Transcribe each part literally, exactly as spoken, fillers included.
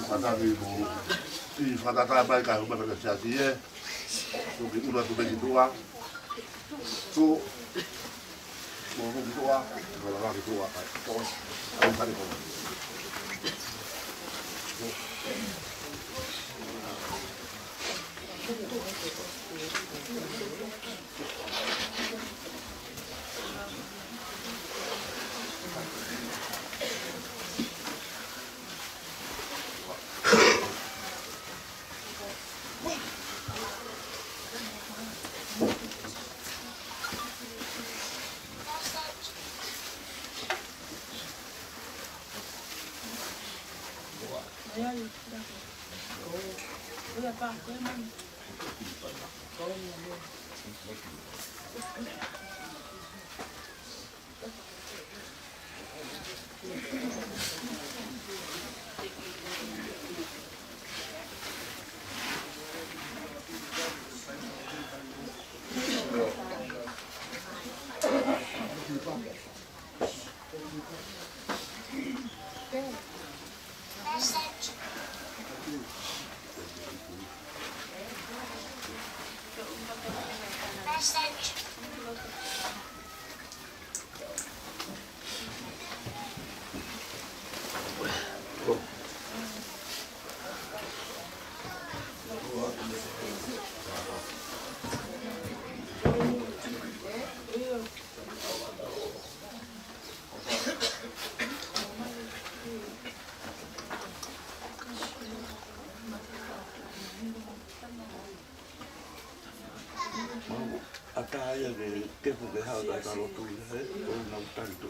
Fakatapu mo e fakatātā mai ka huma fana siasi e. Tuki ula tu peki tua. Tu. Mo mo ki tua. Mo la ki tua. Ai, tani ko. ʻAtā ia ke kepu ke hao ta talo tu he, ʻo nau tantu.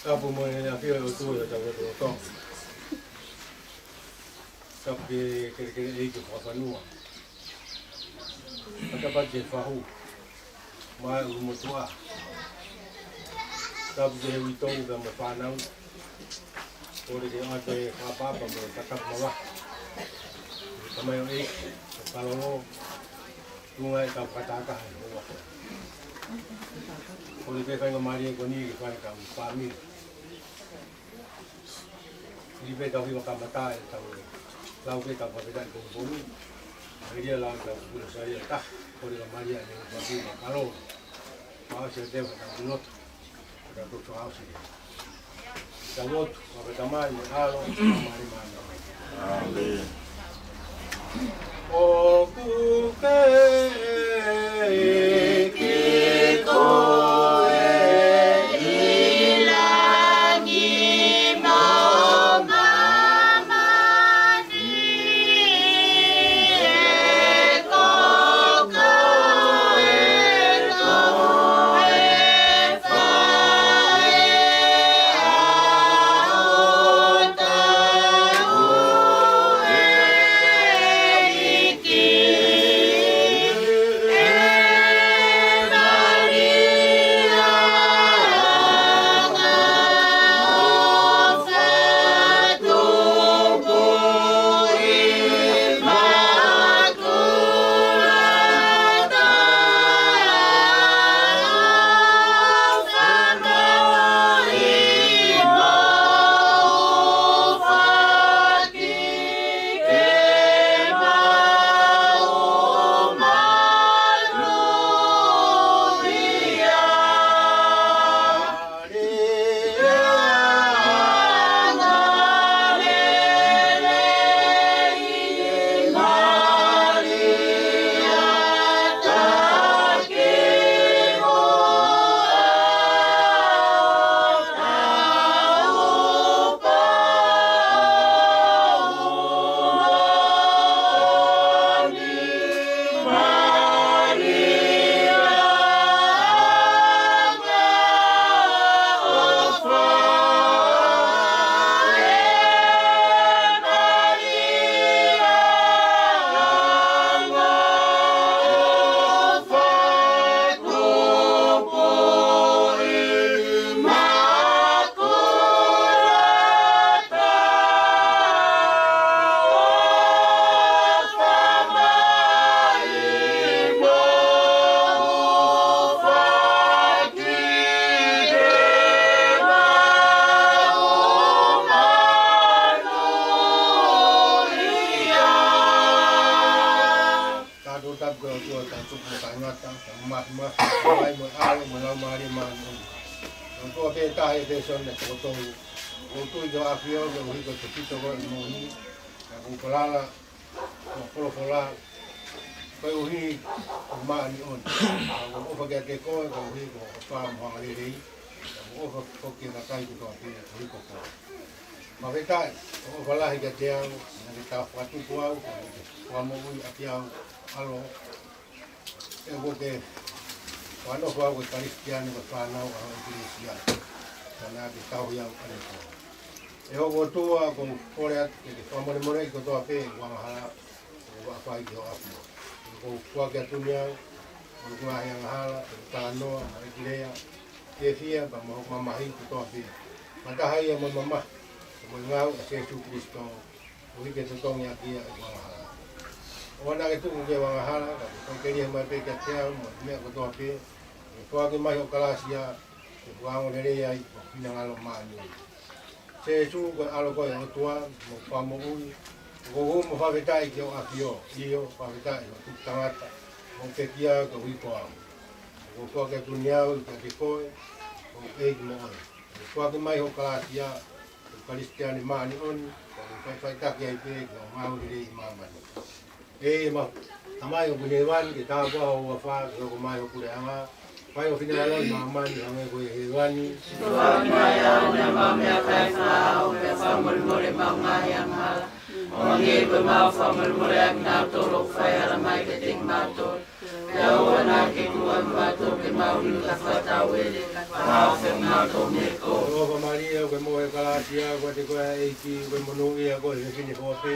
Tapu mo e ʻafio ʻa e ʻOtua ʻi hotau lotolotonga. Tapu ki he kelekele ʻeiki fakafanua. Fakatapu ki he fahu maʻa e ʻulumotuʻa. Tapu ki he uitou pea mo e fānau. Kole ke ʻoatu e fakaʻapaʻapa mo e fakatapu māvae ki he tamaioʻeiki, ko Kalolo, tuʻunga ʻetau fakatahataha he houa ko eni. Kole ke faingamālie ko eni ke fai ʻetau fāmili. Hili pē ʻetau hiva kamata ʻetau lau pē ʻetau fakafetaʻi pongipongi. Hili ia lau ʻetau kula salia ta. Kole ke mālie ʻa e fāmili mo Kalolo. Fakaʻosi atu ʻetau lotu. Ko ʻetau fakaʻosi. Tau lotu. ʻOfa ki he Tamai, mo e ʻAlo, mo e Laumālie Māʻoniʻoni. ʻĀmeni. ʻOku ke ʻEiki koe ʻi langi mo māmani, ʻe ko koe ko e Tautolu tapu ki he ʻOtua, tautolu tapu ki he tangata, tautolu mafimafi, Tamai mo e ʻAlo mo e Laumālie Māʻoniʻoni. Ko e ʻOtua pē taha ʻi he pēsoni ʻe toko tolu. ʻOku ou tui ki hoʻo ʻAfio, koeʻuhi ko e tefito koe ʻo e moʻui. Ka ʻoku ou falala ki hoʻo folofola, koeʻuhi ko e māʻoniʻoni. Ka ʻoku ou ʻofa kiate koe, koeʻuhi ko hoʻo ʻofa mo e angalelei. Ka ʻoku ou ʻofa foki ki he kakai kotoa pē, koeʻuhi ko koe. Fakafetaʻi, ko hoʻo ʻofa lahi kiate au, naʻa ke tau fakatupu au, ka ke fakamoʻui ʻaki au, ʻAlo, ʻe ʻoku ke fakanofo au ko e Kalisitiane, ko e fānau ʻa ho ʻEkelesia. Ka naʻa ke tauhi au ʻaneefiafi. ʻE hoku ʻOtua, ʻoku ou kole atu ke ke fakamolemoleʻi kotoa pē ʻeku angahala, ʻoku ou fai ki hoʻo ʻAfio. ʻOku ou foaki atu ni au, ʻoku ou ngaahi angahala, ʻeku talanoa, mo e kilea, fiefia, pea mo hoku mamahi kotoa pē. Fakataha ia mo e mamahi, mo e ngāue ʻa Sīsū Kalaisi, koeʻuhi ke totongi ʻaki ia ʻeku angahala. ʻOua naʻa ke tuku ke u angahala, ka ke faikelia mai pē kiate au, mo e meʻa kotoa pē, ke foaki mai hoʻo kalasia, ke u ongoongolelei ai, mo e finangalo māʻoniʻoni. Sīsū ko e ʻAlo ko e ʻOtua, mo e Fakamoʻui, ʻoku ou hū mo fakafetaʻi ki hoʻo ʻAfio, ʻio, fakafetaʻi hoʻo tuku tangata, mo e pekia koeʻuhi ko au. ʻOku ou foaki atu ni au kiate koe, ko e ʻEiki moʻoni. Ke foaki mai hoʻo kalasia, ko e Kalisitiane māʻoniʻoni, ko e faʻifaʻitaki ai pē ki hoʻo ngāue lelei ʻi māmani. ʻE ma, Tamai ʻoku ʻi hēvani, ke tāpuhā ho huafa, ke hoko mai ho puleʻanga, fai ho finangalo ʻi māmani, hangē ko ia ʻi hēvani. Tuku mai ʻa e ʻaho ni haʻamau meʻakai fakaʻaho, pea fakamolemole ʻemau ngaahi angahala, hangē ko ʻemau fakamolemoleʻaki ʻa kinautolu ʻoku faihala mai kiate kimautolu. Pea ʻoua naʻa ke tuku kimautolu ke mau ʻi he fakatauele, ka ke ʻave kimautolu mei he kovi. ʻOfa Malia, ʻoku ke moʻui ʻi he kalasia, ʻoku ʻiate koe ʻa e ʻEiki, ʻoku ke monūʻia koe ʻi he fefine kotoa pē.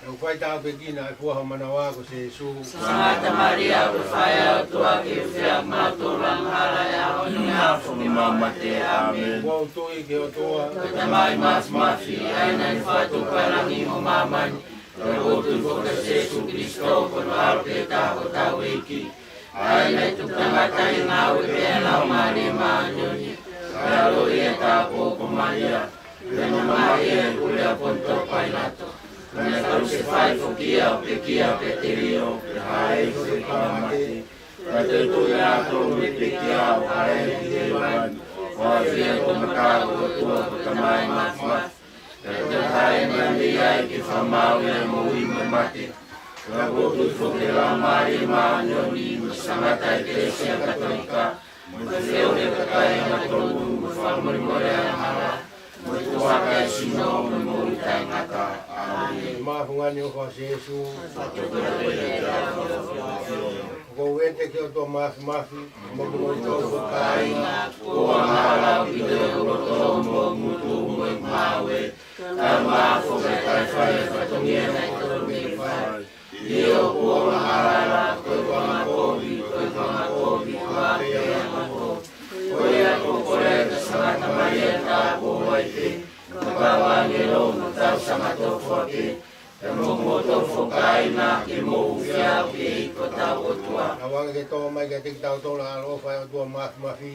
ʻOku fai tāpuekina ʻa e fua ho manava ko Sīsū. Sangata Malia, ʻoku ke fai ʻa e ʻOtua ke ʻufiʻaki kimautolu angahala he ʻaho ni mo e ʻaho ʻo ʻemau mate. ʻĀmeni. ʻOku ou tui ki he ʻOtua, ko e Tamai mafimafi, ʻa ia naʻa ne fakatupu ʻa e langi mo māmani. Pea ʻoku ou tui foki kia Sīsū Kalaisi, ko hono ʻAlo pē taha ko hotau ʻEiki. ʻA ia naʻe tuku tangata ʻi he ngāue pē ʻa e Laumālie Māʻoniʻoni. Pea ʻaloʻi ia ʻe he tāupoʻou ko Malia. Pea naʻe mamahi ia ʻi he pule ʻa Ponitō Pailato. Pea naʻe kalusefai foki ia ʻo pekia, pea telio, pea hāʻele ki he mate. Pea toetuʻu ʻa e ʻOtua mei he pekia ʻo hāʻele ki hēvani. Ko e ʻafio ʻi he toʻomataʻu ʻo e ʻOtua ko e Tamai Māfimafi. Pea ko e taha ʻe ʻikai mei ai ke fakamaau ʻa e moʻui mo e mate. Pea kuo ʻosi foki ʻa e Laumālie Māʻoniʻoni, mo e Sangata ʻEkelesia Katolika, mo e feohi ʻa e kakai angatonu, mo e fakamolemole ʻa e angahala, mo e tuʻu hake ʻa e sino, mo e moʻui taʻengata. ʻĀmeni. Māfungani ʻofa ʻa Sīsū. ʻOku ou vete ki he ʻOtua Māfimafi, mo kimoutolu ko e kāinga, kuo angahala ʻaupito ʻi hoku loto mo hoku ngutu mo ʻeku ngāue, kae ʻumaʻā foki ʻa e faʻahinga fatongia naʻe totonu ke fai. ʻIo, kuo angahala, ko ʻeku angakovi, ko ʻeku angakovi, ko e angakovi. Ko ia ʻoku ou kole ki he Sangata Malia Taʻu ʻo Vaipe, mo e kau ʻāngelo, mo e kau sangato foaki, pea mo kimoutolu ko e kāinga, ke mou hūfia ʻo pehē, Ko hotau ʻOtua. Tau hanga ke tō mai kiate kitautolu ʻa e ʻaloʻofa ʻa e ʻOtua Māfimafi,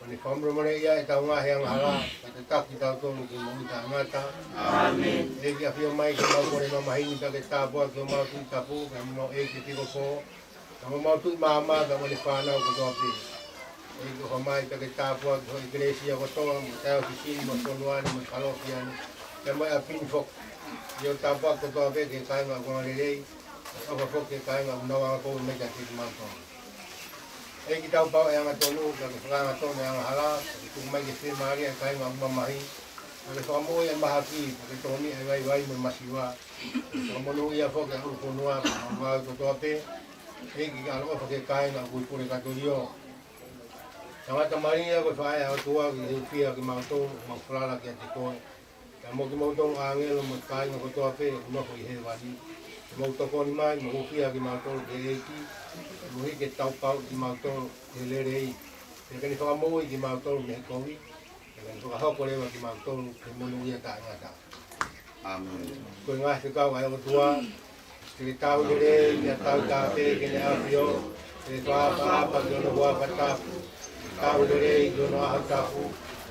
ʻo ne fakamolemoleʻi ʻetau ngaahi angahala, kae tataki kitautolu ki he moʻui taʻengata. ʻĀmeni. ʻEiki, ʻafio mai ke mau kole mamahi ni, pea ke tāpuakiʻi homau Tuʻi Tapu, pea mo e ʻEiki Epikopō, pea mo homau Tuʻi Māmā, pea mo ʻene fānau kotoa pē. ʻEiki, ʻofa mai pea ke tāpuakiʻi ho ʻEkelesia kotoa, mo e taʻeʻaonga ni, mo e fonua ni, mo e kalofiá ni, pea mo e ʻapi ni foki. ʻIo, tāpuakiʻi kotoa pē ki he kāinga ʻoku angalelei, ʻofa foki ki he kāinga ʻoku nau angakovi mai kiate kimautolu. ʻEiki, tau pau ʻa e angatonu, pea ke fakaangatonu ʻa e angahala, pea ke tuku mai ke fiemālie ʻa e kāinga ʻoku mamahi, pea ke fakamoʻui ʻa e mahaki, pea ke tokoniʻi ʻa e vaivai mo e masiva, pea ke fakamonūʻia foki ʻa e ʻulufonua, pea mo e ngāue kotoa pē. ʻEiki, ke ʻaloʻofa ki he kāinga ʻoku ʻi Pulekatōlio. Sangata Malia, ko e faʻē ʻa e ʻOtua, ke ke hūfia kimautolu ʻoku mau falala kiate koe. Pea mo kimoutolu ʻāngelo mo e kāinga kotoa pē ʻoku nofo ʻi hēvani, ke mou tokoni mai mo hūfia kimautolu ki he ʻEiki, koeʻuhi ke tau pauʻi kimautolu ki he lelei, pea ke ne fakamoʻui kimautolu mei he kovi, pea ke ne fakahoko leva kimautolu ki he monūʻia taʻengata. ʻĀmeni. Ko e ngaahi fekau ʻa e ʻOtua. Ke ke tauhi lelei, ke ke tauhi tāpē ki heʻene ʻafio, ke ke fakaʻapaʻapa ki hono huafa tapu, ke ke tauhi lelei ki hono ʻaho tapu,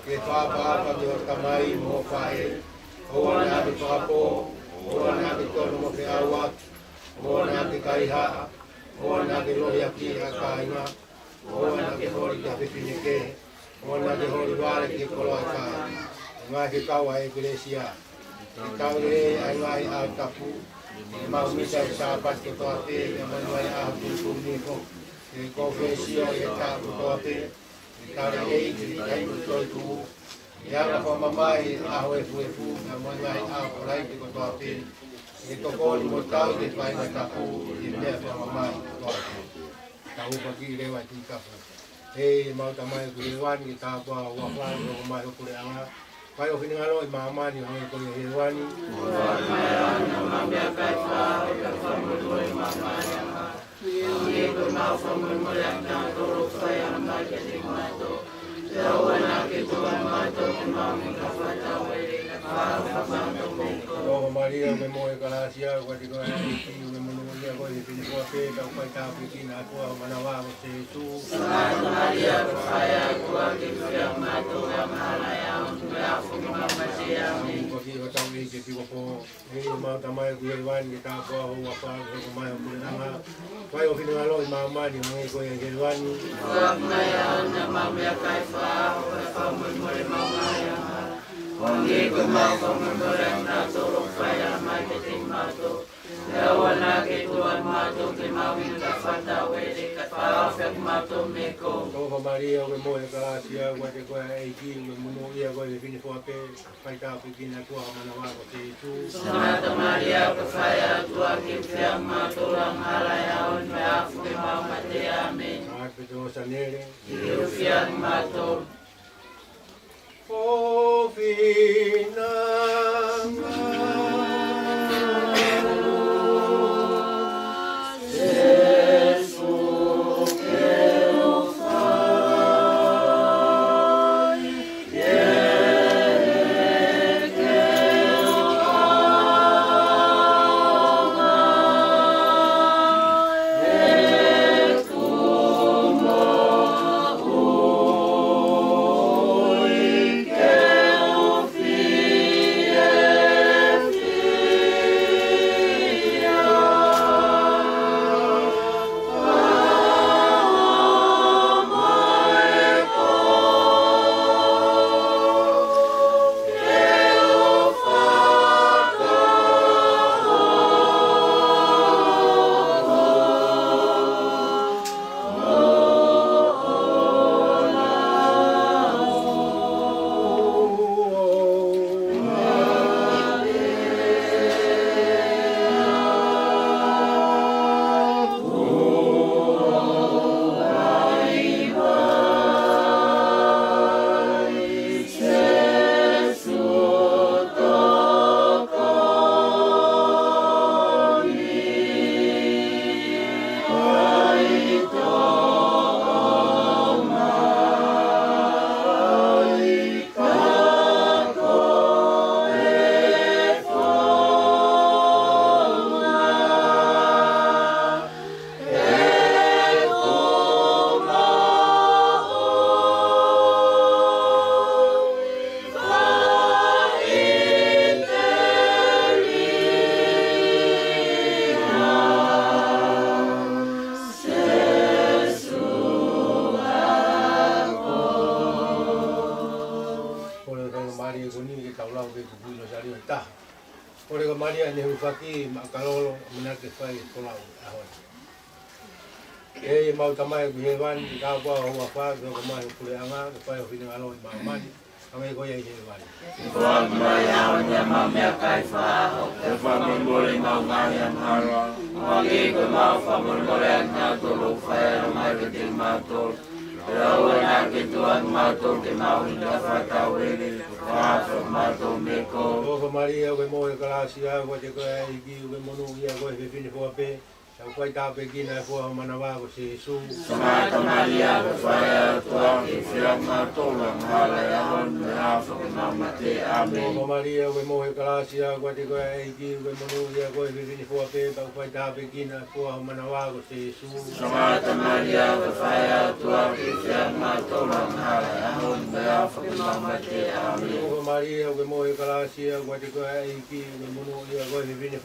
ke ke fakaʻapaʻapa ki hoʻo tamai mo hoʻo faʻē, ʻoua naʻa ke fakapō, ʻoua naʻa ke tono mo feʻauaki, ʻoua naʻa ke kaihaʻa, ʻoua naʻa ke lohiakiʻi ʻa e kāinga, ʻoua naʻa ke holi ki ha fefine kehe, ʻoua naʻa ke holi vale ki he koloa ʻo e kāinga. Ngaahi fekau ʻa e ʻEkelesia. Ke tauhi lelei ʻa e ngaahi ʻaho tapu, ke mau misa ʻi he Sāpate kotoa pē, pea mo e ngaahi ʻaho tuʻutuʻuni foki, ke kōfesia ʻi he taʻu kotoa pē, ke tali ʻEiki ʻi he taimi ʻo e toetuʻu, ke anga fakamamahi ʻi he ʻaho efuefu, pea mo e ngaahi ʻaho Kalaisi kotoa pē, ke tokoni mo tauhi ki he faʻahinga tapu, ʻi he meʻa fakamamahi kotoa pē. Tau ʻofa ki he leva ʻa e Tuʻi Tapu. ʻE, ʻemau Tamai ʻoku ʻi hēvani, ke tāpuhā ho huafa, ke hoko mai ho puleʻanga. Fai ho finangalo ʻi māmani, hangē ko ia ʻi hēvani. Ko e fakaʻamu ʻa e ʻOtua ke fakamolemole ʻemau ngaahi angahala, hangē ko ʻemau fakamolemole ʻa kinautolu ʻoku fai angahala mai kiate kimautolu. Pea ʻoua naʻa ke tuku ʻa kimautolu ki he maʻuʻanga, kae fakatatau ki he ʻEiki, kae fakahaofi ʻa kimautolu mei he kovi. Ko Malia, ʻoku ke moʻui ʻi he kalasia, ʻoku ʻiate koe ʻa e ʻEiki, ʻoku ke monūʻia koe ʻi he fefine kotoa pē, pea ʻoku faitāpuekina ʻa e ʻofa ʻo ho manava ko Sīsū. Sangata Malia, ko e faʻē ʻa e ʻOtua, ke ke hūfia kimautolu ʻi he angahala, ʻi he ʻaho ʻo e ʻafu ʻo ʻemau mate. ʻĀmeni. Ko e ʻEiki, ko hotau ʻEiki Epikopō. ʻE, ʻemau Tamai ʻoku ʻi hēvani, ke tāpuhā ho huafa, ke hoko mai ho puleʻanga. Fai ho finangalo ʻi māmani, hangē ko ia ʻi hēvani. Ko e fakaʻamu ʻa e ʻOtua ke fakamolemole ʻemau ngaahi angahala, hangē ko ʻemau fakamolemole ʻa kinautolu ʻoku fai angahala mai kiate kimautolu. Pea ʻoua naʻa ke tuku ʻa kimautolu ki he maʻuʻanga, kae fakatatau ki he ʻEiki, kae fakahaofi ʻa kimautolu mei he kovi. Ko Malia, ʻoku ke moʻui ʻi he kalasia, ʻoku ʻiate koe ʻa e ʻEiki, ʻoku ke monūʻia koe ʻi he fefine kotoa pē, faitāpuekina ʻa e ʻOtua ho manava ko Sīsū. Sangata Malia, ko e faʻē ʻa e ʻOtua, ke ke hūfia kimautolu ʻi he angahala, ʻi he ʻaho ʻo e ʻafu ʻo ʻemau mate. ʻĀmeni. Sangata Petelō Sanele, ke ke hūfia kimautolu. Ko e finangalo Salio taha. Kole ko Malia ʻene hūfaki maʻa Kalolo, ʻamanaki ke fai e folau ʻi he ʻaho ni. ʻEiki ʻemau Tamai ʻoku ʻi hēvani, ke tāpuakiʻi ho huafa, ke hoko mai ho puleʻanga, ke fai ho finangalo ʻi māmani, hangē ko ia ʻi hēvani. Ke foaki mai ʻi he ʻaho ni haʻamau meʻakai fakaʻaho, ke fakamolemole ʻemau ngaahi angahala, hangē ko ʻemau fakamolemoleʻi ʻa kinautolu ʻoku fai angahala kiate kimautolu. Pea ʻoua naʻa ke tuku kimautolu ki he mahuʻinga, ka ke fakamoʻui kimautolu mei he kovi. ʻOfa Malia, ʻoku ke moʻui ʻi he kalasia, ʻoku ʻiate koe ʻa e ʻEiki, ʻoku ke monūʻia koe ʻi he fefine fua pē, pea ʻoku fai tāpuekina ʻa e fuʻu ʻaho ʻo ho manava ko Sēsū. Sangata Malia, ko e faʻē ʻa e ʻOtua, ke ke fai kiate kimautolu angahala ʻi he ʻaho ni mo e ʻaho ʻo ʻemau mate. ʻĀmeni. ʻOfa Malia, ʻoku ke moʻui ʻi he kalasia, ʻoku ʻiate koe ʻa e ʻEiki, ʻoku ke monūʻia koe ʻi he fefine fua pē, pea ʻoku fai tāpuekina ʻa e fuʻu ʻaho ʻo ho manava ko Sēsū. Sangata Malia, ko e faʻē ʻa e ʻOtua, ke ke fai kiate kimautolu angahala ʻi he ʻaho ni mo e ʻaho ʻo ʻemau mate. ʻĀmeni. ʻOfa Malia, ʻoku ke moʻui ʻi he kalasia, ʻoku ʻiate koe ʻa e ʻEiki, ʻoku ke monūʻia koe ʻi he fefine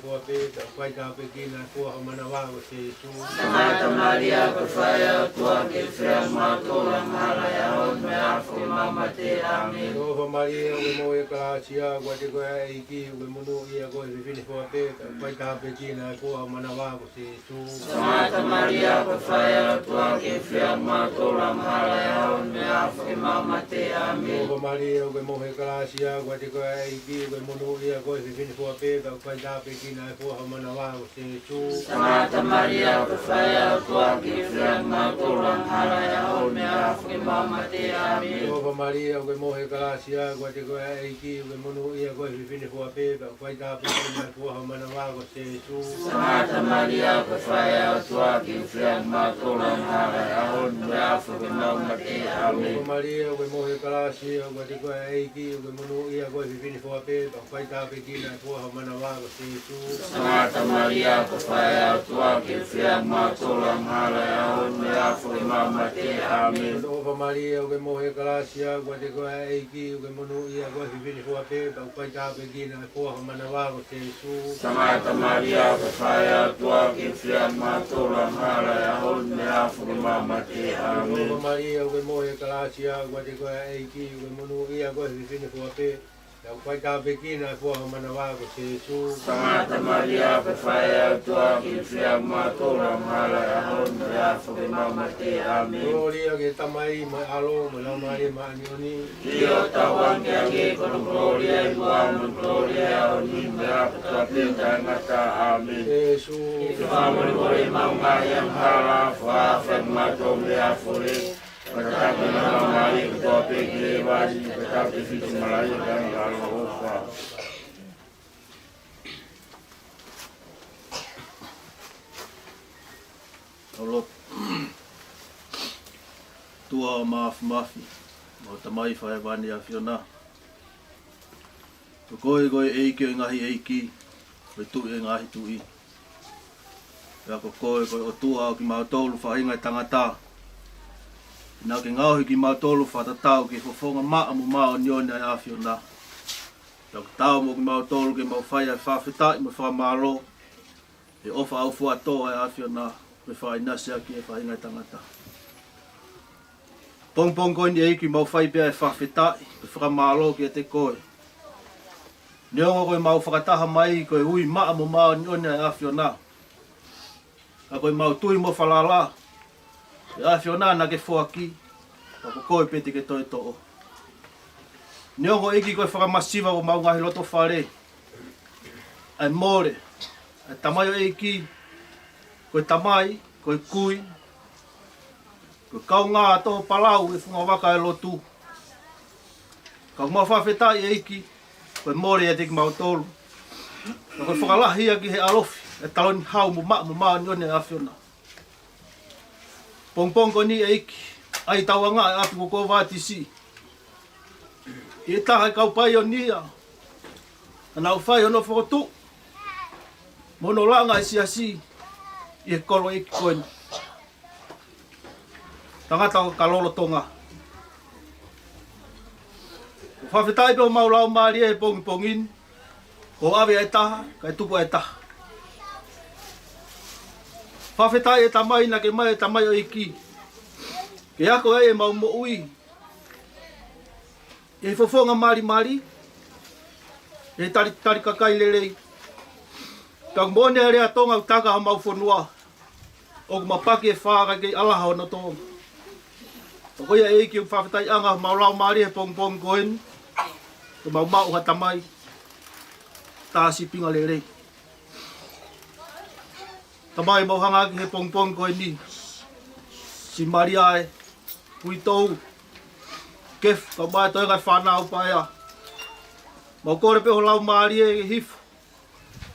fua pē, pea ʻoku fai tāpuekina ʻa e fuʻu ʻaho ʻo ho manava ko Sēsū. Sangata Malia, ko e faʻē ʻa e ʻOtua, ke ke fai kiate kimautolu angahala ʻi he ʻaho ni mo e ʻaho ʻo ʻemau mate. ʻĀmeni. ʻOfa Malia, ʻoku ke moʻui ʻi he kalasia, ʻoku ʻiate koe ʻa e ʻEiki, ʻoku ke monūʻia koe ʻi he fefine fua pē, pea ʻoku fai tāpuekina ʻa e fuʻu ʻaho ʻo ho manava ko Sēsū. Sangata Malia, ko e faʻē ʻa e ʻOtua, ke ke fai kiate kimautolu angahala ʻi he ʻaho ni mo e ʻaho ʻo ʻemau mate. ʻĀmeni. ʻOfa Malia, ʻoku ke moʻui ʻi he kalasia, ʻoku ʻiate koe ʻa e ʻEiki, ʻoku ke monūʻia koe ʻi he fefine fua pē, pea ʻoku fai tāpuekina ʻa e fuʻu ʻaho ʻo ho manava ko Sēsū. Sangata Malia, ko e faʻē ʻa e ʻOtua, ke ke fai kiate kimautolu angahala ʻi he ʻaho ni mo e ʻaho ʻo ʻemau mate. ʻĀmeni. ʻOfa Malia, ʻoku ke moʻui ʻi he kalasia, ʻoku ʻiate koe ʻa e ʻEiki, ʻoku ke monūʻia koe ʻi he fefine fua pē, pea ʻoku fai tāpuekina ʻa e fuʻu ʻaho ʻo ho manava ko Sēsū. Sangata Malia, ko e faʻē ʻa e ʻOtua, ke ke fai kiate kimautolu angahala ʻi he ʻaho ni mo e ʻaho ʻo ʻemau mate. ʻĀmeni. ʻOfa Malia, ʻoku ke moʻui ʻi he kalasia, ʻoku ʻiate koe ʻa e ʻEiki, ʻoku ke monūʻia koe ʻi he fefine fua pē, pea ʻoku fai tāpuekina ʻa e fuʻu ʻaho ʻo ho manava ko Sēsū. Sangata Malia, ko e faʻē ʻa e ʻOtua, ke ke fai kiate kimautolu angahala ʻi he ʻaho ni mo e ʻaho ʻo ʻemau mate. ʻĀmeni. ʻOfa Malia, ʻoku ke moʻui ʻi he kalasia, ʻoku ʻiate koe ʻa e ʻEiki, ʻoku ke monūʻia koe ʻi he fefine fua pē, pea ʻoku fai tāpuekina ʻa e fuʻu ʻaho ʻo ho manava ko Sēsū. Sangata Malia, ko e faʻē ʻa e ʻOtua, ke ke fai kiate kimautolu angahala ʻi he ʻaho ni mo e ʻaho ʻo ʻemau mate. ʻĀmeni. ʻOfa Malia, ʻoku ke moʻui ʻi he kalasia, ʻoku ʻiate koe ʻa e ʻEiki, ʻoku ke monūʻia koe ʻi he fefine fua pē, pea ʻoku fai tāpuekina ʻa e fuʻu ʻaho ʻo ho manava ko Sēsū. Sangata Malia, ko e faʻē ʻa e ʻOtua, ke ke fai kiate kimautolu angahala ʻi he ʻaho ni mo e ʻaho ʻo ʻemau mate. ʻĀmeni. ʻOfa Malia, ʻoku ke moʻui ʻi he kalasia, ʻoku ʻiate koe ʻa e ʻEiki, ʻoku ke monūʻia koe ʻi he fefine fua pē, pea ʻoku fai tāpuekina ʻa e fuʻu ʻaho ʻo ho manava ko Sēsū. Sangata Malia, ko e faʻē ʻa e ʻOtua, ke ke fai kiate kimautolu angahala ʻi he ʻaho ni mo e ʻaho ʻo ʻemau mate. ʻĀmeni. Kolōlia ki he Tamai, mo e ʻAlo, mo e Laumālie Māʻoniʻoni. ʻIo, taʻu ange ange ko hono kolōlia ʻi muʻa, mo e kolōlia ʻi he ʻaho ni, mo e ʻaho kotoa pē ʻo taʻengata. ʻĀmeni. Sēsū, ke ke fakamolemoleʻi ʻemau ngaahi angahala, fakaafeʻi kimautolu mei he ʻaho fole, pea tataki ʻemau ngaahi kotoa pē ki hēvani, pea tautefito ki he malaʻia ʻo e ʻaloʻofa. Tau lotu. ʻOtua Māfimafi, ʻemau Tamai fakahēvani ʻa e ʻAfiona. Ko koe ko e ʻEiki ʻo e ngaahi ʻeiki, ko e Tuʻi ʻo e ngaahi tuʻi. Pea ko koe ko e ʻOtua ʻo kimautolu faʻahinga ʻo e tangata. Naʻa ke ngaohi kimautolu fakatatau ki he fofonga maʻa mo māʻoniʻoni ʻa e ʻAfiona. Pea ʻoku taau mo kimautolu ke mau fai ʻa e fakafetaʻi mo e fakamālō he ʻofa ʻaufuatō ʻa e ʻAfiona, ʻoku ke fakaʻinasi ʻaki e faʻahinga ʻo e tangata. Pongipongi ko eni ʻEiki, mau fai pē ʻa e fakafetaʻi mo e fakamālō kiate koe. Neongo ko ʻemau fakataha mai ko e ui maʻa mo māʻoniʻoni ʻa e ʻAfiona, ka ko ʻemau tui mo falala, ʻe ʻAfiona, naʻa ke foaki, pea ko koe pē te ke toe toʻo. Neongo ʻEiki ko e fakamasiva ʻo homau ngaahi loto fale, ʻa e mole ʻa e tamaioʻeiki, ko e tamai, ko e kui, ko e kaungā toho palau ʻo e fungavaka ʻo e lotu. Ka ʻoku mau fakafetaʻi ʻEiki, ko e mole ʻiate kimautolu, ka ko e fakalahi ia ki he ʻalofi ʻa e taloni hau mo maʻa mo māʻoniʻoni ʻa e ʻAfiona. Pongipongi ko eni ʻEiki, ʻa e tauanga ʻa e ʻapi ko Kovātisi, ʻi he taha ʻo e kau paionia naʻa nau fai hono fokotuʻu mo hono langa ʻa e siasi ʻi he kolo ʻeiki ko eni, tangata ko Kalolo Tonga. ʻOku fakafetaʻi pē homau laumālie he pongipongi ni, ʻOku ʻave ʻa e taha, kae tuku ʻa e taha. Fakafetaʻi ʻe Tamai naʻa ke ʻomai ʻa e tamaioʻeiki ke ako ai ʻemau moʻui ʻi he fofonga malimali, ʻi he tali, tali kakai lelei. Ka ʻoku moʻoni ʻa e lea Tonga ʻoku taka homau fonua, ʻoku mapaki e fā kae kei ʻalaha hono tō. Ko ia ʻEiki ʻoku fakafetaʻi ange homau laumālie he pongipongi ko eni, ke mau maʻu ha tamai tā sīpinga lelei. Tamai, mau hanga ʻaki he pongipongi ko eni, si Malia e, Kuitou, Kefu, kae ʻumaʻā e toenga e fānau paea. Mau kole pē ho laumālie ke hifo,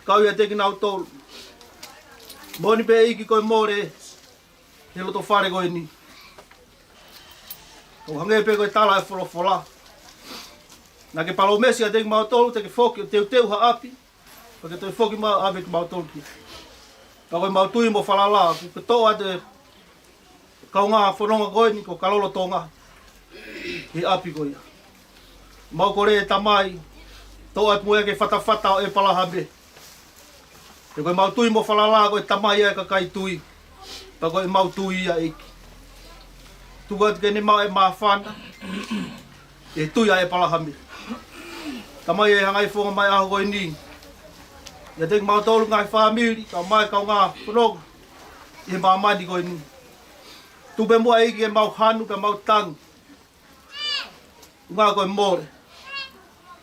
kau ʻiate kinautolu. Moʻoni pē ʻEiki ko e mole he loto fale ko eni. ʻO hangē pē ko e tala e folofola, naʻa ke palōmesi ʻiate kimautolu te ke foki ʻo teuteu ha ʻapi, pea ke toe foki mai ʻo ʻave kimautolu ki ai. Ka ko ʻemau tui mo falala, kuo ke toʻo atu e kaungā fononga ko eni ko Kalolo Tonga ki he ʻapi ko ia. Mau kole ʻe Tamai, toʻo atu mo ia ki he fatafata ʻo ʻEpalahame. He ko ʻemau tui mo falala ko e tamai ia e kakai tui. Pea ko ʻemau tui ia ʻEiki. Tuku atu ke ne maʻu e māfana ʻi he tui ʻa ʻEpalahame. Tamai, ʻe hanga ʻe he fofonga mai ʻaho ko eni, ʻiate kimautolu ngaahi fāmili, kae ʻumaʻā e kaungā fononga ʻi he māmani ko eni. Tuku pē muʻa ʻEiki ke mau hanu, ke mau tangi, ʻuhinga ko e mole.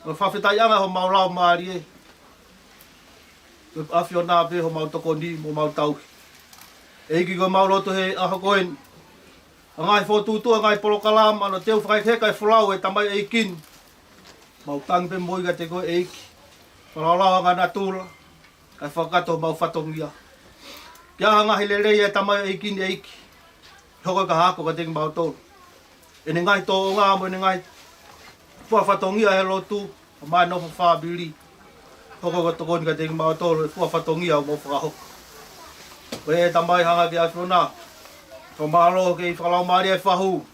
Mau fakafetaʻi ange homau laumālie, ko e ʻAfiona pē homau tokoni mo homau tauhi. ʻEiki, ko ʻemau lotu he ʻaho ko eni, ʻa e ngaahi fokotuʻutuʻu, ʻa e ngaahi polokalama, naʻa teu fakahekeheka e folau ʻe Tamai ʻEiki ni, mau tangi pē mo ʻiate koe ʻEiki. Fakalaulauʻi ʻa e ngaahi natula, kae fakakakato homau fatongia. Ke ʻi ai ha ngaahi lelei ʻa e tamaioʻeiki ni ʻEiki, hoko ko e kahaʻu kiate kimautolu. ʻEne ngaahi tōʻonga mo ʻene ngaahi fua fatongia he lotu, ʻa e nofo fāmili, hoko ko e tokoni kiate kimautolu he fua fatongia ʻoku mau fakahoko. Ko ia ʻe Tamai, hanga ki he ʻAfiona, fakamālō ki he fakalaumālie e fahu,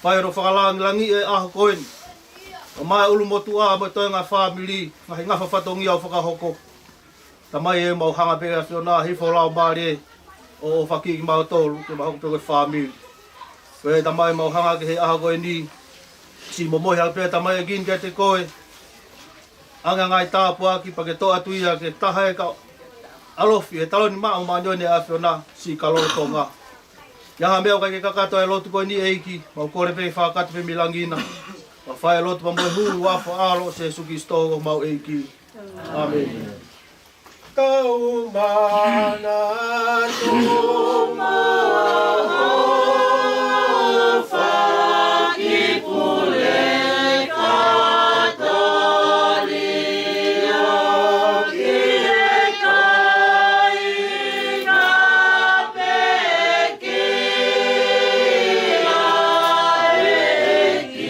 fai hono fakalāngilangiʻi e ʻaho ko eni, ʻa e ʻulumotuʻa mo e toenga fāmili, ngaahi ngafa fatongia ʻoku fakahoko. Tamai ē, mau hanga pē ʻe ʻAfiona, hifo ho laumālie ʻo ʻofa kiate kimautolu, ke mau hoko pē ko e fāmili. Ko ia ʻe Tamai, mau hanga ki he ʻaho ko eni, siʻi momohi atu pē tamaioʻeiki ni kiate koe, ʻoange ʻa e ngaahi tāpuaki, pea ke toʻo atu ia ki he taha ʻe kau ʻalofi he taloni maʻa ho māʻoniʻoni ʻe ʻAfiona, siʻi Kalolo Tonga. ʻI ai ha meʻa ʻoku ʻikai ke kakato ai e lotu ko eni ʻEiki, mau kole pē ke fakakakato pē mei langi na. Mau fai e lotu pea mo e hū ʻi he huafa ʻo ho ʻAlo ko Sīsū Kalaisi ko homau ʻEiki. ʻĀmeni. Kau mana tuma o fakipule katolia ki he kāinga pekia ʻEiki.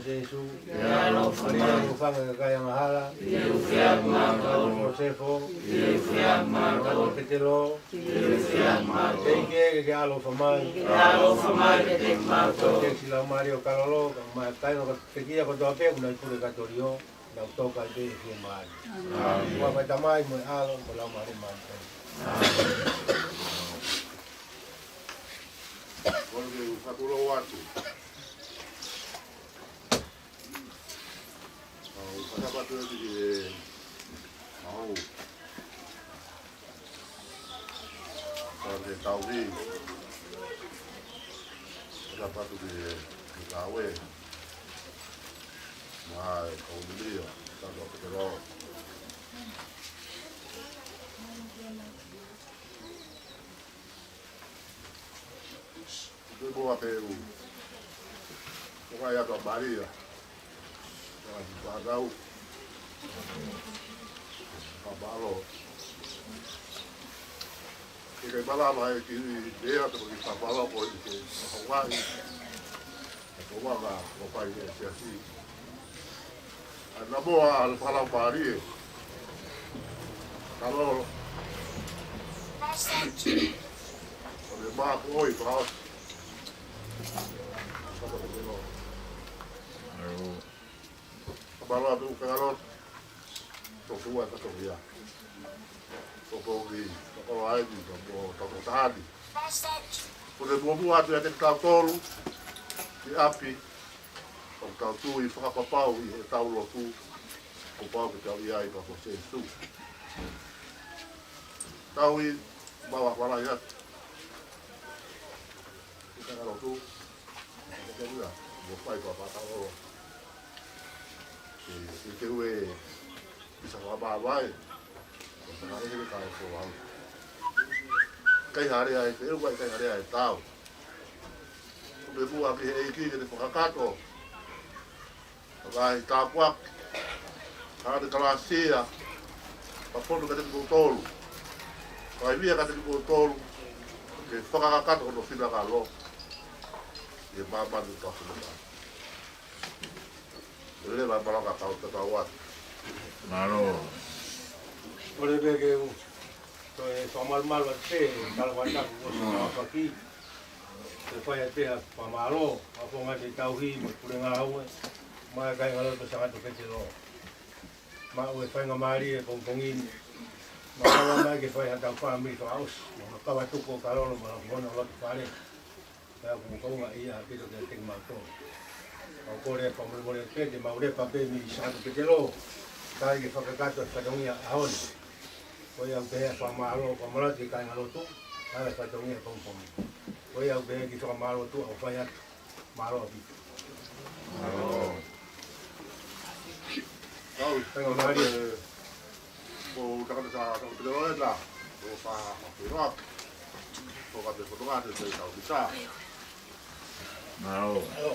Sēsū. Ke ʻaloʻofa mai. Ke ʻaloʻofa mai ki he kakai angahala. Ke ʻufiʻufi mai. Ke ʻaloʻofa Sosefo. Ke ʻufiʻufi mai. Ke ʻaloʻofa Petelo. Ke ʻufiʻufi mai. ʻEiki, ke ke ʻaloʻofa mai. Ke ke ʻaloʻofa mai kiate kimautolu. Ke ke sila mai ʻo kalolo, kae ʻumaʻā e kāinga ko ē, pekia kotoa pē ʻoku nau ʻi pulekatōlio, nau toka ai pē ʻi he fiemālie. ʻĀmeni. Ko e huafa ʻo e Tamai mo e ʻAlo mo e Laumālie Māʻoniʻoni. ʻOku ou fakatulou atu. ʻOku ou fakatapu atu ki he ʻaho. Ko e tauhi. Fakatapu atu ki he, ki he kau e. Mai, kau Milio, kau Petelo. Ko e moa pē u. Ko e ʻai atu ʻa Malia. Ko e ʻai atu ʻa Tau. Ka mālō. Ke ke malava e ki lea, te ke fakamālō ko e ke Hawaii. Ko e wanga, ko e fai e siasi. ʻA e namoa ʻa e fakalaumālie. Ka lolo. ʻO ne mākoi fakaʻosi. Ka mālō atu ka lolo. Tō fua ka tō ia. Tō tō ki, tō kolo ai ni, tō tō tō tāni. Ko e muʻomuʻa atu ʻiate kitautolu, ki ʻapi, ʻoku tau tui fakapapau ʻi heʻetau lotu, kuo pau ke tau ʻi ai pea ko Sēsū. Tau ʻi, mau ʻa kuala ia. Kita ka lotu, kita ka lua, mo fai kua pata olo. Ke, ke, ke ue, Bisa kua bābāi. Kua bābāi he ka e fo au. Kai hare ai te, uai kai hare ai tau. Ko e mua ki he ʻEiki ke te fakakato. Ka ai tāpuaki. Ka te kalāsia. Ka pono ka te kikoutolu. Ka ai via ka te kikoutolu. Ke fakakato kono fina ka lo. Ke māmani ka fina ka. Lele la malanga kau te kau atu. Mālō. Kole pē ke u toe fakamalumalu atu pē, tala wata ko sa mafaki. Te fai atu pē ha fakamālō, ʻa e fonga te tauhi, mo e pule ngāue, mai kai ngalo to sanga to pete lo. Maʻu e faingamālie pongipongi ni. Mālō mai ke fai ha tau fāmili fakaʻosi, mo e kava tuku ʻo kalolo, mo e hono loto fale. Pea ʻoku mou kaunga ia ʻaupito kiate kimautolu. ʻOku ou kole fakamolemole pē, te mau lepa pē mei Sātu Petelo. Kai ke fakakakato e fatongia ʻaho ni. Ko ia ʻoku pehē fakamālō, fakamālō ki he kāinga lotu. Kai e fatongia pongipongi. Ko ia ʻoku pehē ki fakamālō atu ʻoku fai atu. Mālō ʻaupito. Mālō. Kau, faingamālie. Ko e tangata sa, tangata pele ʻo e ta. Ko e fa, fa, fa, fa. Ko ka te foto ka te te tau ki sa. Mālō. Mālō.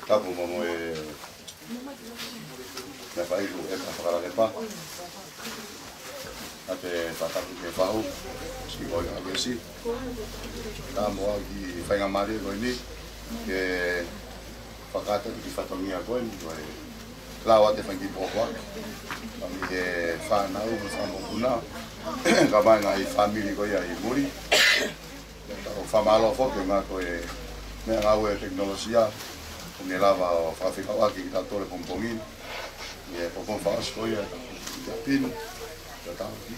Tapu mo mo e na fai ku e ka fakalale pa. A te fatapu ke fau. Si oi a vesi. Tamu au ki faingamālie ko eni. Ke fakata ki fatongia ko eni. Ko e lau a te fai ki pōpua. Kami ke fānau, mo whamokuna. Ka mai ngaahi fāmili ko ia ʻi muli. Tau fakamālō foki he ngāue ko e meʻangāue tekinolosia, ʻoku ne lava ʻo fakafekauʻaki kitautolu he pongipongi ni. ʻI he pongipongi fakaʻosi ko ia, ʻi he pini, ʻi he tau ki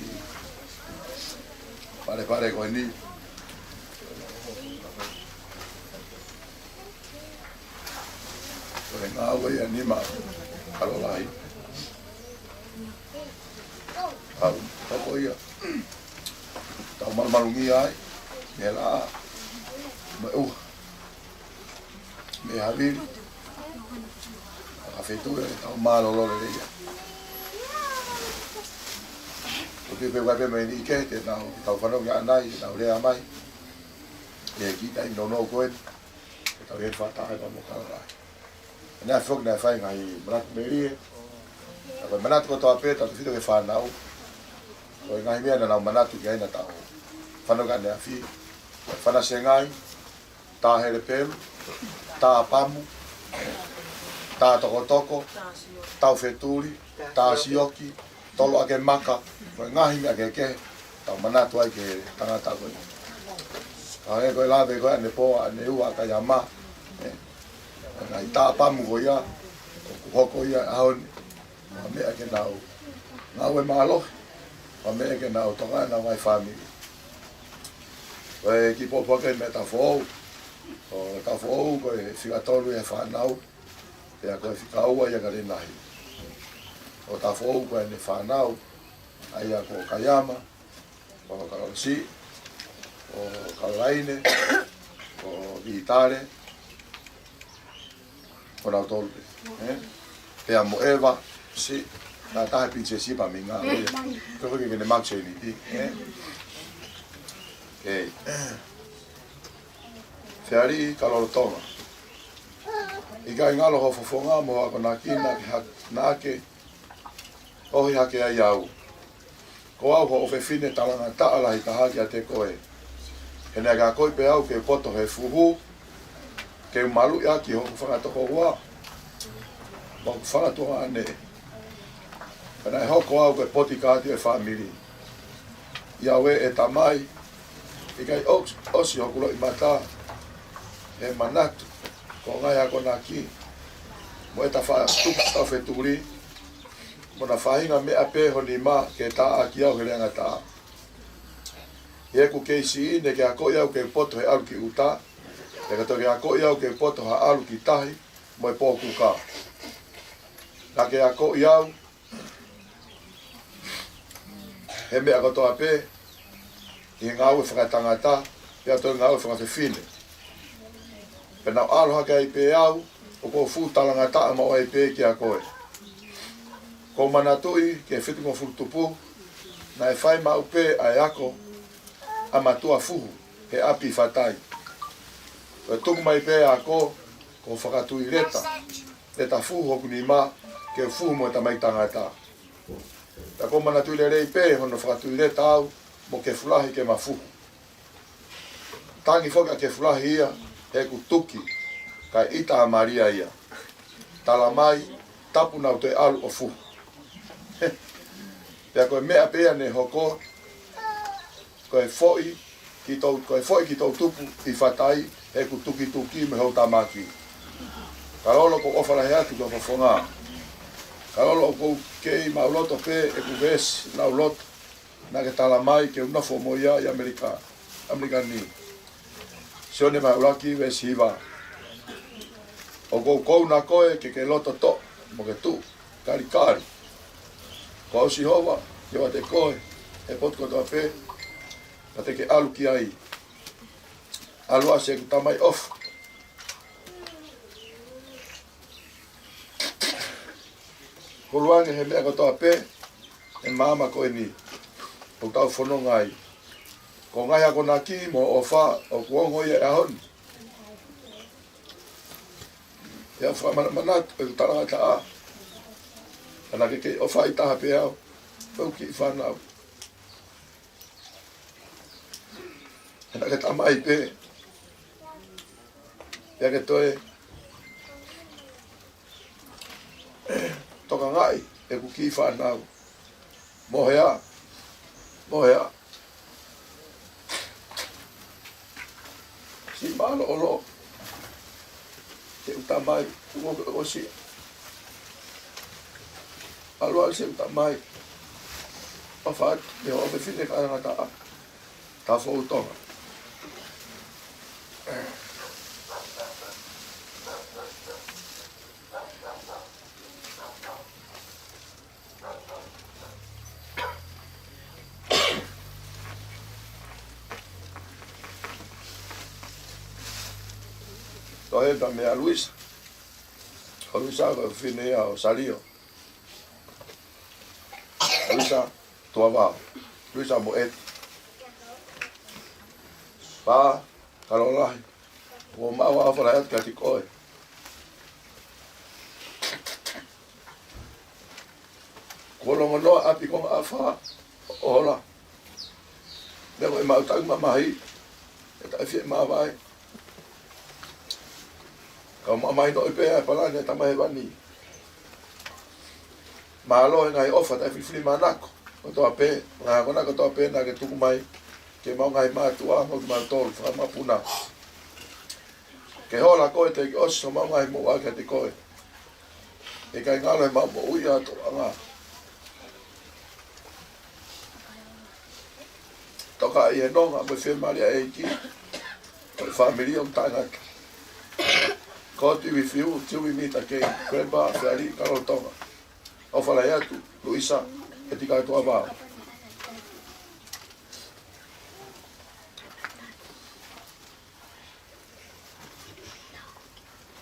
palepale ko eni. Ko e ngāue ia ʻa e nima ʻa Lolai. Au, tau ko ia. Tau malumalungia ai, mei he laʻā, mei he ʻuha, mei he havili, ʻa e feituʻu ē, tau mālōlō lelei ai. Ko e pehē pē mei ni ke, te nau, tau fanongo ki ai ʻanai, te nau lea mai. ʻI he kiʻi taimi nounou ko ē, ke tau ʻi heni fakataha ai pea mo Kalolai. Naʻe foki naʻe fai ngaahi manatu melie. Ka ko e manatu kotoa pē, tautefito ki he fānau. Ko e ngaahi meʻa naʻa nau manatu ki ai naʻa tau fanongo ki ai ʻaneafi. Fana Sengai, Tā Helepelu, Tā Pamu, Tā Tokotoko, Tau Fetuli, Tā Sioki, Tolu ake maka, ko e ngaahi meʻa kehekehe, tau manatu ai ki he tangata ko ē. Ka ʻi he ko e lave ko ē ʻanepō, ʻaneua, ʻa Kaiama, ē, ngaahi Tā Pamu ko ia, ʻoku hoko ia he ʻaho ni, ʻa e meʻa ke nau ngāue mālohi, ʻa e meʻa ke nau toka ʻenau ngaahi fāmili. Ko e kiʻi pōpoaki meʻa Tafoʻou, ko Tafoʻou ko e fika tolu ʻi he fānau, pea ko e fika ua ia ka linahi. Ko Tafoʻou ko ʻene fānau, ʻa ia ko Kaiama, ko Kalolasi, ko Kalolaine, ko Vitale, ko nautolu pē, ē? Pea mo ʻEva, si, na tahe pinisesi pa minga, ē? Tō ke ke ne maku se ni ti, ē? Kei. Fealiʻi ka lolotonga. ʻIkai ngalo ho fofonga mo ho akonaki naʻa ke ha-, naʻa ke ʻohi hake ai au. Ko au hoʻo fefine talangataʻa lahi taha kiate koe. He naʻa ke akoʻi pē au ke poto he fuhu, ke maluʻi ʻaki hoku fanga tokoua, mo hoku fanga tuongaʻane. Pea naʻe hoko au ko e potikaati ʻo e fāmili. ʻIa ʻoe ʻe Tamai, ʻikai ʻos-, ʻosi hoku loʻimata he manatu ki ho ngaahi akonaki, mo e tafa tuku Tau Fetuli, mo ʻena faʻahinga meʻa pē ho nima ke tā ʻaki au he leangataʻa. ʻI heʻeku kei siʻi ne ke akoʻi au ke poto he ʻalu ki ʻuta, pea ka toe ke akoʻi au ke poto ha ʻalu ki tahi mo e pōkuka. Naʻa ke akoʻi au he meʻa kotoa pē, ʻi he ngāue fakatangata, pea toe ngāue fakafefine. Pea naʻa ku ʻalu hake ai pē au, ʻoku ou fuʻu talangataʻa maʻu ai pē kia koe. ʻOku ou manatuʻi ki he fitungofulu tupu, naʻe fai maʻu pē ʻa e ako ʻa Matua Fuhu he ʻapi fatai. Ko e tuku mai pē ako, ko e fakatui leta, leta fuhu hoku nima, ke fuhu mo e tamai tangata. Pea ʻoku ou manatuʻi lelei pē hono fakatuʻi leta au mo Kefulahi ke ma fuhu. Tangi foki ʻa Kefulahi ia heʻeku tuki, kae ʻita ʻa Malia ia. Tala mai, tapu naʻa ku toe ʻalu ʻo fuhu. Pea ko e meʻa pē ia ne hoko, ko e foʻi ki tou, ko e foʻi ki tou tupu ʻi Fatai, heʻeku tukituki mo e houtamaki. Ka lolo ʻoku ou ʻofa lahi atu ki ho fofonga. Ka lolo ʻoku ou kei maʻuloto pē ʻeku veesi naʻa ku loto naʻa ke tala mai ke u nofo mo ia ʻi ʻAmelika, ʻAmelika ni. Sione vahe ʻuluaki veesi hiva. ʻOku ou kounaʻi koe ke ke loto toʻa mo ke tuʻu kalikali. Ko au Sihova, ʻe ʻoatu ʻe koe ʻa e potu kotoa pē naʻa te ke ʻalu ki ai. ʻAlu ʻasi ʻeku tamai ʻofa. Kuluange he meʻa kotoa pē ʻi he maama ko eni ʻoku tau fononga ai. Ko e ngaahi akonaki mo e ʻofa ʻoku ongo ia he ʻaho ni. ʻI heʻeku fakamanamanatu ʻeku talangataʻa, naʻa ke kei ʻofaʻi taha pē au, pea u kiʻi fānau. Naʻa ke tamai pē, pea ke toe tokangaʻi ʻeku kiʻi fānau. Mo hea, mo hea. Siʻi mālōlō, siʻi tamai, kuo ke ʻosi. ʻAlu ʻa siʻi tamai. ʻOfa atu, ʻi hoʻo fefine kae ngata ʻa. Tafoʻou Tonga. Toe ta meʻa Luisa. Ko Luisa ko e fefine ia ʻo Salio. Luisa Tuavao. Luisa mo ʻEti. Pā, Kalolahi. ʻOku ou maʻu ʻa e ʻofa lahi atu kiate koe. Kuo longonoa ʻapi konga ʻa fā ʻo hola. Meʻa ko e maʻu taʻu mamahi, ʻe taʻe fie mavae. Ka u maʻamahi noʻi pē ʻa e palani ʻa e Tamai Hēvani. Mālō e ngaahi ʻofa taʻe filifili manako kotoa pē, ngaahi akonaki kotoa pē naʻa ke tuku mai ki heʻemau ngaahi mātuʻa mo kimautolu fakamapuna. Ke hola koe teʻeki ʻosi homau ngaahi moʻua kiate koe. ʻE ʻikai ngalo heʻemau moʻui ʻa e tōʻanga. Toka ʻi he nonga mo e fiemālie ʻa e ʻEiki, ko e fāmili ʻoku taʻengata. Ko Tivi Fiu, Tivi Mita Kei, Grandpa, Feali, Kalolo Tonga. ʻOfa lahi atu, Luisa, ʻEti Tuavao.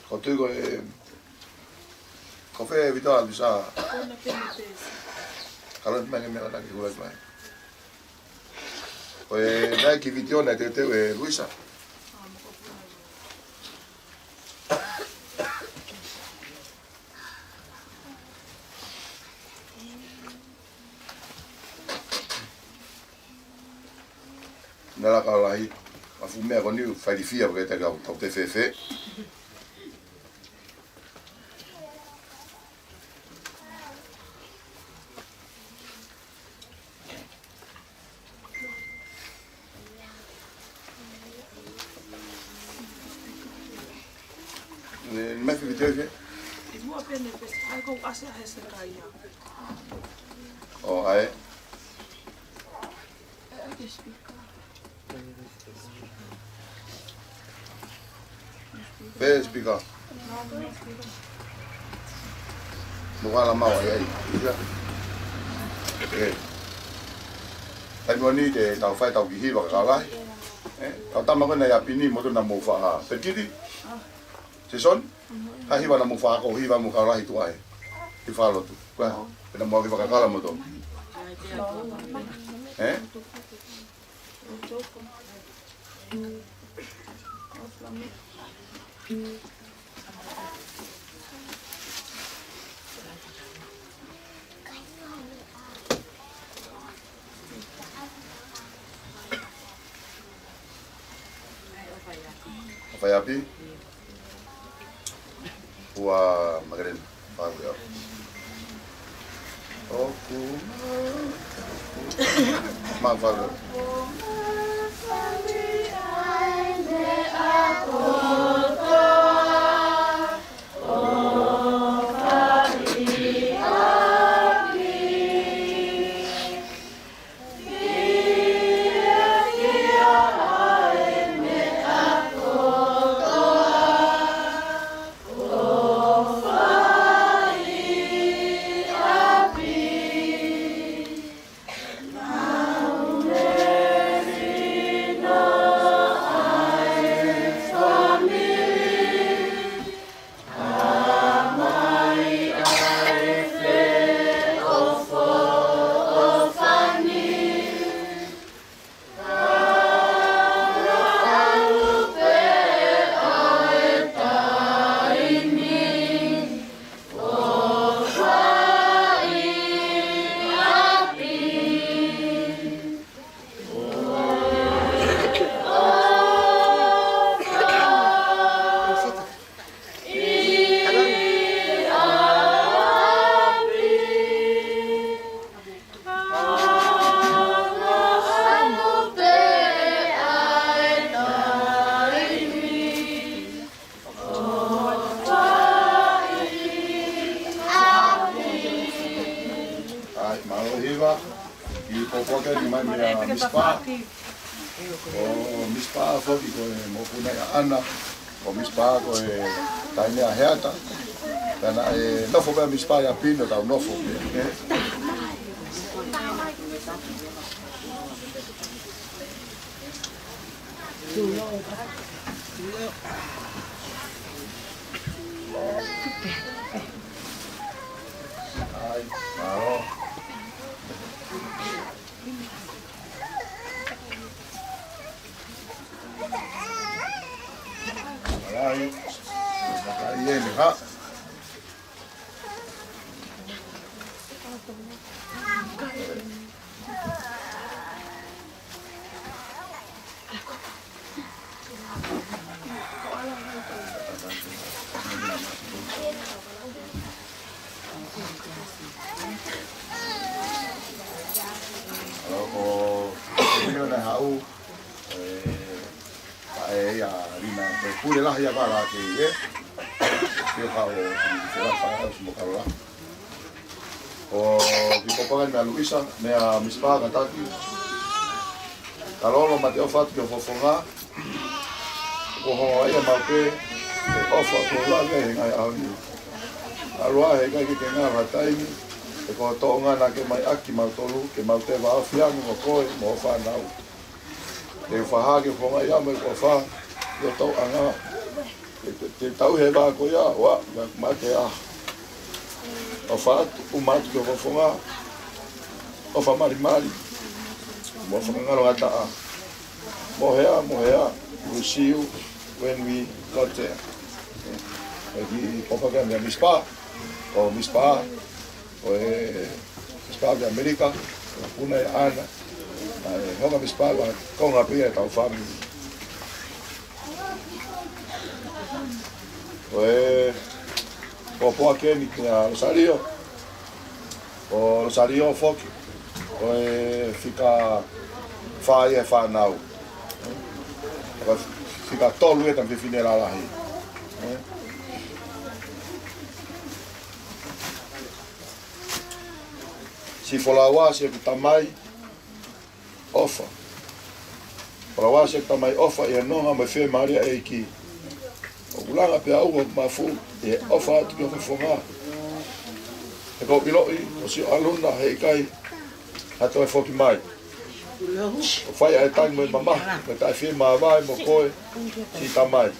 Ko tui ko e, ko fē vitoa Luisa. Kalo mai ke meʻa naʻa ke hula mai. Ko e naʻe ki vitoa naʻe teuteu ʻe Luisa. Naʻa laka lahi, a fuʻu meʻa ko eni ʻoku failifia, ʻoku ʻikai te u tau te fēfē. Ne, ne mai fifiteu ke? ʻI muʻa pē ne pesi, ʻai ko ʻasi ʻa Hesekaia. ʻO, ʻai. Pē speaker. Mo kala mau ai ai. Ia. ʻE. Taimi ʻo ni te tau fai tau kiʻi hiva kakala. ʻE, tau tama ko ena ia pini mo tuna mo fa. Pekiti. Seson. Hai hiva na mo fa ko hiva mo kala hi tuai. Hi fa lotu. Kua. Pena mo hiva kakala mo to. ʻE. Faiapi, ua Makaleni, fānau. ʻOku ma fānau. ʻAi, mālō hiva, kiʻi poupou eni mai meia Misi Pā. Ko Misi Pā foki ko e mokopuna ia ʻaʻana. Ko Misi Pā ko e taʻahine ʻa Heata. Pea naʻe nofo pē ʻa Misi Pā ʻi ʻapi ni ʻo tau nofo pē, ē? ʻAi, mālō. ʻAi, maka i eni, ha? ʻAlo, ko e mio na haʻu, ē, ʻa e ia Lina, ko e pule lahi ia pala ke, ē? Ke hao, ke la fa, ʻo si mo kalola. ʻO kiʻi poupou eni meia Luisa, meia Misi Pā kātaki. Ka lolo mate ʻofa atu ki ho fofonga. Ko hono ʻai ʻa maʻu pē, ʻe ʻofa ko la ke he ngaahi ʻaho ni. ʻAlu ā he ʻikai ke ke ngalo ha taimi, ʻe ko e toʻonga naʻa ke ʻomai ʻaki kimautolu, ke mau teva ofi ange mo koe, mo ho fānau. Te u fakahā ki ho fofonga ia mo e ʻofa, ʻi ho toʻonga. Te, te, te tau he vā ko ia, ʻoua, ʻoua mate ā. ʻOfa atu, ʻuma atu ki ho fofonga, ʻofa malimali, mo fakangalo ngataʻa. Mohea, mohea, we'll see you when we got there. ʻE kiʻi poupou eni meia Misi Pā, ʻo Misi Pā, ʻo e Misi Pā ki ʻAmelika, ʻo puna ʻi ʻaʻana, ʻa e hoko Misi Pā, ʻa e konga pē ia ʻetau fāmili. ʻO e poupou eni kia Rosario, ʻo Rosario foki, ʻo e fika fā ia e fānau. ʻO e fika tolu ia tama fefine lalahi. Siʻi folaua siʻeku tamai ʻofa. Folaua siʻeku tamai ʻofa ʻi he nonga mo e fiemālie ʻa e ʻEiki. ʻOku langa pē au ʻo mafu ʻi he ʻofa atu ki ho fofonga. He ʻoku ou ʻiloʻi ʻosi ʻalu na he ʻikai ha toe foki mai. ʻOku fai ʻa e tangi mo e mamahi, mo e taʻefiemāvae mo koe, siʻi tamai.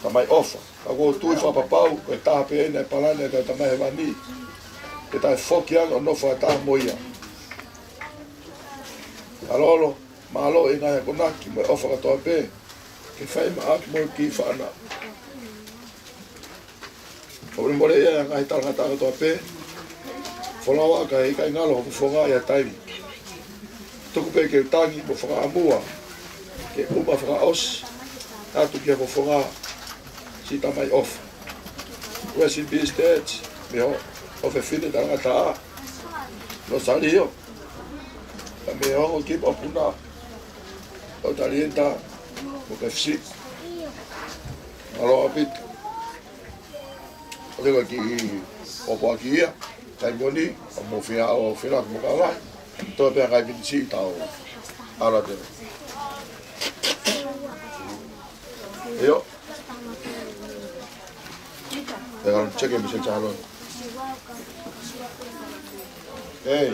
Tamai ʻofa. Ka ʻoku ou tui fakapapau, ko e taha pē eni e palani ʻa e Tamai Hēvani. Ke taʻefoki ange ʻo nofo fakataha mo ia. Ka lolo, mālō e ngaahi akonaki mo e ʻofa kotoa pē ke fai maʻaku mo e kiʻi fānau. Fakamolemole ia ngaahi talangataʻa kotoa pē. Folaua ka ʻikai ngalo ho fofonga ʻi ha taimi. Tuku pē ke u tangi mo fakaʻamua ke ʻuma fakaʻosi Atu kia Fofonga, siʻi tamai ʻofa. Rest in peace, Dad. Mei ho, ho fefine talangataʻa, Losalio. Pea mei ho ongo kiʻi mokopuna, ʻo Talienta, mo Pepsi. Mālō ʻaupito. ʻOku ou kiʻi pōpoaki ia, taimi ko eni, ʻo mou fie ʻo fie laka mo kau lahi. Toe pē ha ngaahi miniti siʻi tau ala tele. ʻIo. Pea ka check e message ʻa Lon. Ei.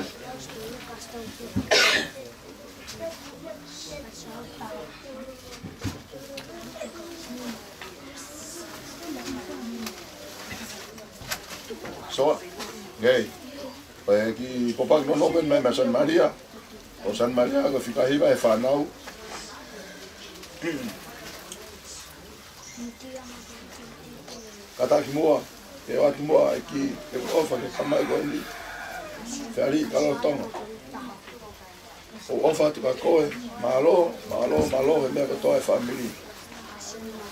So, okay. Pea kiʻi pōpoaki nounou pē eni mai mei Santa Maria. ʻO Santa Maria, ko e fika hiva e fānau. Kātaki muʻa, ke ʻoatu muʻa e kiʻi, ke ʻofa ki he tamai ko eni. Fealiʻi Kalola Tonga. ʻOku ou ʻofa atu kia koe, mālō, mālō, mālō he meʻa kotoa e fāmili.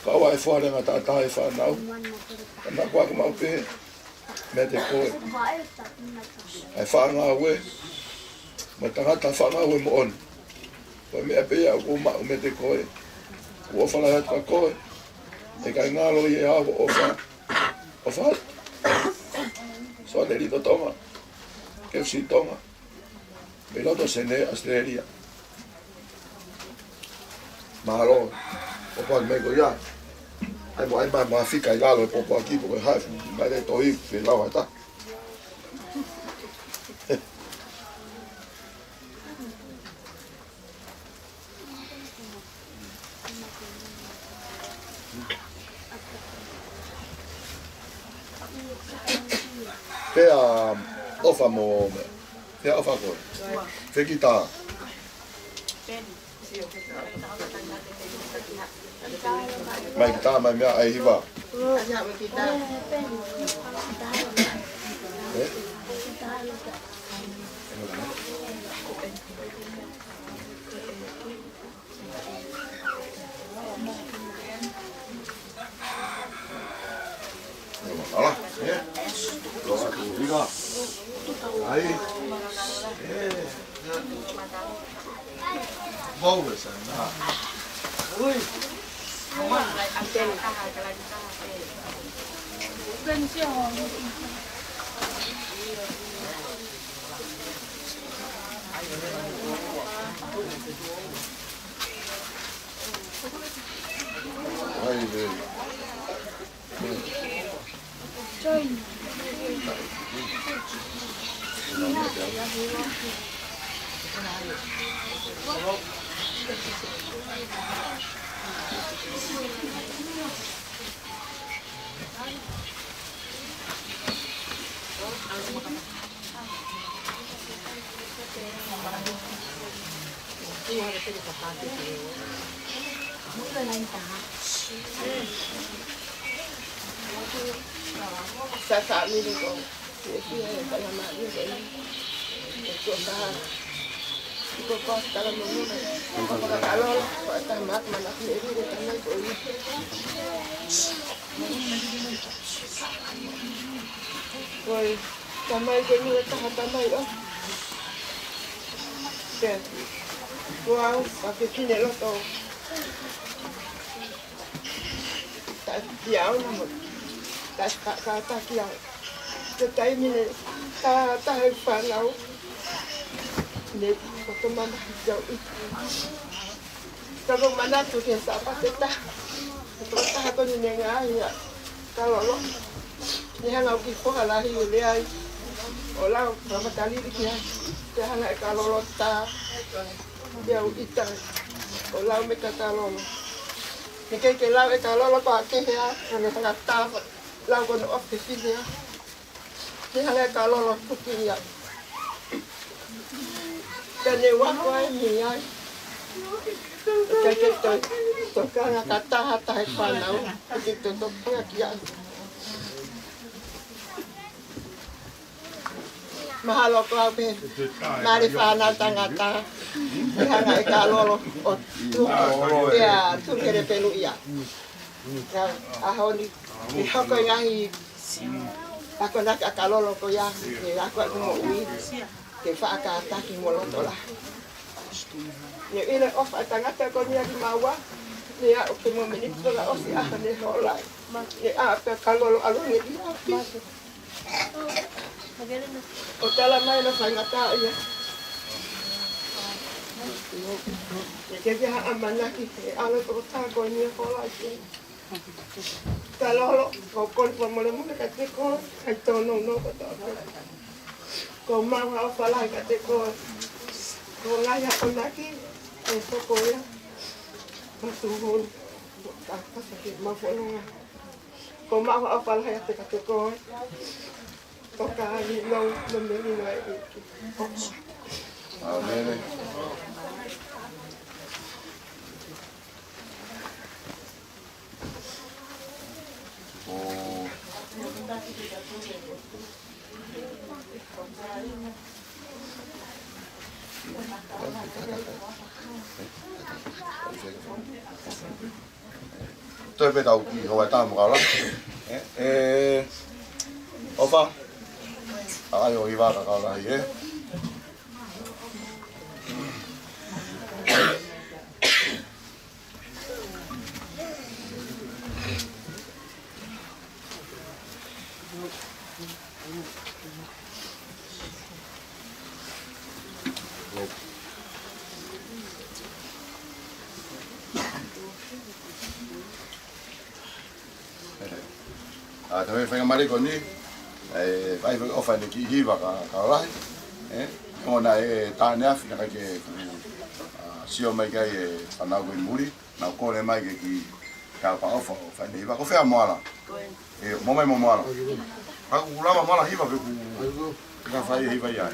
Kau ai e foha lelei taha e fānau. Ka naʻa ku ako maʻu pē meiate koe. ʻA e faʻa ngāue, mo e tangata faʻa ngāue moʻoni. Ko e meʻa pē ia ʻoku ou maʻu meiate koe. ʻOku ou ʻofa lahi atu kia koe. ʻE ʻikai ngalo ia ʻi he ʻofa. ʻOfa. Soane Lito Tonga. Kefisi Tonga. Mei loto Senē, Australia. Mālō. Pōpoaki mai ko ia. ʻAi mo ʻai mai mo e fika ʻi lalo e pōpoaki pe ko e hā e fuʻu meʻa ʻe tohi ke lau ata. Pea ʻofa mo meʻa. Pea ʻofa koe. Fekita. Mai kita, mai meʻa ʻai hiva. Eh? Ala, eh? Loa tu higa. Ai. Eh. Vau e sana. Ui. Ai, vei. Ko e tamai ko eni ʻe taha tamai ʻo. Pea. Ko au, ka ke kine loto. Taʻe pia au na mo. Taʻe ka, ka taki au. Ko e taimi ne, ta, ta he fānau. Ne, ko to mama ki au i. Ka ko manatu ki he Sāpate taha. Ko e taha ko eni ne ngaahi ʻa Kalolo. Ne hanga ʻo kiʻi foha lahi ʻo lea ai. ʻO lau, ka matalili ki ai. Te hanga ʻe Kalolo tā. Te au ʻita. ʻO lau mei he Kalolo. Ne kei ke lau ʻe Kalolo ko ā ke hea. Ko ne hanga tā. Lau ko hono ʻofa ki he fineʻa. Ne hanga ʻe Kalolo tuki ia. Pea ne ua ko ai ni ai. Ka ke to, to ka nga ka taha taha e fānau. Ka ke to to ka ki ai. Mahalo ko au pē, mali fānau tangata, ʻi hanga ʻe Kalolo ʻo tuku, pea tuli hele pelu ia. Ka ʻaho ni, ʻi hoko e ngaahi akonaki ʻa Kalolo ko ia, ke ako ʻeku moʻui, ke faʻa kātaki mo loto lahi. Ne ʻilo e ʻofa ʻa e tangata ko eni kiate kimaua, ne aʻu ki he momeniti ko ē ʻosi ʻaho ne hola ai. Ne ʻā pē Kalolo ʻalu ne ʻi ʻapi. ʻO tala mai ʻene faingataʻa ia. Ne ke ke ha ʻamanaki ke ʻalu e tokotaha ko eni hola ai. Kalolo, ʻoku ou kole fakamolemole kiate koe, ʻa e tōnounou kotoa pē. Ko e maʻu ha ʻofa lahi kiate koe. Ko e ngaahi akonaki, ʻe hoko ia. Matuhulu, ka pasa ke maʻu fononga. Ko e maʻu ha ʻofa lahi atu kiate koe. Toka ai, no, no, meni no e ʻEiki. ʻĀmene. ʻO toe pē tau kiʻi hoa e tama kala. ʻE, ʻe, ʻofa. ʻAi ʻo hiva ka kala ʻi, ē. ʻA, tau e faingamālie ko eni, ʻe, ʻai fai ʻofa ʻene kiʻi hiva ka, ka lahi, ē, ʻo na e taʻane afi na kai ke, ʻa, sio mai ki ai e fānau ko ē muli, na kole mai ke kiʻi, ka pa ʻofa, ʻofa ʻene hiva, ko fē ʻa Moala? ʻE, mo mai mo Moala. Ka ku lava Moala hiva pe ku, ka fai hiva ia.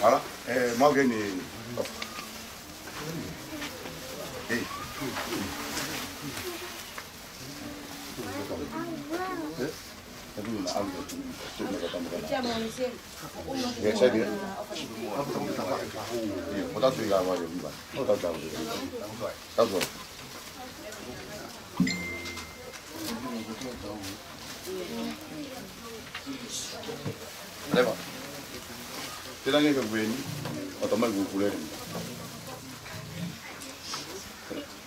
Ala, ʻe, mau ke ni. ʻE. ʻE, sai pē. ʻIo, ko tau tui ka wale viva. Ko tau tui. Leva. Pela ngai ka kueni, ʻo tamai ku kulele.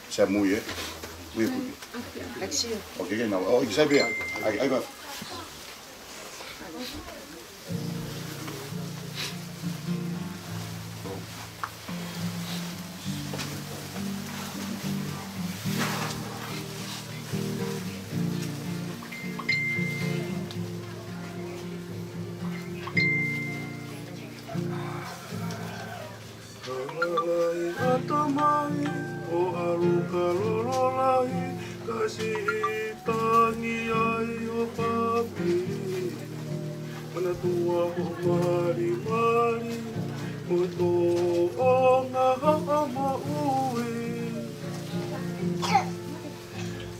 Sa mui, ē? Mui e kupi. ʻOkei, ke na. ʻO, ʻi sai pē. ʻAi, ʻai, ʻai. Ka lalai ʻatamai ʻo ʻalu Kalolo lahi, ka siʻi tangi ai ʻo papi. Manatua hoʻo malimali, mo e tōʻonga haʻa maʻuli.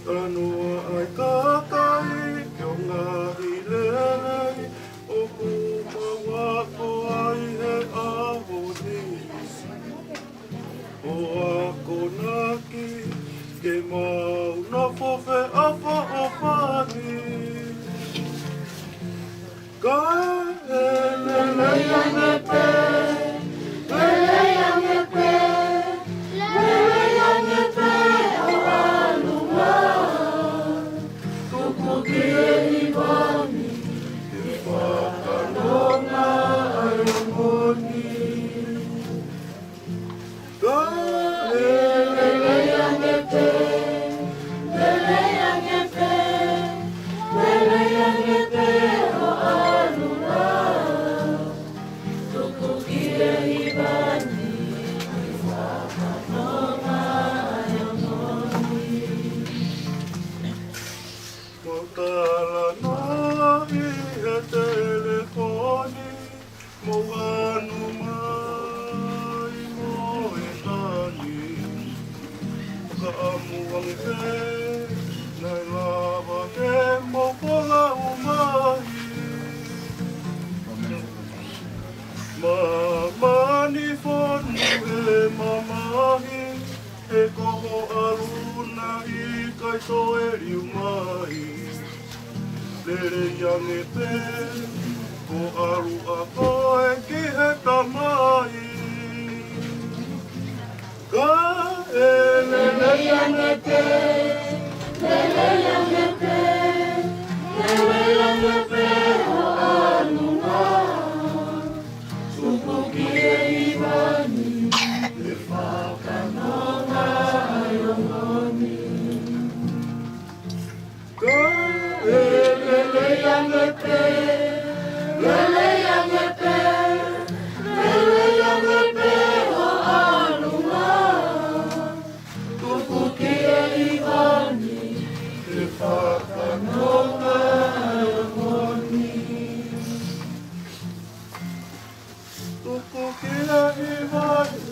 Talanoa ʻa e kakai ki ho ngaahi lelei, ʻoku mau ako ai he ʻaho ni. ʻO akonaki ke mau nofo feʻofoʻofani. Kae lelei ange pē, lelei ange pē, lelei ange pē ʻo ʻalu mai. Tuku ki he hiva ni ke fakanonga ai ʻa moʻoni. Kae lelei ange pē, lelei ange pē, lelei ange pē ʻo ʻalu mai. Tuku ki he hiva ni ke fakanonga ai ʻa moʻoni. Mau talanoa ʻi he telefoni, mau anu mai mo e tangi. Ka ʻamu ange pē, naʻe lava ke mau folau mai. Ko hoʻo ʻalu naʻe ʻikai toe liliu mai. Lelei ange pē hoʻo ʻalu ʻa koe ki he Tamai. Kae lelei ange pē, lelei ange pē, lelei ange pē hoʻo ʻalu mai. Tuku ki he ʻīvani, ke fakanonga ai hoʻo moʻoni. Kae lelei ange pē, lelei ange pē, lelei ange pē hoʻo ʻalu mai. Tuku ki he ʻīvani, ke fakanonga ai hoʻo moʻoni. Tuku ki he ʻīvani,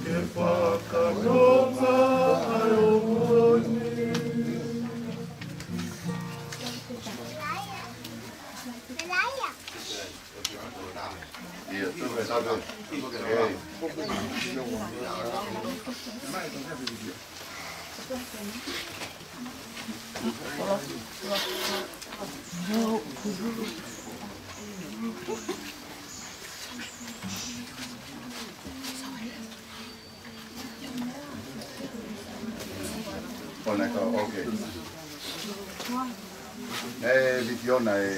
ke fakanonga ai hoʻo moʻoni. Ona ka, okay. Naʻe vitiona ʻe,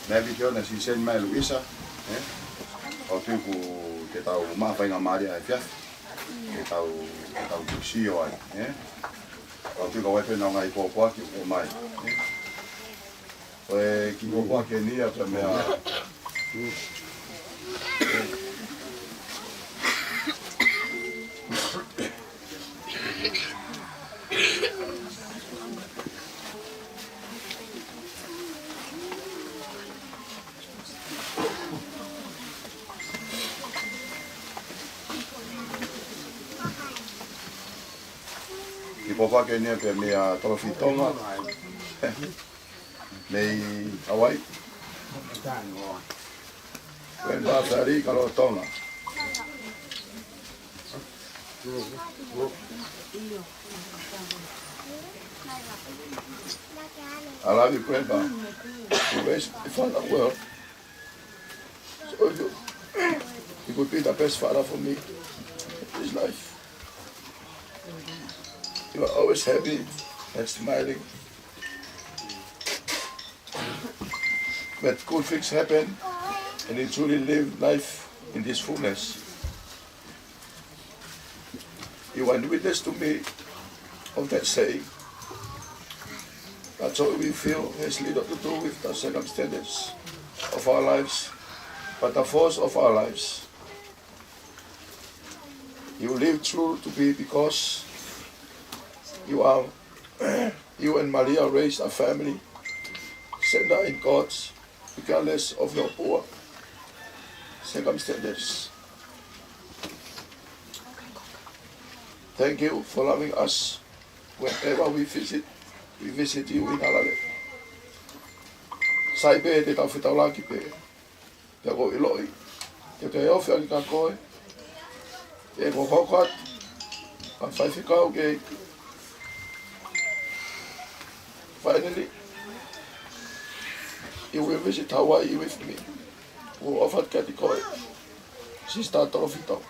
naʻe vitiona ʻe Siseni mo Luisa, ē? ʻOku ou tui kuo tau maʻu faingamālie ʻa e efiafi ke tau, ke tau sio ai, ē? ʻOku ou tui ka ʻoku ʻi ai pē ʻenau ngaahi pōpoaki ʻoku ʻomai, ē? Ko e kiʻi pōpoaki eni ia pea meʻa. Kiʻi pōpoaki eni ia pea meʻa Tolofi Tonga. Mei Hawaii. Grandpa Fari Kalotonga. I love you, Grandpa. You raised me in the world. So you, you could be the best father for me in this life. You are always happy and smiling. But good things happen, and you truly live life in this fullness. You are witness to me of that saying. That's how we feel has little to do with the circumstances of our lives, but the force of our lives. You live true to me because you are, you and Maria raised a family centered in God, regardless of your poor circumstances. Thank you for loving us wherever we visit. We visit you in Harare. Sai pē te tau fetaulaki pē. Pea ʻoku ou ʻiloʻi te u toe ofi ange kia koe. Pea ʻoku ou hoko atu ko ha faifekau kei. Finally, you will visit Hawaii with me. ʻOku ou ʻofa atu kiate koe, Sister Tolofi Tonga.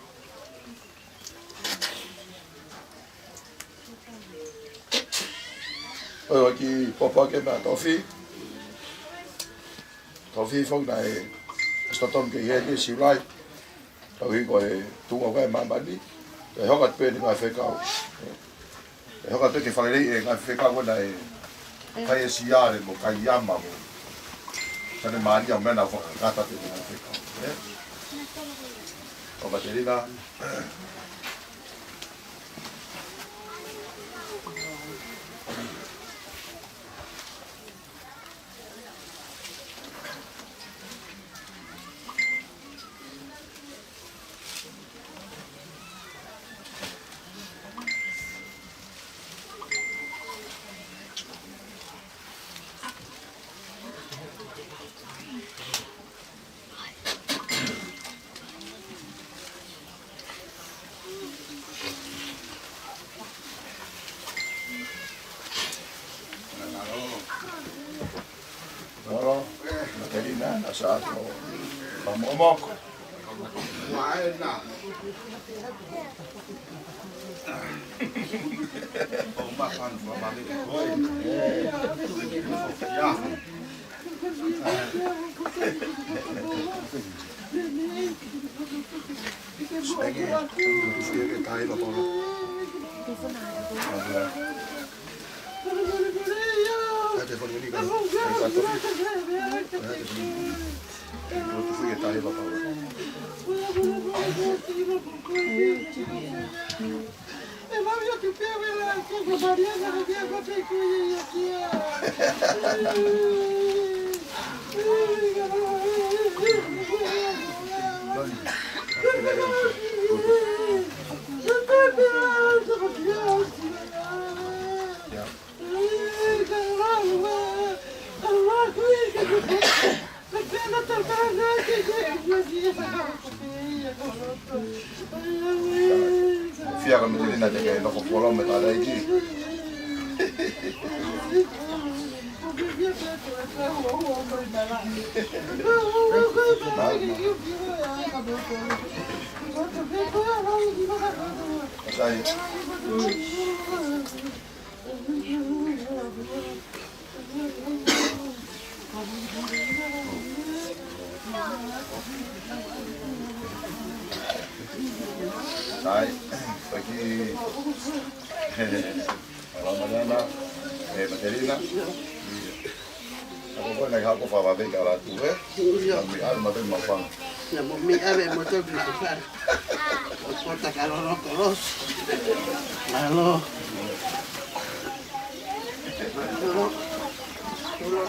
ʻOi, ʻoku ou kiʻi pōpoaki meʻa Tofi. Tofi foki naʻe ʻosi totonu ke ʻi heni ʻi Siulai. Tofi ko e tuʻunga ko ē ʻa māmani. ʻE hoko atu pē ʻene ngaahi fekau. ʻE hoko atu pē ke fakalelei ʻene ngaahi fekau ko ē naʻe fai ʻe Siale mo Kaiama mo Sane Malia mo e meʻa naʻa ku fakakata atu ʻene ngaahi fekau. Ē? ʻO Matelina. Sa ko, ka moʻomoko. Fia ka mitelina te ke noko polo me talaiki. Sai. Sai, paki. Ala mana, eh, matelina. Ako ko na hako fa ba venga la tu, eh. Ia. Mi al ma ben ma fang. Ia mo mi ave mo to bi ko fa. O kota ka lo lo ko lo. Malo. Malo,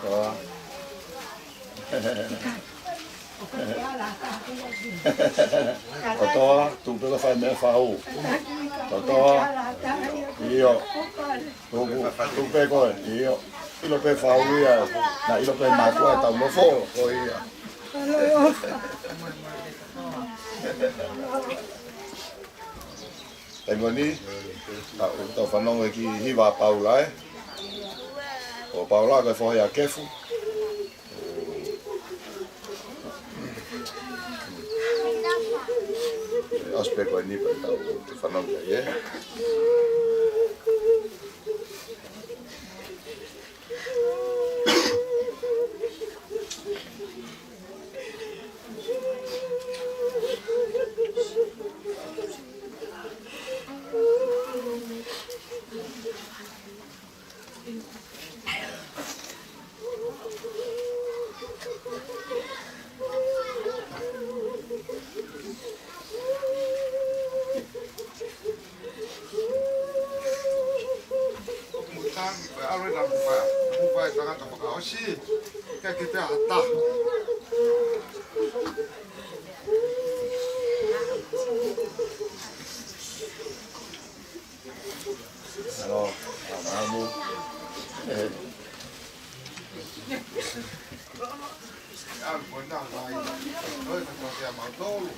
Totoa. Totoa, tuku pē ko e fai meʻa fau. Totoa. ʻIo. Tuku, tuku pē ko ē. ʻIo. ʻIlo pē fau ia. Naʻa ʻilo pē mātuʻa ʻe tau nofo ko ia. Taimi ni, tau, tau fanongo ki he hiva ʻa Paula, ē. Ko Paula ko e foha ia ʻo Kefu. ʻOsi pē ko eni pea tau fanongo ki ai, ē. Mutang, ko e ʻalu ena mo e, mo e tangata fakaʻosi. Ka ke te ata. Alo, alo, alo. Eh. ʻAlu ko ena mai. Oi, ka tau kia mautolu.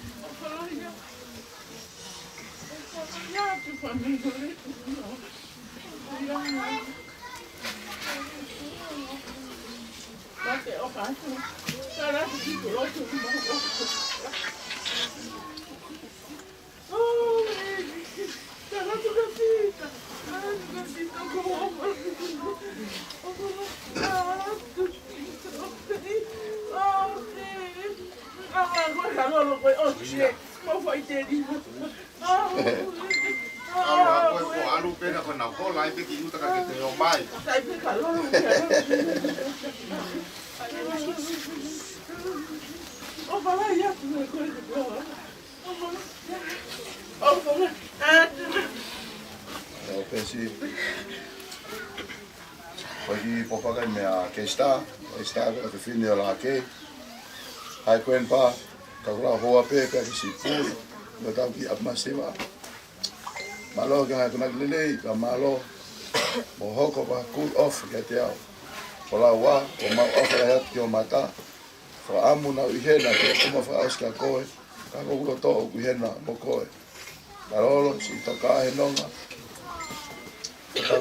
ʻAlu ha koe ko ʻalu pē na ko na kola ai pē ki ʻuta ka ke te ō mai. ʻO pesi. Ko e kiʻi pōpoaki meia Kesita, Kesita ko e fefine ʻo Lākei. Hi, Grandpa, ka kuo lau hoa pē, pea ki sipu, ʻo tau ki ʻapi masiva. Mālō ki he ngaahi akonaki lelei, ka mālō mo hoko ʻo cool off kiate au. Ko lau ā, ʻoku mau ʻofa lahi atu ki ho mata, fakaʻamu naʻa ku ʻi hena ke u ʻuma fakaʻosi kia koe, ka ko hoku loto ʻoku ʻi hena mo koe. Malolo, siʻi Toka he nonga. ʻEta,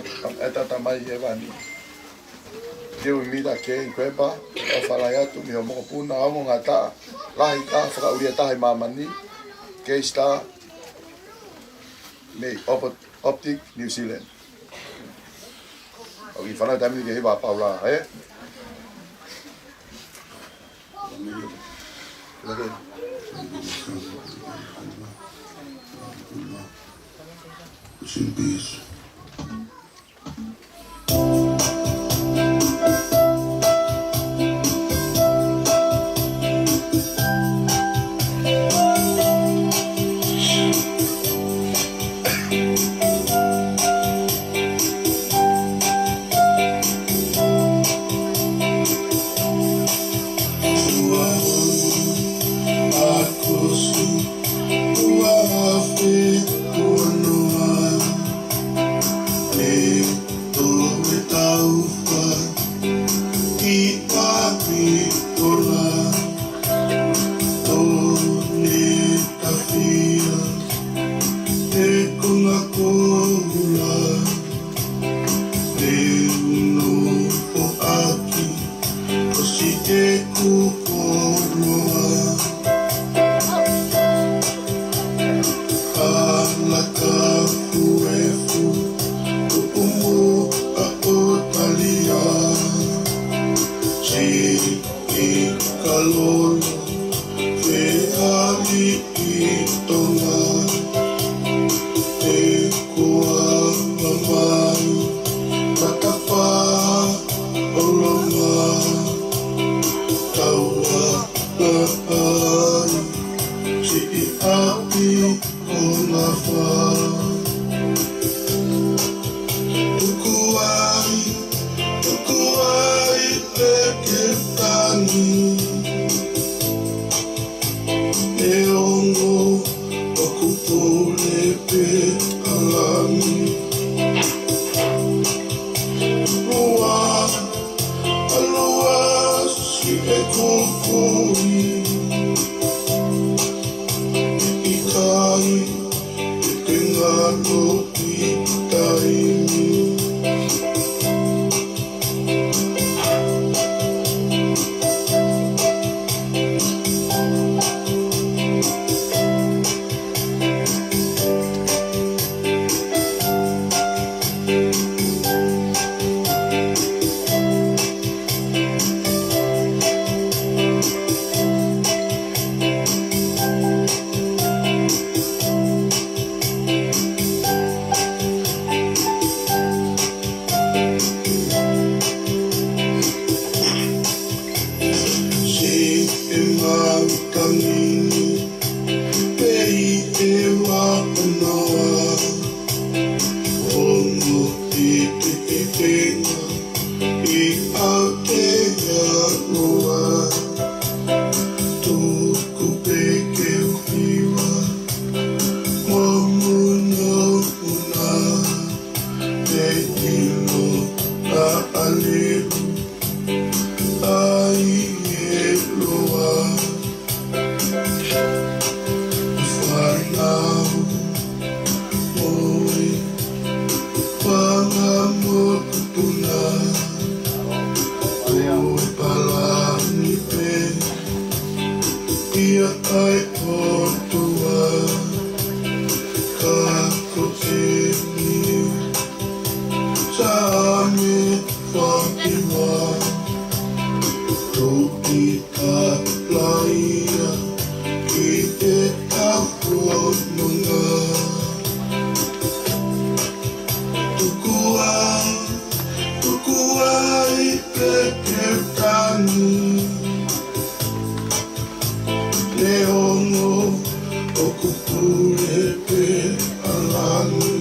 ʻeta Tamai Hēvani. Teu mita ke i kuepa, ʻofa lahi atu mei hoʻo mokopuna, ongo ngataʻa, lahi taha, fakaʻulia taha ʻi māmani, K-Star, mei Op-, Optic New Zealand. ʻOku fanau tamini ke hiva Paula, ē? Rest in peace. Ua ʻakusi, ua afe, ua noa, ʻe toe taufa, ʻi ʻapi kola, tone tafia, ʻe konga koula, ʻe uno poaki, ʻosi ʻeku koloa. Ala ka fuefu, uʻumu a o talia. Siʻi kalolo, feʻali ʻi Tonga. Te kua mamai, matapā ʻolonga. Taua ai, siʻi ʻapi konafa. Tuku ai, tuku ai, peke tani. Neongo ʻoku pule pē ʻa langi. Lua, ʻalua siʻeku kui. ʻIkai te ngalo ʻi taimi. Siʻi mautani, pei ʻe ua noa, ongo ʻi te ʻekenga, ʻi Aotearoa. Tuku pē ke u hiva, mo muna muna, te ʻilo naʻa lelu ai e loa. Fanau, ʻoi, fanga mokopuna, ʻoi palani pē, ʻia ʻai ʻOtua, ka ko eni, Saame fā hiva, tuʻi talaia ki he tafononga. Tuku ai, tuku ai pē ke tani. Neongo ʻoku pule pē ʻa langi.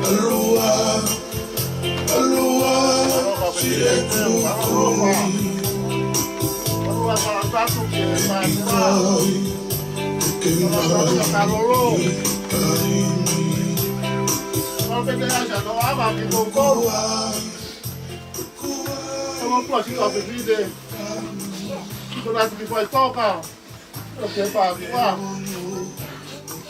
ʻAlua, ʻalua, siʻeku kui. ʻIkai te ke ngalo ʻi taimi. Tuku ai, tuku ai. Tama pua si ka pepide. Tuna tiki fai toka. Oke, pa, pa.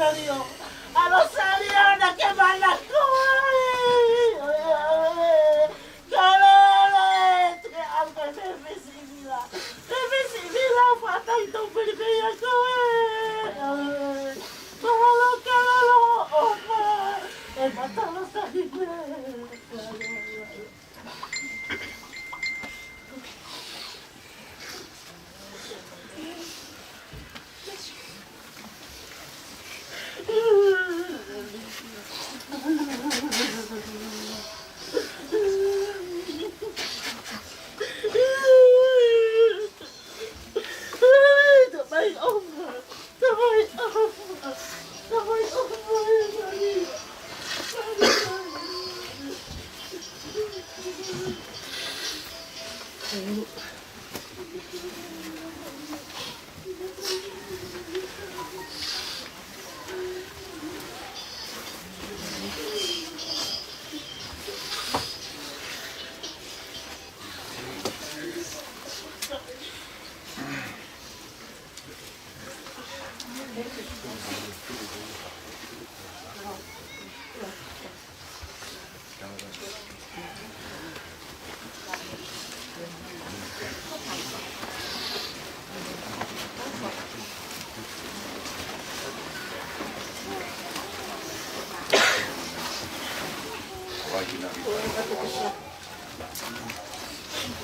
Rosario. ʻA Rosario naʻa ke manako ai. Kalele, tuku ke ʻalu ke fefesi vila. Fefesi vila, fatai tau peli pei a koe. Mahalo kalele ʻofa. E matalo sa ki koe.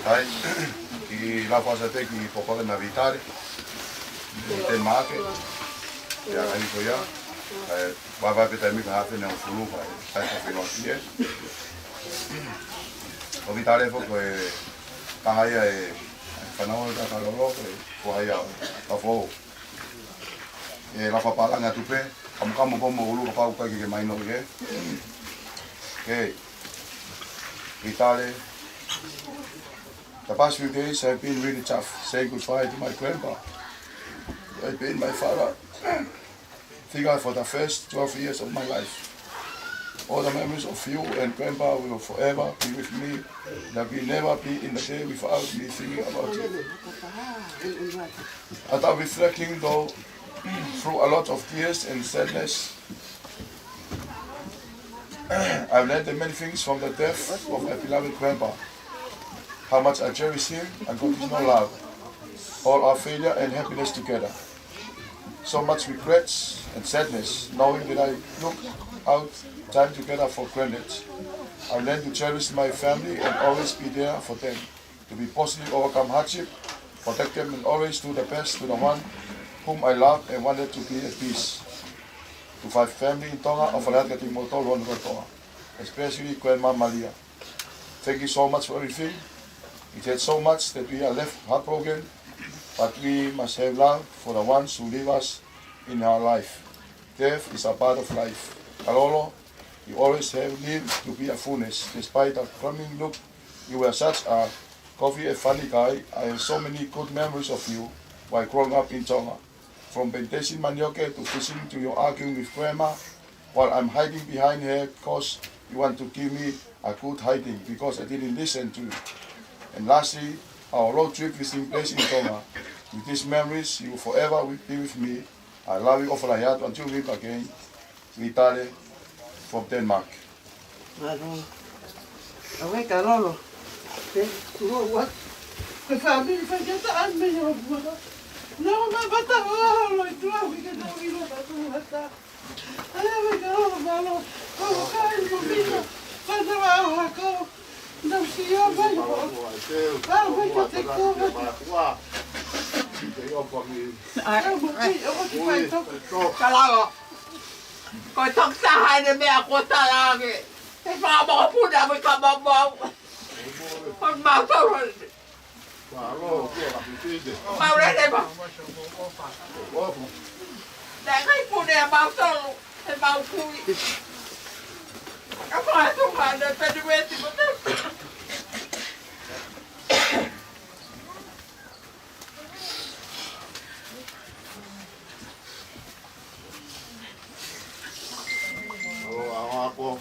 ʻAi, kiʻi lava ʻa e kiʻi pōpoaki ʻa Vitale, ʻi Tenimaki, ʻi he ʻaho ko ia, ʻe, vaivai pē taimi ka hafe ne fulu, ʻai, ʻai ka filo ki he. ʻO Vitale foki ko e taha ia e, e fānau ʻa Kalolo, ko e, ko hai ia, ka fou. ʻE lava pālangi atu pē, kamukamu pē mo ʻulu kapau ʻoku ʻikai ke ke mahino ʻe. Okay. Vitale. The past few days have been really tough. Saying goodbye to my grandpa. He has been my father figure for the first twelve years of my life. All the memories of you and grandpa will forever be with me. There will never be in the day without me thinking about you. After reflecting, though, through a lot of tears and sadness, I've learned many things from the death of my beloved grandpa. How much I cherish him, unconditional love, all our failure and happiness together. So much regrets and sadness, knowing that I took our time together for granted. I learned to cherish my family and always be there for them. To be positive, overcome hardship, protect them and always do the best to the one whom I love and wanted to be at peace. To my family in Tonga, ʻofa lahi atu kiate kimoutolu hono kotoa, especially Grandma Malia. Thank you so much for everything. It hurts so much that we are left heartbroken, but we must have love for the ones who leave us in our life. Death is a part of life. Kalolo, you always have lived to be a fullness, despite the gloomy look. You were such a goofy and funny guy. I have so many good memories of you while growing up in Tonga. From Benitez Manioke to listening to your arguing with Grandma while I'm hiding behind her 'cause you want to give me a good hiding because I didn't listen to you. And lastly, our road trip visiting place in Tonga. With these memories, you will forever wi-, be with me. I love you, ʻofa lahi atu, until we meet again. Vitale from Denmark. Mālō. ʻAuē Kalolo. Ke kuo ua. Ko e fāmili fai ke ta an me yo buata. No ma bata o lo i tua wi ke ta wi lo ta tu hata. ʻAuē Kalolo mālō. Ko ka i mo pita. Fana wa o hako. Nau si o mai o. Ka mai ka te ko. ʻAi. Ka mo ki o ki fai to. Kalolo. Ko e toki taha ʻene meʻa ko tala ake. He fakamokopuna mo e kamamau. Ko mautolu. Mālō, kuo ka pipite. Mālō lelei mo. Naʻe ʻikai pune ʻa mautolu, he mau kui. Ka fakatunga ne peni weti mo te. ʻO, ʻa, ʻa, ko.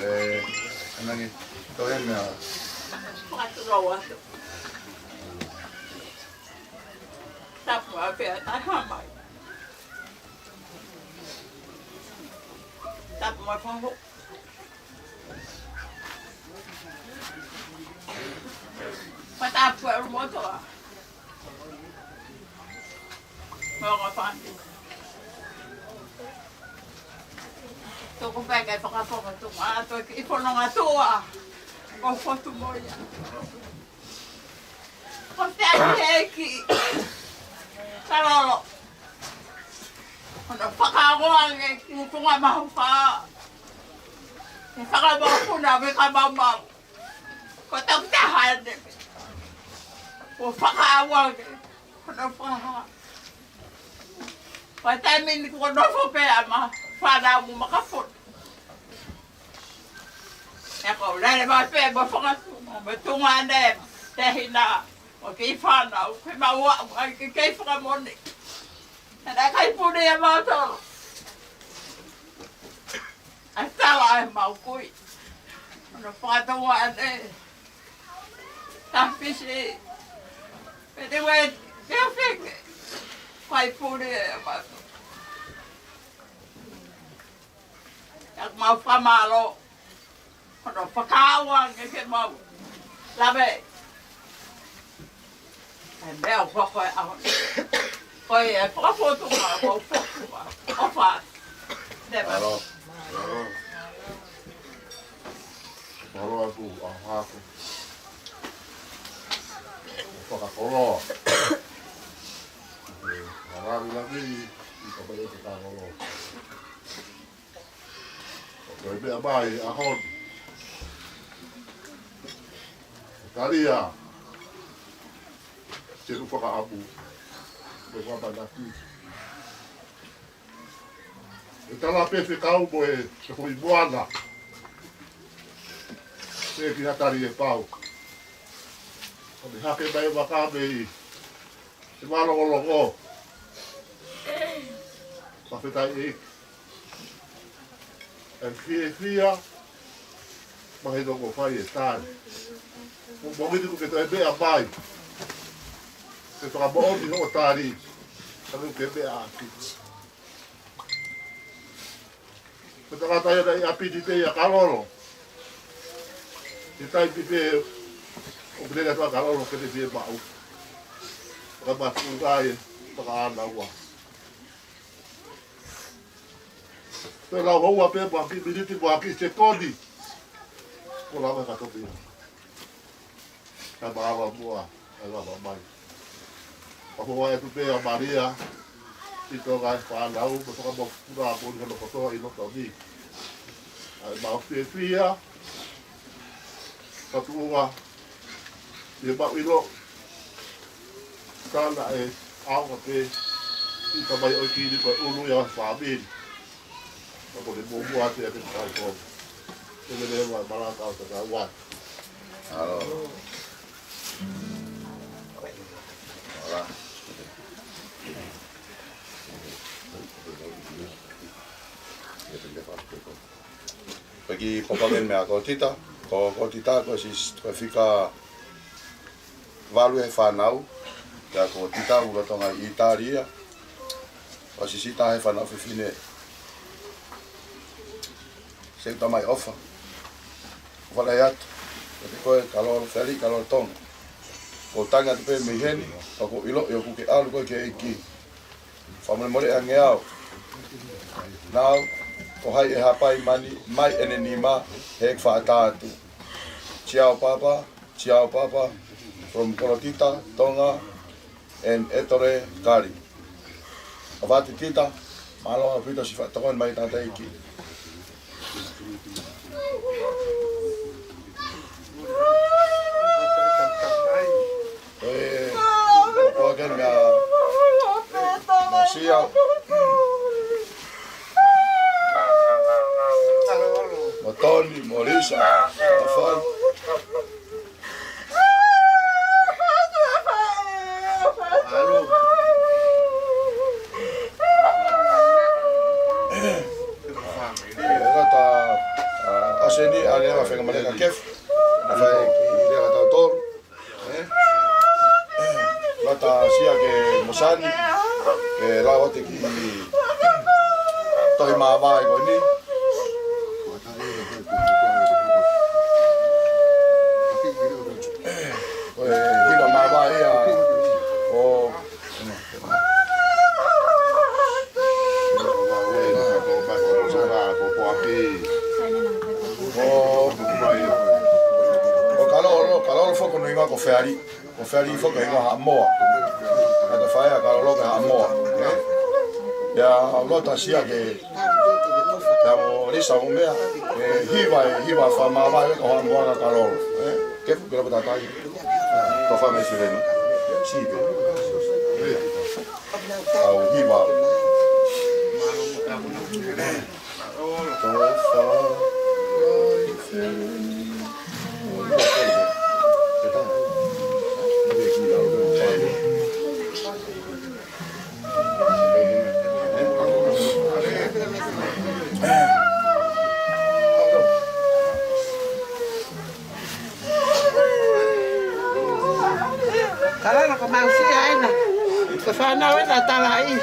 ʻE, anangi, tau e meʻa. Fakatulou atu. Tapu ā pea taha mai. Tapu mai fahu. Fakatapu e motoa. Mo ka fani. Tuku pē ke fakafoki tuku atu ki he fononga tuʻa. Ko fotu mo ia. Ko te ake ki. Kalolo. Hono fakaongoongo ki he kunga mahufa. He fakamokopuna mo e kamamau. Ko tau taha ʻene. Ko fakaongoongo. Ko no fakaha. Ko e taimi ni ko no fo pē ʻa ma fānau mo makafoni. ʻE ko lele mai pē mo fakatunga, mo tunga ne, te hina, mo kei fānau, ke maua, mo ke kei fakamoʻoni. Naʻe ʻikai pune ʻa mautolu. ʻA tala e mau kui. Ko no fakatunga ne. Tafisi. Pene wet, ke feke. Kai pune e matu. Ia mau fakamālō. Ko no fakaongoongo ke mau. Lave. ʻE meʻa ʻoku hoko he ʻaho ni. Ko ia e fakafotu ma, ko fotu ma. ʻOfa. Neva. Mālō. Mālō. Mālō atu, ʻa haku. Fakakoloa. ʻE, ʻa lavi lavi, ʻi ka pai e te kakoloa. Ko e meʻa mai ʻaho ni. Talia. Te u fakaʻamu. Mo fakamanaki. ʻE tala pē fekau mo e, e hui moana. Te ki ha tali e pau. Ko e hake mai vaka mei. ʻE mālōlō. Fakafetaʻi ʻEiki. ʻE fiefia. Mahino ko fai e tali. Mo, mo ʻikai ke toe meʻa mai. Ke fakamoʻoni hoʻo tali. Ka ke meʻa ʻaki. Ko e tangata ia naʻe ʻi ʻapi ni pē ia Kalolo. He taimi pē ʻoku lele atu ʻa Kalolo ke ne fiemaʻu. Ka matu ngai, fakaʻānaua. Pea lau houa pē mo e kiʻi miniti mo e kiʻi sekoni. Ko lava ka topi. Ka mālō muʻa, ʻe lava mai. Ka ʻoku ʻai atu pē ʻa Malia, ʻi tō ngai fānau, mo e fakamokopuna ʻa Koli hono kotoa ʻi loto ni. ʻAi mau fiefia, ka tuʻunga, ʻi he mau ʻilo, ka naʻe ʻaonga pē, ʻi ka mai ʻo kili ko e ʻulu ia fāmili. Ka ko e muʻomuʻa te ake kai ko. Te mene ma, malaka o te kau atu. Alo. Alo. Peki popoken mea ko Tita, ko, ko Tita ko sis, ko e fika valu e fānau, pea ko Tita ʻoku lolotonga ʻi ʻItālia, ʻo sisita he fānau fefine. Seuta mai ʻofa. ʻOfa lahi atu, ʻe te koe Kalolo Feli, Kalolo Tonga. Ko tangi atu pē mei heni, ʻoku ʻiloʻi ʻoku ke ʻalu koe ki he ʻEiki. Fakamolemole ange au. Nau, ko hai ʻe hapai mani, mai ʻene nima, he ʻeku fakaʻatā atu. Ciao Papa, Ciao Papa, from Kolotita, Tonga, and Etore, Kali. ʻOfa atu Tita, mālō ʻaupito siʻi fakatokoni mai tātaiki. Ē, ko ake mea, mea sia. Mo Toni, mo Lisa, mo Fai. Ē, lata, ʻa, ʻa Seni, ʻa lea fenga maleka kefu. Na fai, lea tautolu. Ē? Lata sia ke mosani, ke lau atu ki tohi māvae ko eni. Ko e hiva māvae ia ʻo ʻo, ʻo Kalolo, Kalolo foki ko hono hingoa ko Feali. Ko Feali foki ko e hingoa Haʻamoa. Naʻe fai ʻa Kalolo ko e Haʻamoa. Ē? Pea ʻoku lata sia ke, pea mo Lisa mo meʻa, ʻe hiva, ʻe hiva fakamāvae ko Haʻamoa kia Kalolo. Ē? Kefu ke lava tatai. Ko fame sireni. Sipe. Au hiva. Kalala ko mau sia ena. Ko fānau ena talaʻi.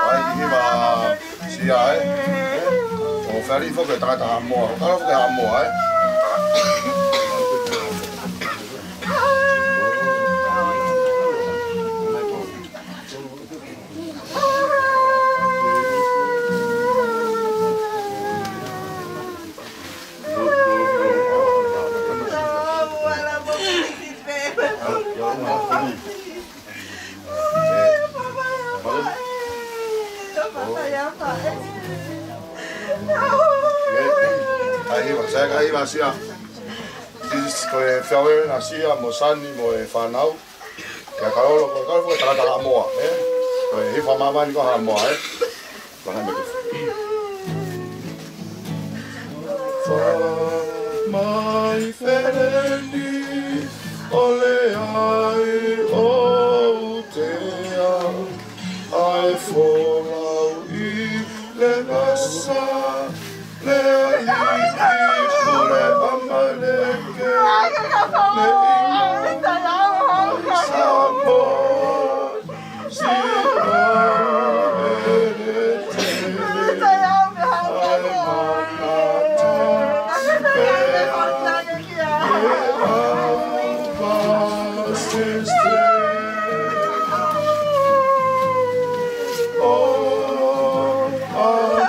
Ai, hiva sia, ē? ʻO Feali foki ko e tangata Haʻamoa. Ko Kalo foki ko e Haʻamoa, ē? Kae ʻai ʻa Sia. This is ko e farewell ʻa Sia mo Sani mo e fānau. Kia Kalolo, ko Kalolo ko e tangata Haʻamoa, ē? Ko e hifo ʻa māmani ko Haʻamoa, ē? Lahi mai ke. Fā mai feleni, ʻo leai ʻo utea, ʻa e folau ʻi le ngasa, le aliʻi pule ʻamaleke, le ʻi Samoa, si ʻae le tele, ʻa e manatu pea, ʻe ʻa Pastor Steve. Oh, I'll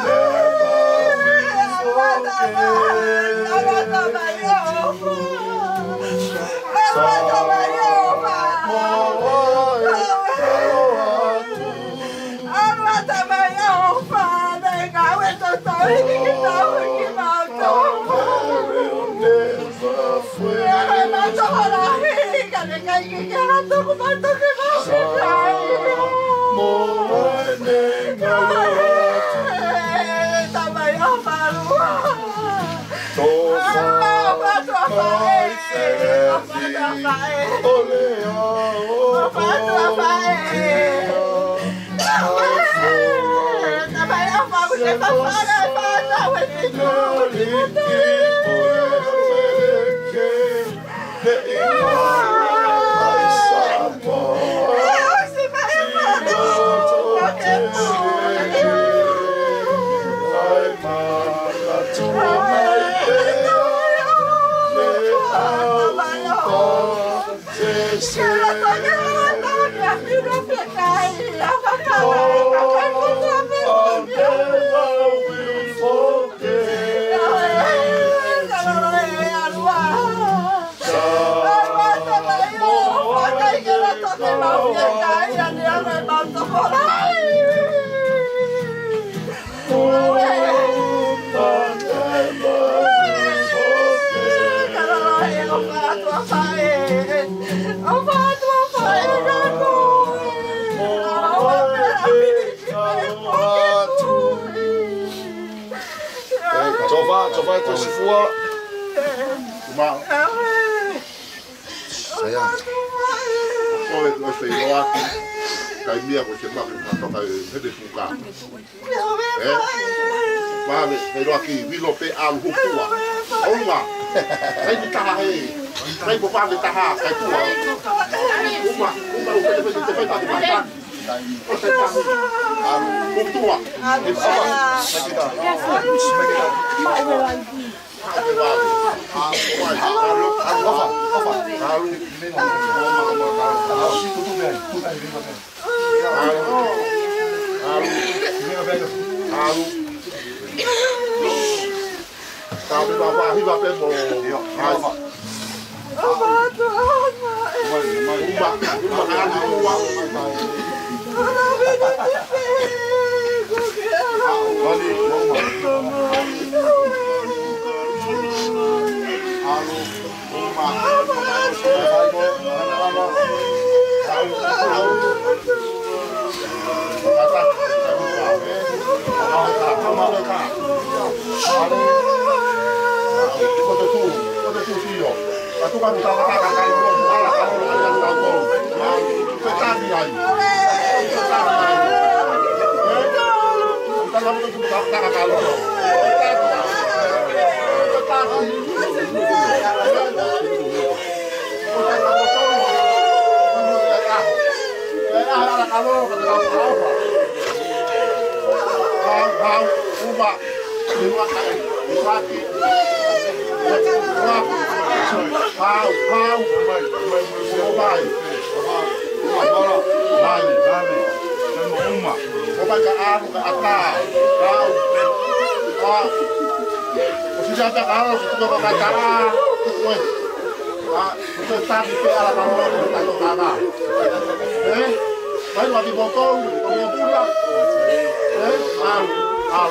never be forget. Sofa, sofa, to sifua. Uma. Saya. Ko e, ko e feʻiloaki. Kai mia ko se maki matoka e hede fuka. Ē? Vave, feʻiloaki, vilo pē ʻalu hukua. Onga. Kai ni taha he. Kai mo vave taha, kai tua. Uma, uma, upe, upe, upe, upe, upe, upe. Ko se taha. ʻAlu hukua. Ē, vave. Hau, hau, mai, mai, mai, mai. Lani, lani. Kemo uma. Ko mai ka ʻalu ka ʻatā. Hau. Hau. Ko si ata ka ʻalu, ko si ata ka ʻatā. Ko e. Hau. Ko e tani pē ala ka ʻalu, ko e tani ka ʻatā. Ē? Mai lua ki motou, ko mo pula. Ē? Hau. Hau.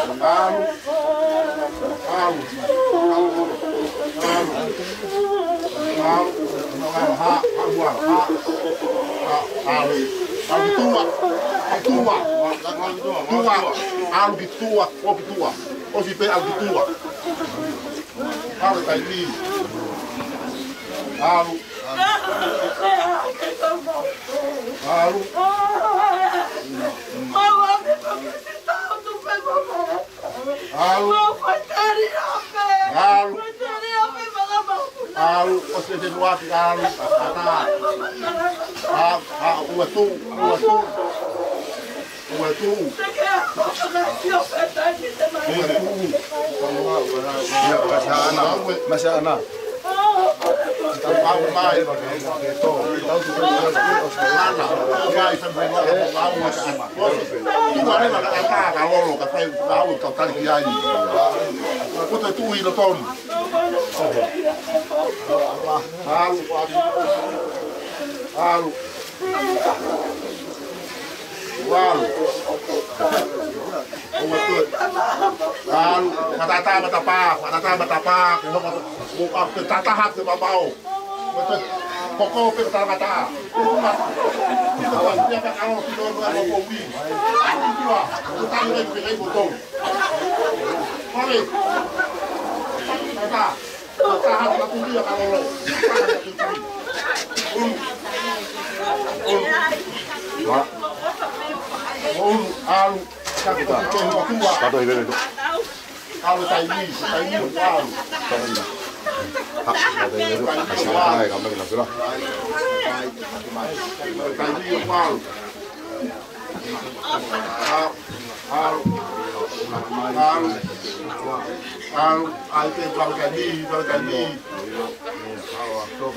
ʻAlu. ʻAlu. ʻAlu. ʻAlu. ʻAlu. Ha, ha, ua, ha. Ha, ʻalu. ʻAlu ki tuʻa. Ki tuʻa. Tuʻa. ʻAlu ki tuʻa. ʻO ki tuʻa. ʻOsi pē ʻalu ki tuʻa. ʻAlu taimi. ʻAlu. ʻAlu. ʻAlu. ʻAlu. ʻAlu. ʻOsi e tenuaki, ʻalu. ʻAlu. ʻAlu. ʻAlu. ʻOua tuʻu. ʻOua tuʻu. ʻOua tuʻu. ʻOua tuʻu. Masiʻana. Masiʻana. Tau mai. Ana, mai, tau mai. Tau mai, tau mai. Tau mai, tau mai. Ka lolo, ka fai, ka au, ka tali ki ai. Ko te tuʻu ʻi loto ni. ʻAlu, ʻalu. ʻAlu. ʻAlu. ʻAlu. Matata, matapā, matata, matapā. Ko hoko, ko ka pe tataha te mamao. Ko te, ko ko pe tangata. Ko ka, ko ka pe kalo ki loto ʻo ko ui. Ko ka pe kalo ki loto. Pare. Tata. Tata, hatu ka tulia ka lolo. Ulu. Ulu. Ulu. ʻAlu. Kato i lele tu. ʻAlu taimi, taimi ʻalu. Ha, kato i lele tu. Kasi na tae, ka meki na pila. Taimi ʻalu. ʻAlu. ʻAlu. ʻAlu. ʻAlu.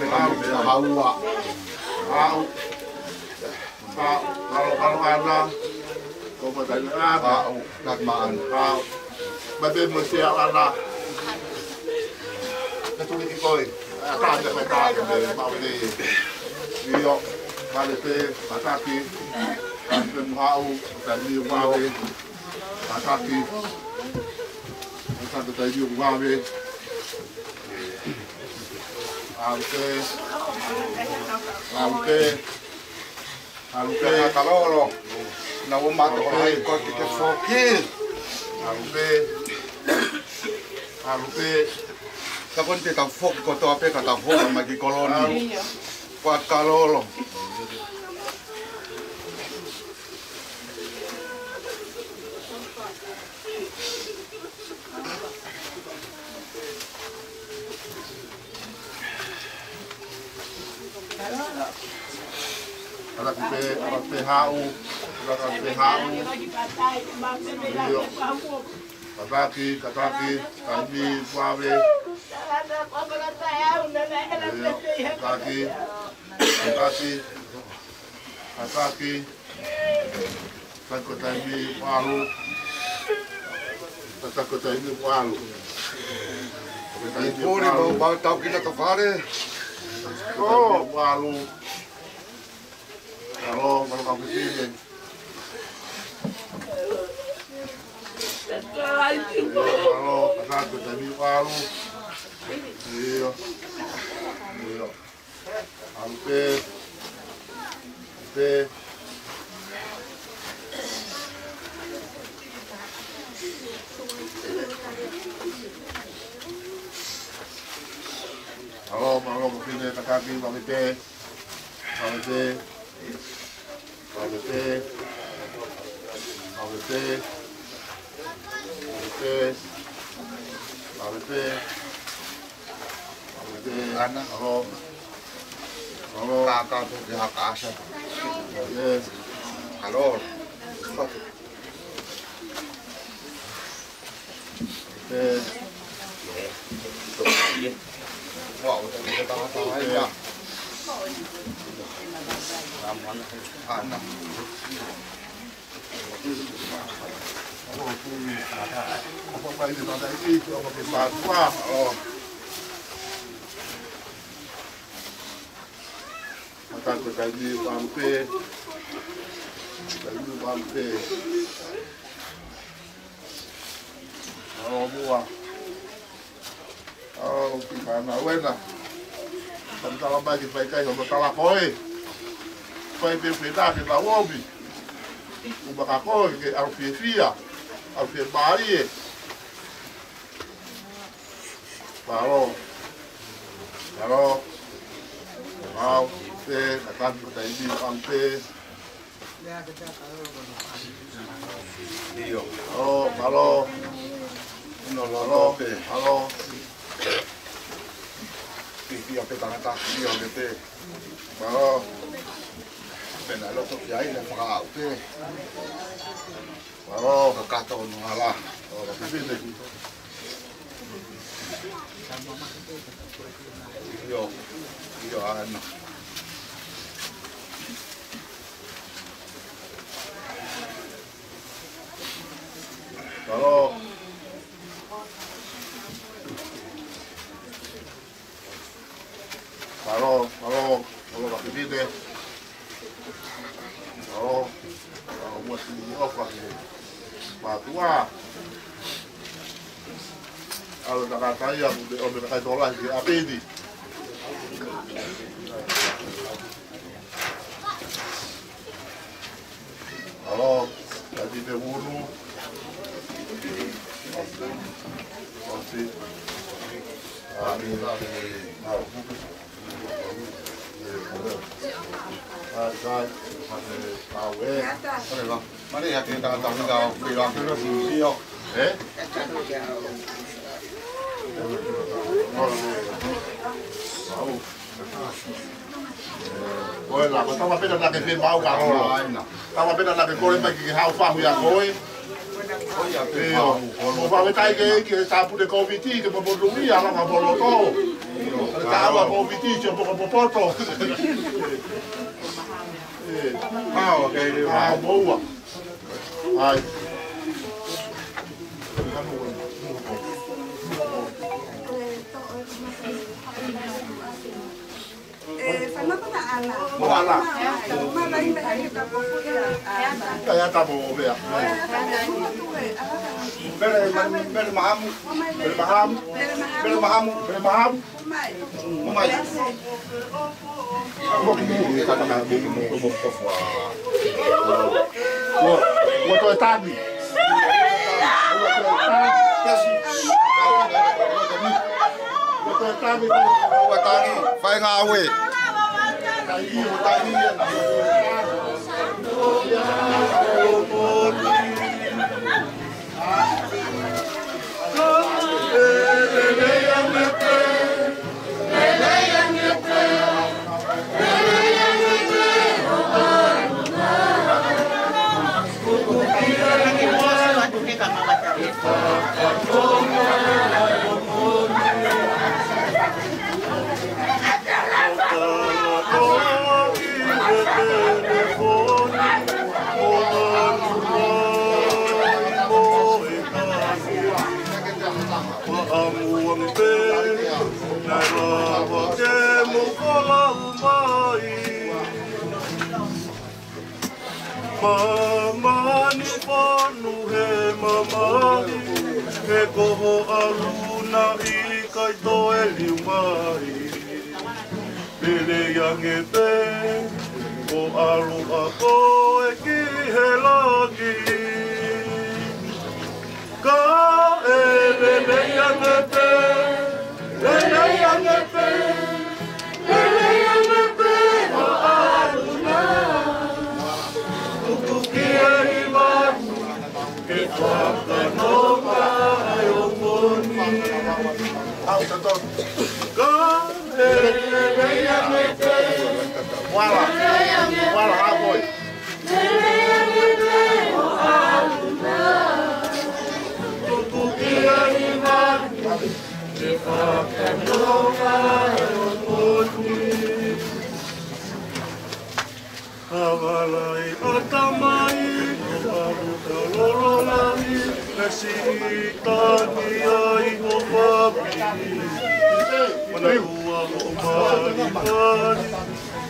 ʻAlu. ʻAlu. Ka, ka, ka, ka, na. Ko ma ka, na. Ka, o, na, ma, an. Ka, ma, be, mo, se, a, na. Ka tuli ki koe. A, ka, na, ka, ka, ka, be, ma, be. Io, ma, le, pe, ma, ka, ki. Ka, be, mo, ha, u, ka, ni, ma, be. Ma, ka, ki. Ma, ka, ka, ni, ma, be. A, u, ke. A, u, ke. ʻAlu pē. Ka lolo. Na ua mato ko hai ko te ke foki. ʻAlu pē. ʻAlu pē. Ka ko te tau foki kotoa pē ka tau foki mai ki koloni. ʻAlu. Ko ka lolo. Kalaki pē, kalaki pē haʻu, kalaki pē haʻu. ʻIo. Kataki, kataki, taimi, vave. ʻIo. Kataki, kataki, kataki. Tataki taimi ʻalu. Tataki taimi ʻalu. Tataki taimi ʻalu. Puli mau mau tau kina tafare. Tataki taimi ʻalu. Mālō, mālō kau fefine. Mālō, kātaki e taimi ʻalu. ʻIo. ʻIo. ʻAlu pē. Pē. Mālō, mālō, kau fefine, kātaki, vave pē. Vave pē. Vave pē. Vave pē. Vave pē. Vave pē. Vave pē. Ana. Mālō. Mālō. Kākā pē ke haka asa. Vave pē. Mālō. Pē. Mālō, kātaki e taimi ʻalu pē. Taimi ʻalu pē. ʻAlu muʻa. ʻAlu ki he fānau ena. Tau tala mai ki he faʻahi kai, ʻo tala ko ē. Fai pē pē tā ke tau omi. ʻUmaʻā koe ke ʻalu fiefia. ʻAlu fiemālie. Mālō. Mālō. Mālō. Pē, kātaki e taimi ʻalu pē. ʻIo. Mālō, mālō. Ino lolo pē. Mālō. Pihia pē tangata, ʻio pē. Mālō. Pena loto ki ai, ne fakaʻau pē. Mālō. Kakato no hala. ʻO, ka pipine. ʻIo. ʻIo, ʻana. Mālō. Mālō, mālō, mālō, kau fefine. Mālō, mālō, muʻa siʻi ʻofa ki he mātuʻa. ʻAlu e tangata ia, ʻoku ne ʻomi e kakai tokolahi ki ʻapi ni. Mālō, ʻai ki he unu. ʻOsi. ʻAi, ʻai. ʻAi, ʻai. Mane, ʻaue. Mane, ʻai ke tangata ʻuhinga ʻo fila, fila, fila. ʻE? ʻAu. Ko e la, ko e tama pena naʻa ke fiemaʻu ka ʻoua. Tama pena naʻa ke kole mai ke ke haʻu fahu ia ko ē. ʻIo. Mo fakaʻeiki ke ke tāpuni e kōviti ke popoto ia, ala ka poloto. Ka ʻoua kōviti, sio pokopopoto. ʻE. ʻAu, ke le. ʻAu, moua. ʻAi. Mo ala. Ka ia ta mo mea. Pele, pele mahamu. Pele mahamu. Pele mahamu. Pele mahamu. Mo mai. Mo, mo toe tangi. Mo toe tangi. Mo toe tangi. Mo toe tangi. Fai ngāue. Māmani fonu he mamahi, he ko ho ʻalu naʻe ʻikai toe liliu mai. Lelei ange pē, ko e ʻalu ʻa koe ki he langi. Kae lelei ange pē, lelei ange pē, lelei ange pē hoʻo ʻalu na. Tuku ki he hiva, ke fakanonga ai hoʻo moʻoni. Kae lelei ange pē, lelei ange pē. Havalai ʻatamai, ʻalu ka lolo lahi, ne siʻi tangi ai ho fāmili. Manatua hoʻo malimali,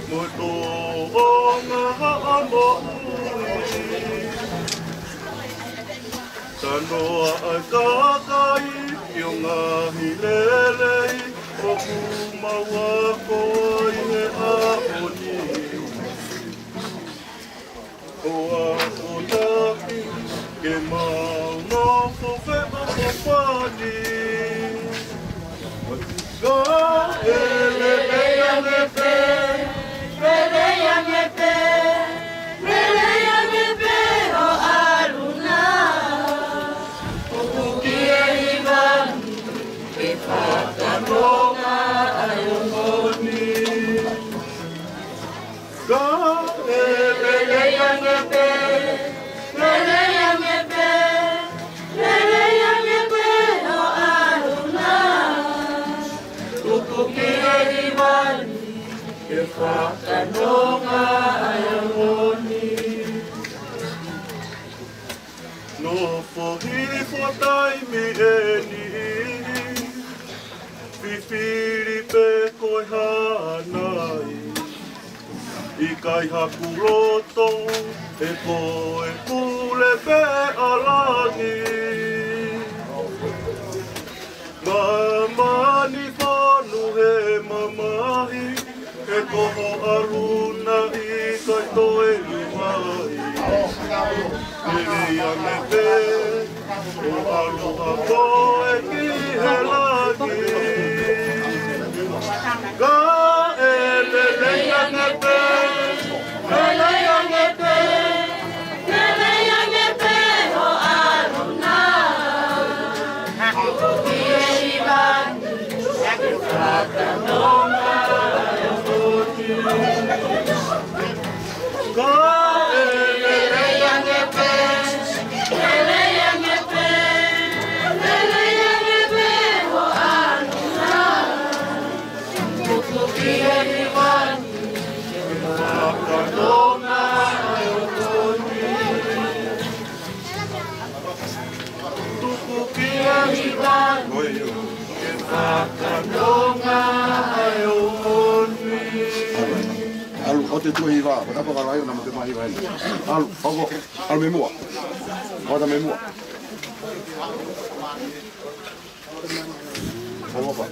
mo e tōʻonga haʻa moʻui. Tanoa ʻa e kakai ʻi ho ngaahi lelei, ʻoku mau ako ai he ʻaho ni. Ko e akonaki ke mau nofo feʻofoʻofani. Kae lelei ange pē, lelei ange pē, lelei ange pē hoʻo ʻalu na. Tuku ki he hiva, ke fakanonga ai hoʻo moʻoni. Kae lelei ange pē, lelei ange pē, lelei ange pē hoʻo ʻalu na. Tuku ki he hiva, ke fakanonga ai hoʻo moʻoni. Nofo hifo taimi ʻe niʻihi, fifili pē ko e hā nai. ʻIkai haku loto, he ko e pule pē ʻa langi. Māmani fonu he mamahi, he ko ho ʻalu naʻe ʻikai toe liliu mai. Lelei ange pē, ko e ʻalu ʻa koe ki he langi. Kae lelei ange pē, lelei ange pē, lelei ange pē hoʻo ʻalu na. Tuku ki he hiva, ke fakanonga ai hoʻo moʻoni. Kae lelei ange pē, lelei ange pē, lelei ange pē hoʻo ʻalu na. Tuku ki he hiva, ke fakanonga ai hoʻo moʻoni. Tuku ki he hiva, ke fakanonga ai hoʻo moʻoni. ʻAlu, ʻoua te tuʻu he hiva, ʻoua te fakalai, ʻoua naʻa mate mai hiva heni. ʻAlu, hoko, ʻalu mei muʻa. ʻOua te mei muʻa. Hoko, pa.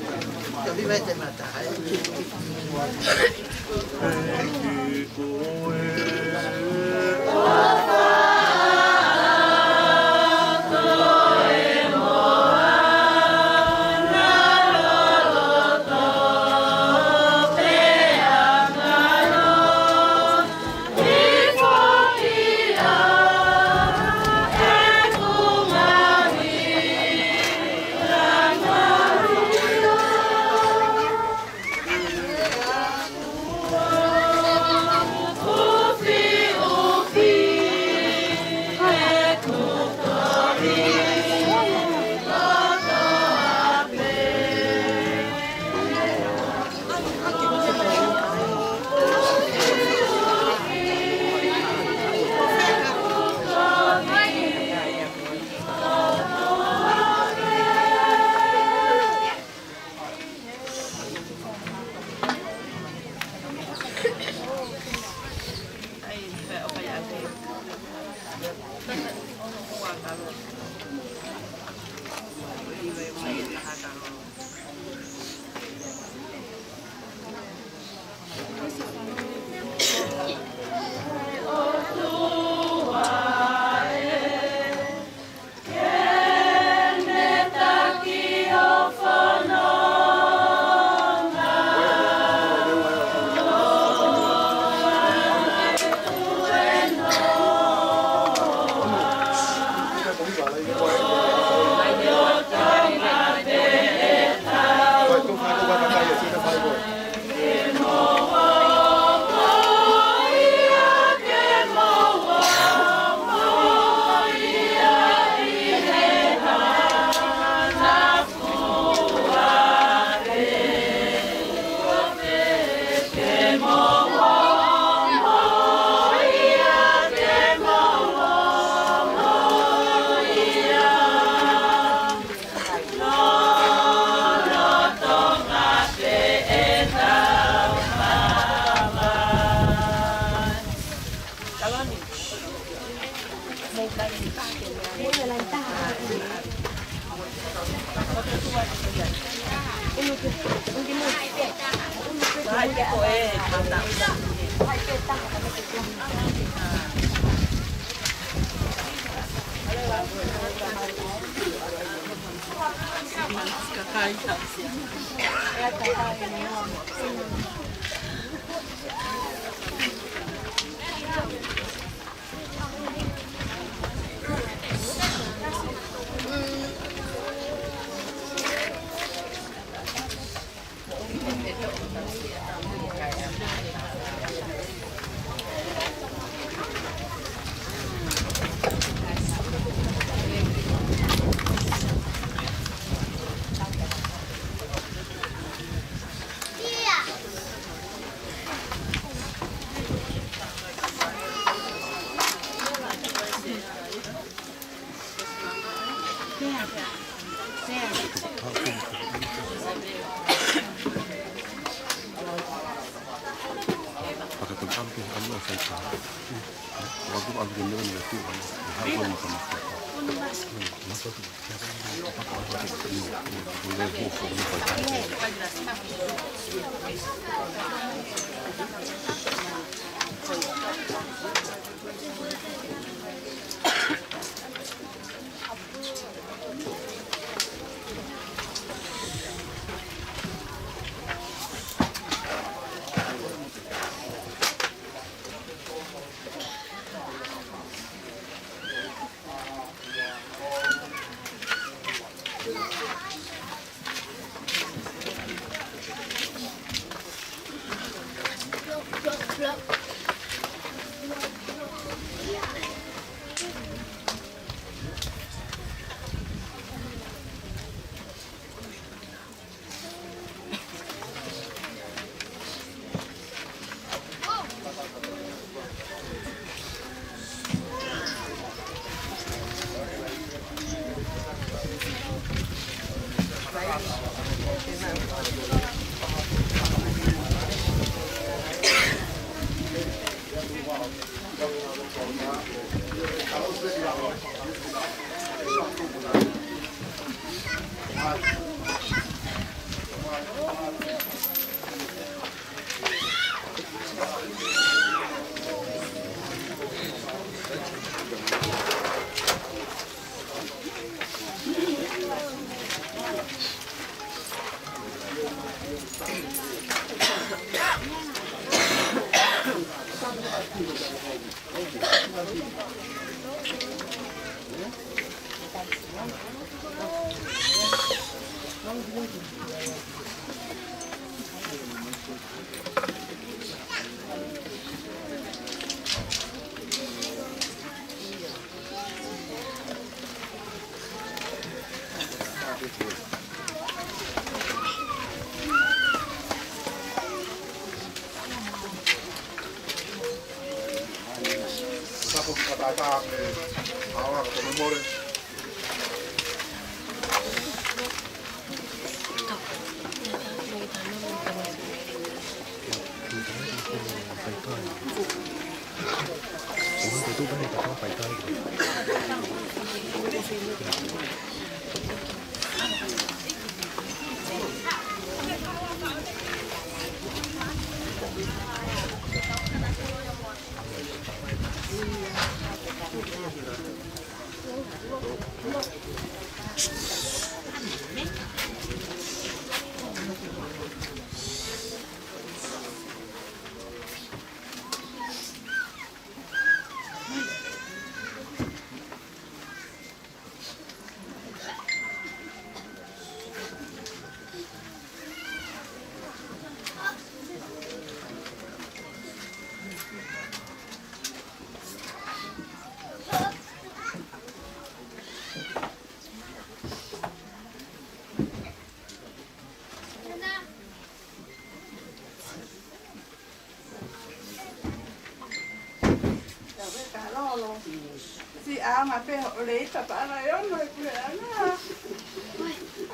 Siʻi ʻaonga pē ʻo Leita Palaeono e puleʻanga.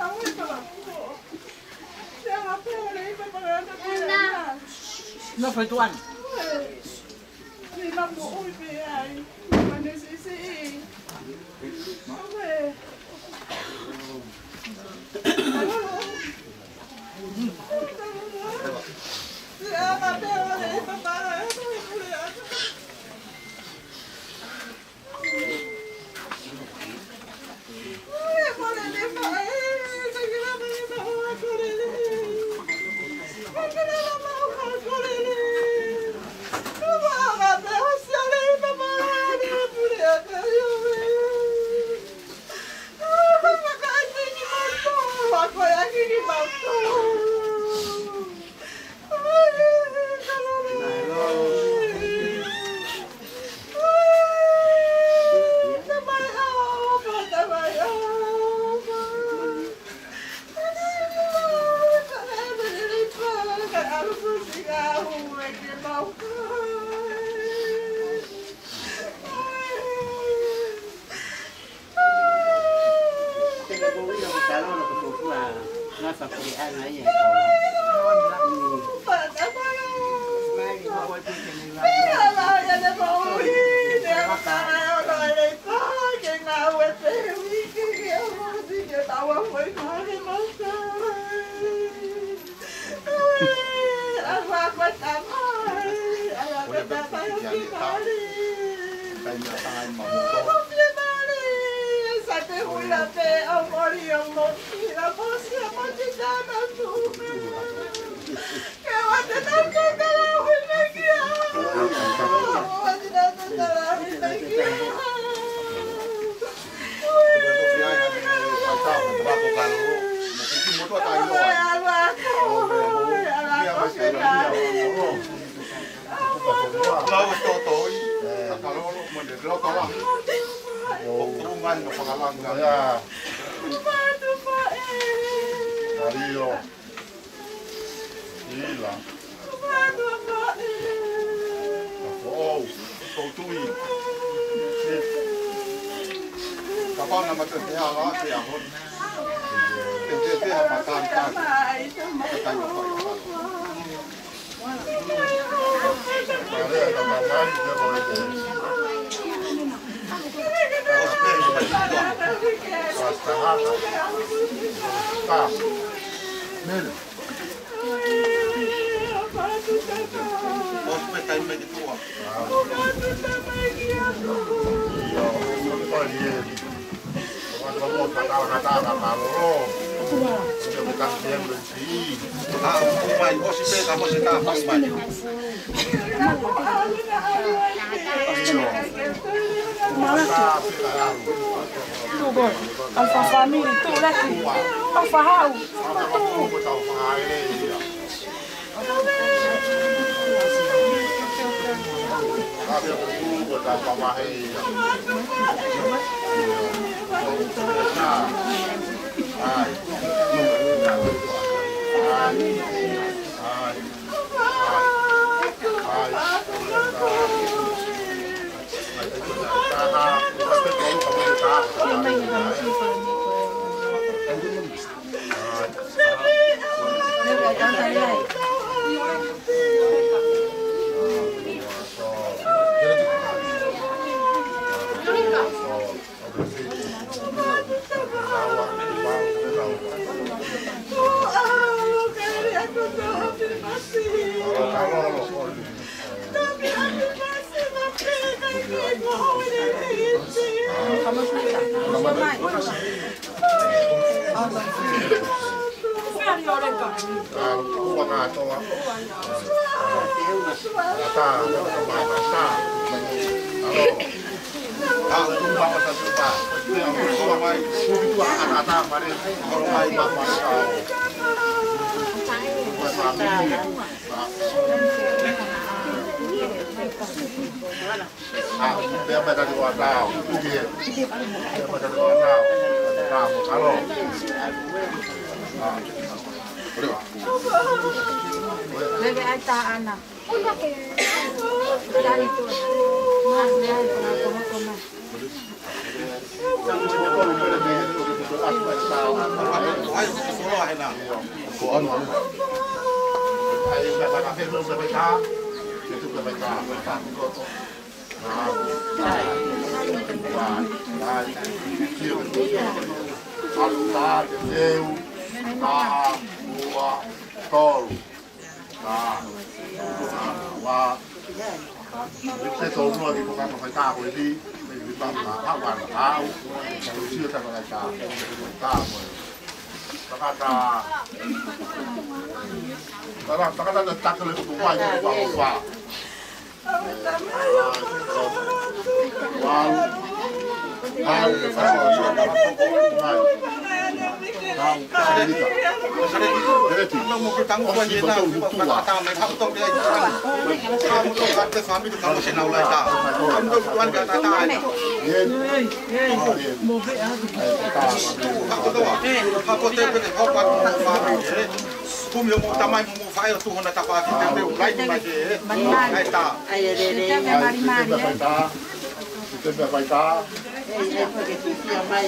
Aue palapuo. Siʻi ʻaonga pē ʻo Leita Palaeono e puleʻanga. No fai tuan. Ni ma moʻui pē ai. Ma ne sisi. Aue. Aue. Ila. Ka foʻou, kou tui. Kapau naʻa mate te ala te ahon. Te te te ha matani tani. Ka kai o fai o fai. Ka lea ka mamai te ko e te. Ka. Mele. Tuʻu ko ē, ʻofa family, tuʻu laki, ʻofa haʻu, tuʻu. Lele ai tā ʻana. Tani tu. Mas le ai kona kona kona. Tolu. Ā, ā, ua. Te tau noa ki ko ka mafai tā ko e li, me ki pa ma, ā, ua, ā, u. Ka lu sio tā ko lai tā. Tā ko e. Takata. Takata, takata tā takale ko ua, ko ua, ua. Kumi o mo tamai mo mo faʻē ʻo tuʻu hona tafaʻaki te te ulai mai ke. Ai tā. Ai e lele. Te te mea faitā. Te te mea faitā. Ia, te te mea faitā.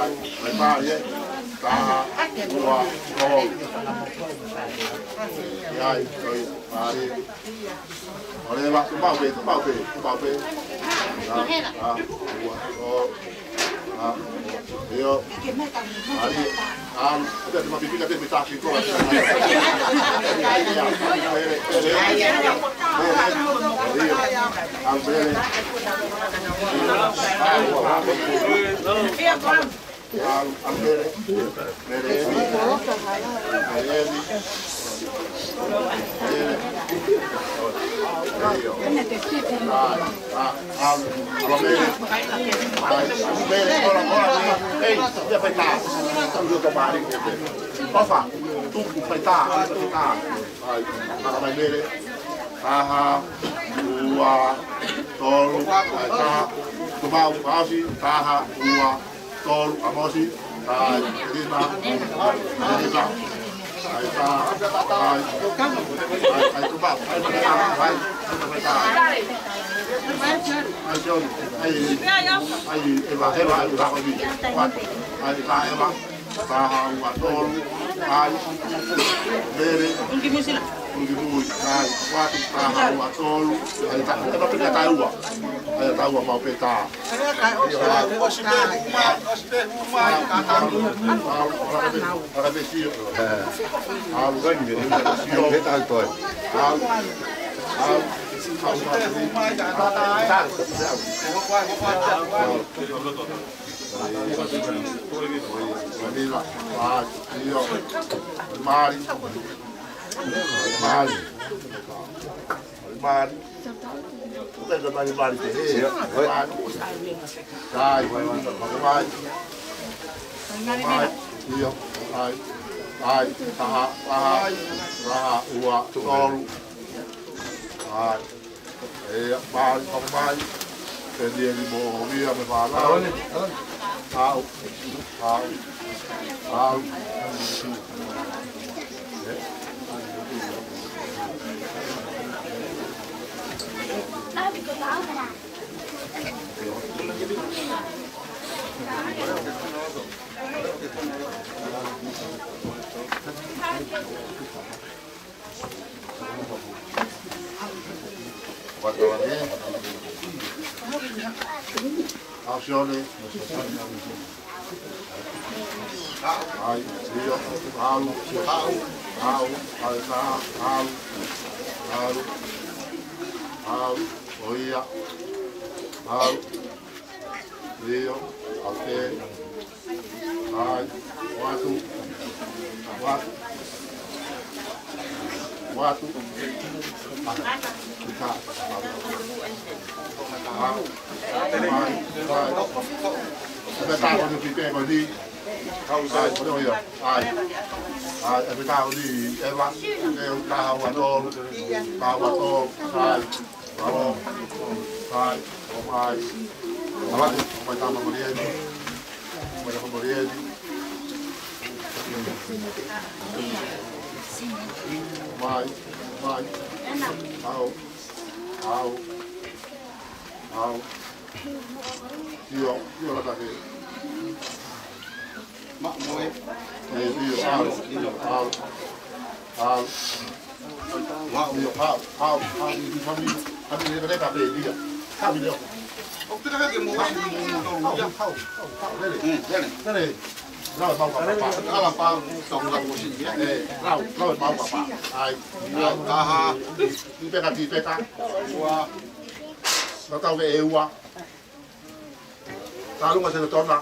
ʻAi, ʻai, ʻai, ʻai, taha, ua, tolu. ʻAi, ʻai, ʻai. ʻOleva, tuʻu maʻu pē, tuʻu maʻu pē, tuʻu maʻu pē. ʻA, ʻa, ua, tolu. ʻA, ʻio. ʻAi, ʻa, ʻo te ma pipika te mitaki ko. ʻIo. ʻA, pele. ʻIo. ʻA, ua, ua. ʻAlu, ʻalu, mele, mele, mele, mele. ʻAlu, ʻalu, mele. ʻAlu, mele, ʻola, ʻola, mele. Ei, ia fai tā. Tuʻu tō mālie, mele. ʻOfa, tuʻu fai tā, fai tā. ʻAi, maka mai mele. Taha, ua, tolu, ʻai taha. Tuʻu maʻu, ʻasi, taha, ua, tolu, ʻamosi, ʻai, lima, lima, ʻai, tā, ʻai, ʻai, ʻai, tuʻu maʻu, ʻai, ʻai, ʻai, ʻai, ʻai, ʻai, ʻai, ʻai, ʻai, ʻai, ʻai, ʻeva, ʻeva, ʻeva, ʻai, tā, ʻeva. Taha, ua, tolu, ʻai, mele. Ungi mui, ʻai, ua, taha, ua, tolu, ʻai, tā, ʻai, pē tā ua. ʻAi, tā ua, maʻu pē tā. Mālie. Mālie. Mālie. Mālie. Mālie. Mālie. Sai. Mālie. Mālie. ʻIo. Sai. Sai. Taha. Taha. Taha. Ua. Tolu. Sai. ʻIo, mālie, mālie, mālie. Peni eni mo ia mo e fānau. Haʻu, haʻu, haʻu. ʻAi, ʻio, ʻalu, ʻalu, ʻalu, ʻalu, ʻalu, ʻalu, ʻo ia, ʻalu. ʻIo, ʻoku. ʻAi, ʻoatu. ʻOatu. ʻOatu. ʻA, ʻita. ʻA, ʻai, ʻai. ʻE pē tā ko eni ki pē ko eni. ʻAi, ko eni ʻo ia. ʻAi. ʻAi, ʻe pē tā ko eni. ʻEva. ʻE taha ua tolu. Taha ua tolu. ʻAi. ʻAlo. ʻAi. ʻOmai. ʻAlo. ʻOmai tā māmani eni. Mai, mai. ʻAu, ʻau, ʻau. ʻIo, ʻio lata ke. Ma, moe. ʻIo, ʻio, ʻau, ʻio, ʻau, ʻau. Wa, ʻio, ʻau, ʻau, ʻau, ʻio, kami, kami, lele, lele, pē, ʻio. Kami, lele. ʻOku pika ke mo, wa, mo, mo, mo, ʻau, ʻio. ʻAu, ʻau, ʻau, lele. Mm, lele. Lele. Lau, mau, papa. Ala, pa, tau, la, mo, si, ia. ʻE, lau, lau, mau, papa. ʻAi, ʻio, ʻai. Taha. Tipeka, tipeka. Ua. Tatau ke ʻe ua. Talunga se tona.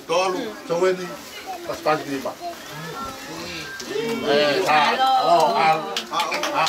Tolu. Taueni. Pasipasi kipa. ʻE, ʻa, ʻo, ʻa, ʻa, ʻa.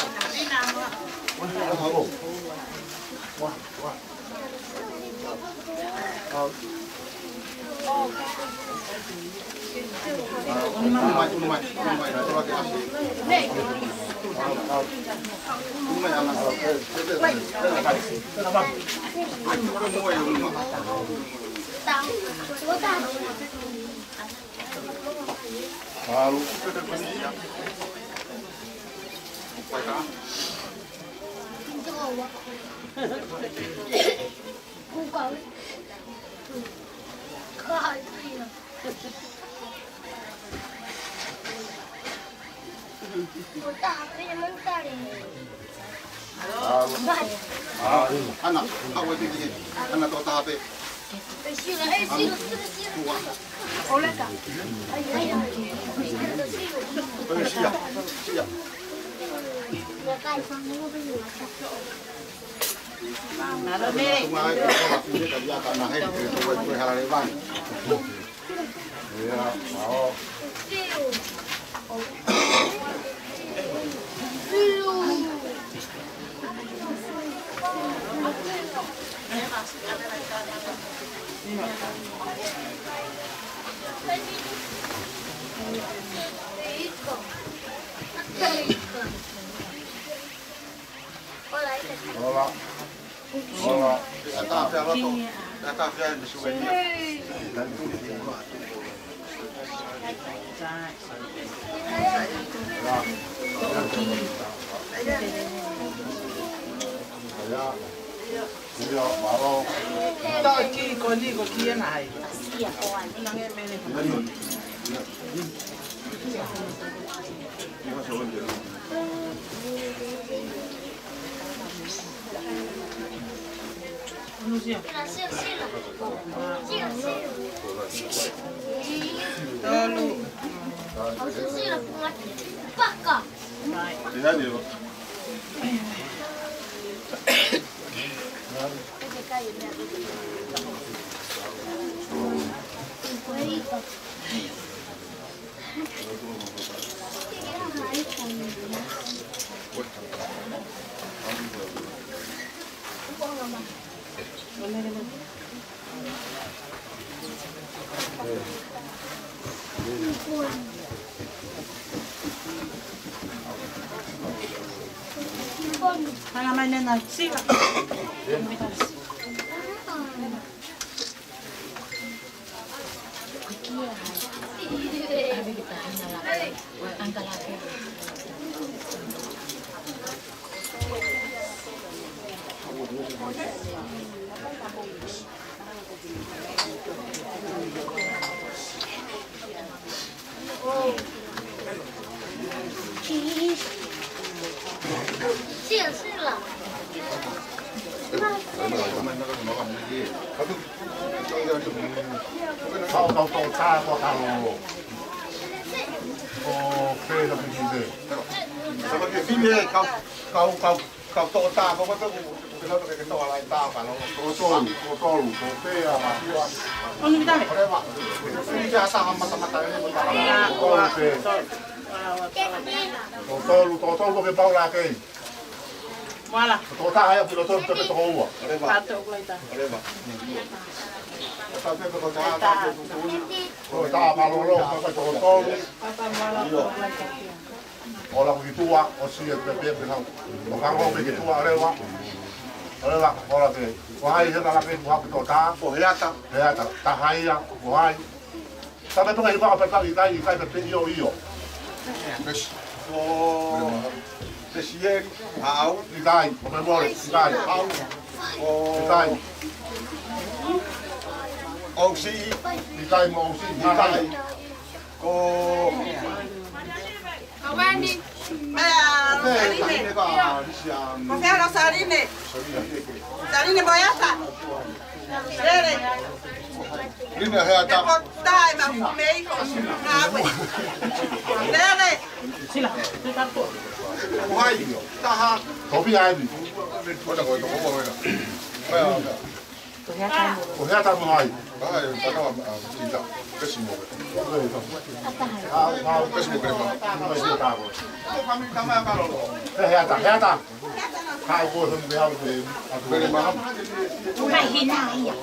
ʻAna, ʻaua e piki. ʻAna tō tape. Sia, sia. Hola. Hola. Ia, mālō. Tau ki ko ni ko ki ena ai. Ena nge mene. Tolu. Hanga mai nena siva. Kau, kau, kau, tā, kau, kau. ʻO pē na piki pē. Kau, kau, kau, kau toʻo tā, kau, kau, kau, kau, kau toʻo tā, kau. Tō tolu, tō tolu, tō pē a. Onu mitane. Piki a taha mata mata e mata. Tō tolu pē. Tō tolu, tō tolu, tō ke pau la kei. Moala. Tō tā ia pilo tolu, tō pē toko ua. Ato kulaita. Tō tā mālōlō, tō pē toko tolu. Papa moala. ʻO la ki tuʻa, ʻo sia te pē pē hau. ʻO ka ʻo pē ki tuʻa leva. Ola, ola ke. Ko hai hena la ke kuha ki tō tā? Ko Heata. Heata, taha ia, ko hai? Tabe toka i maka pepaki kai, kai pepe io io. Pesi. Ko Pesieli, au. Ikai, mo me mole, ikai. Au. Ko Ikai. Osi. Ikai mo Osi, ikai. Ikai. Ko Kawani. Meʻa, Saline. Ko Fea Saline. Saline mo Heata. Lele. Lele Heata. Ko tai ma mei ko. Ngāue. Lele. Sila. Wai. Taha. Topi ai. Kona ko toko ko wena. Meʻa. Ko Heata mo hai? Ai, pana wa, ah, kita. Pesi mo. Ah, ah, pesi mo ke ma. Ko Heata, Heata. Ka ko he meʻa ke atu. Mele ma. Mai hina ia.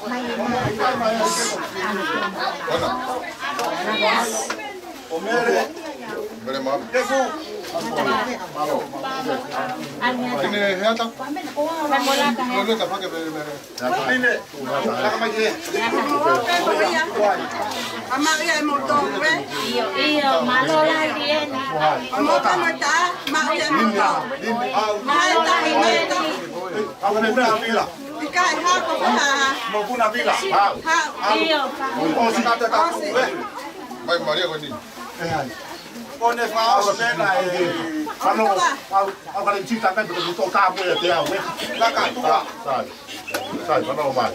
Mai hina. Pana. O Mele. Mele ma. Kefu. Kine Heata. Lolo ta pake mele mele. Kine. Laka mai ke. Ama ia e moto, e? Io, io, mālō lahi eni. Ama ia e moto. Mālō lahi eni. Au ne mea vila. Ikai ha ko ha. Mo puna vila. Ha. Io. Osi. Osi. Mai Maria ko ni. E ai. Ko ne fa o se na e. Fano, au, au kale tita kai, pe ko tō tā mo ia te au, e. Laka tua. Sai. Sai, fano mai.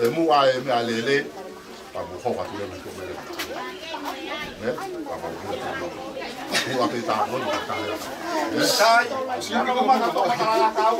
E mu a e me a lele. Pa mo ho ka tu le mo ko mele. Ne? Pa mo ho ka tu le mo. Mu a pe ta mo ka ta le. E sai, si ko mo ka ta la kau.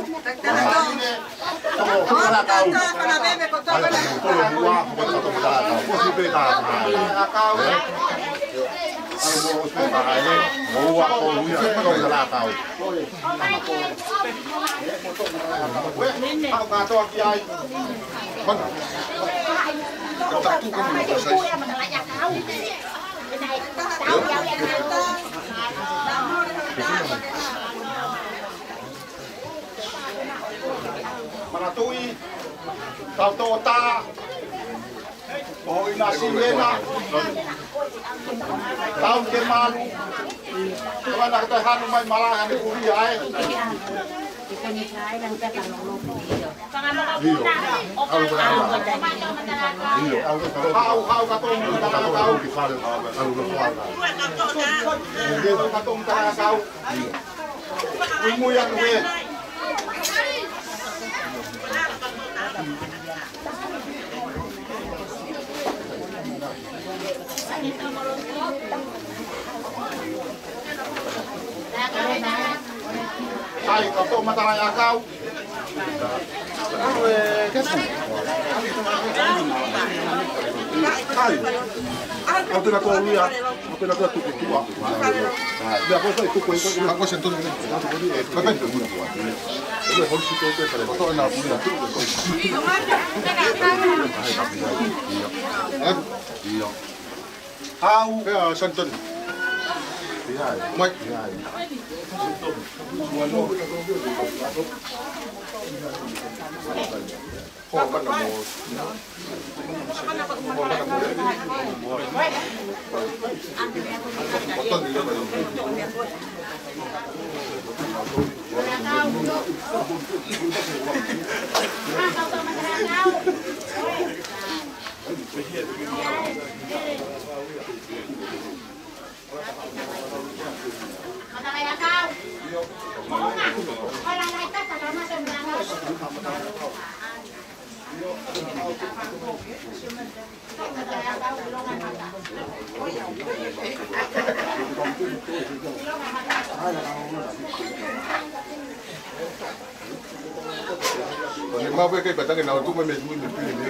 Manatuʻi, tau tō tā, ʻo ina si ena, tau ke malu, tau ana ka te hanu mai mala ane kuria ai. Io, au ka ʻalu. Io, au ka ʻalu. Hau, hau ka tō mui ka tō kau. Ki fale, au ka ʻalu. Io, ka tō mui ka tō kau. Ui mui atu e. Sai, ka tō mata mai ʻakau. Au te na tō lua, au te na tō tuku tua. Mea ko sai tuku e ko. Ako sen tonu. Pepe. Ko hol si ko te pare. Ko na puna. Io. Au. Pea Santon. Mai. Ko mana mo. Ni mau ke ke patake na o tu me me tu me pili me.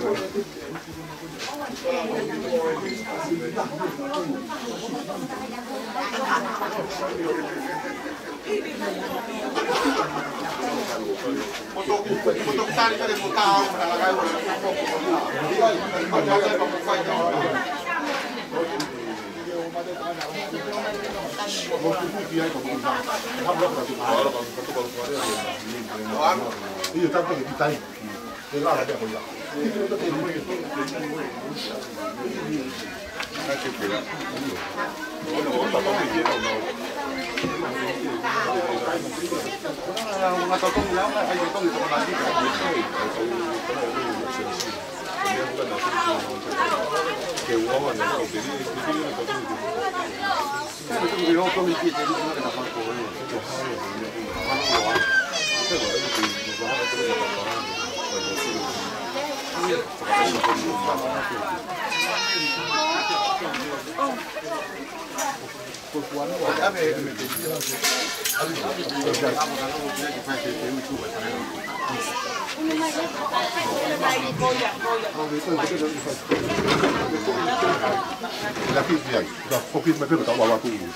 La pizza, la copia me pego, estaba la tuya.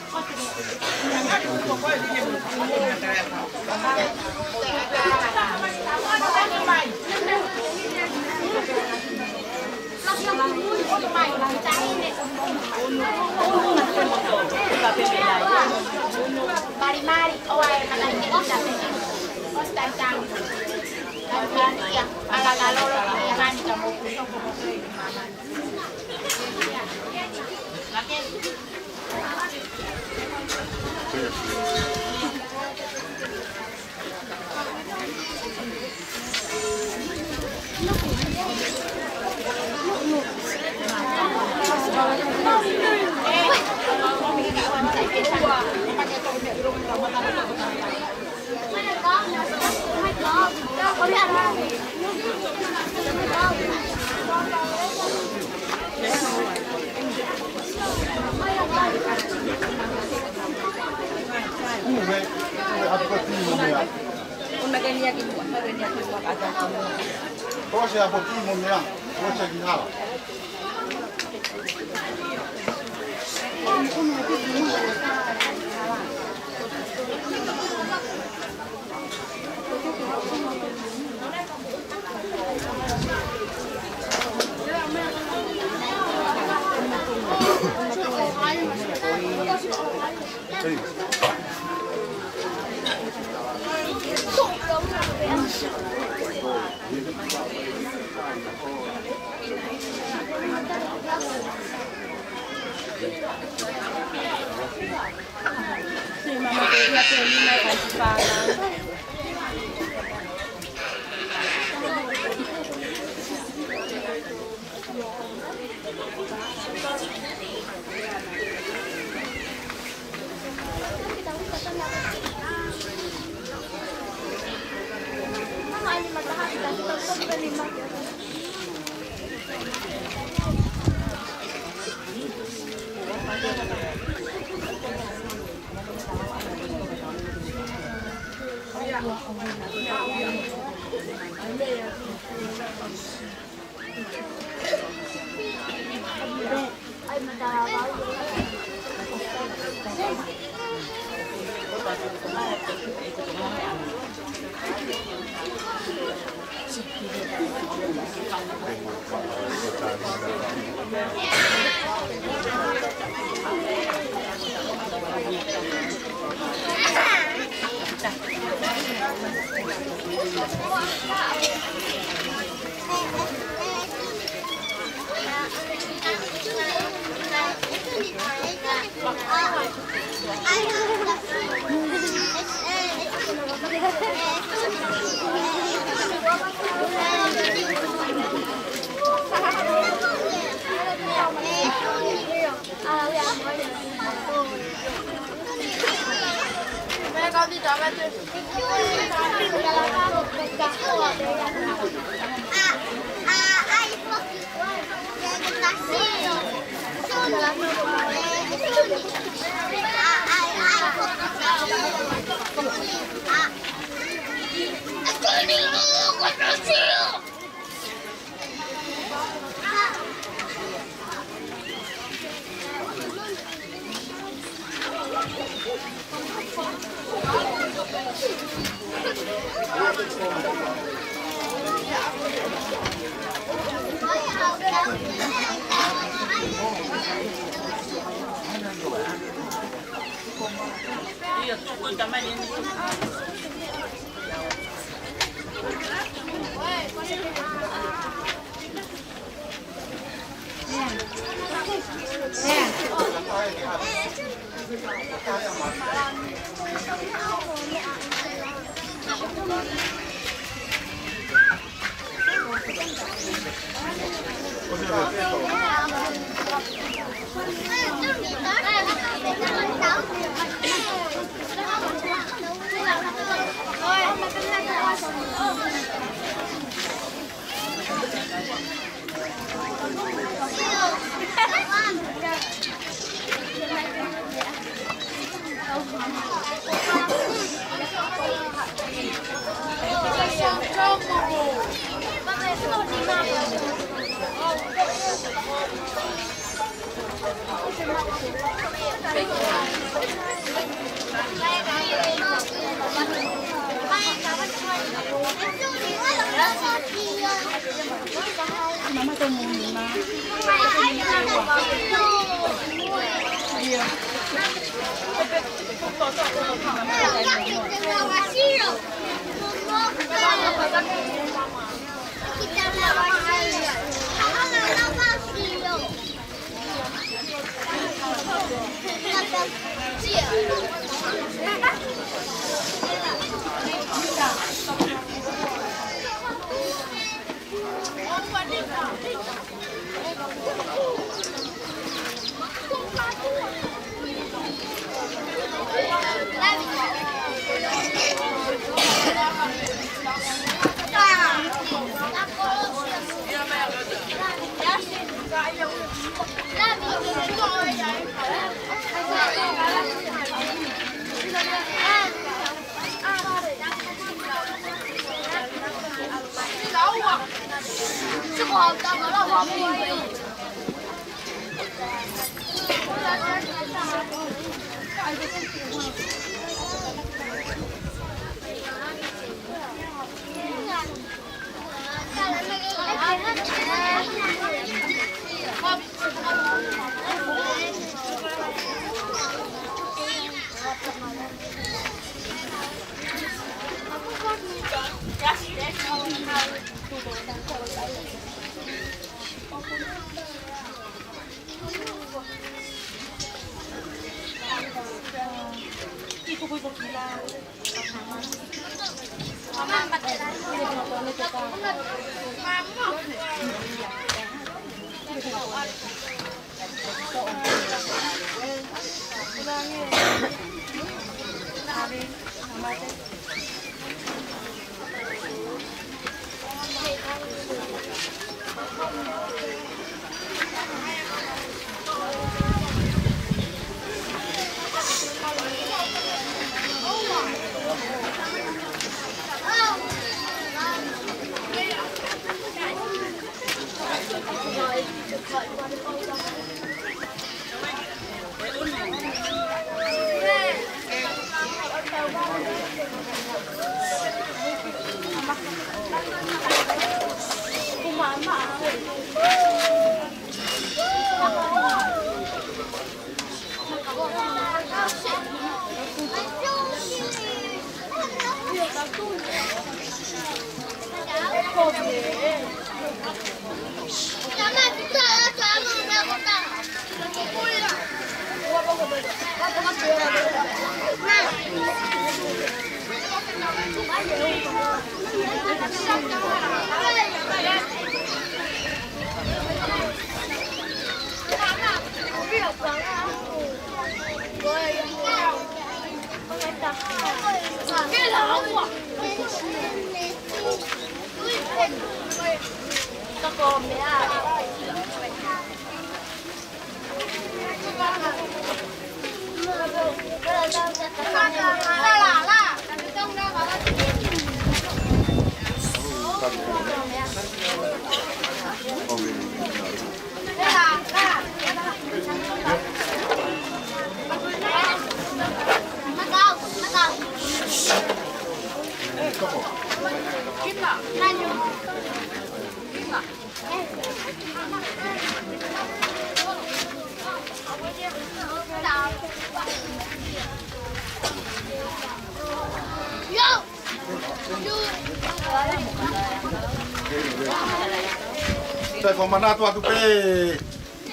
Fakamanatu atu pē,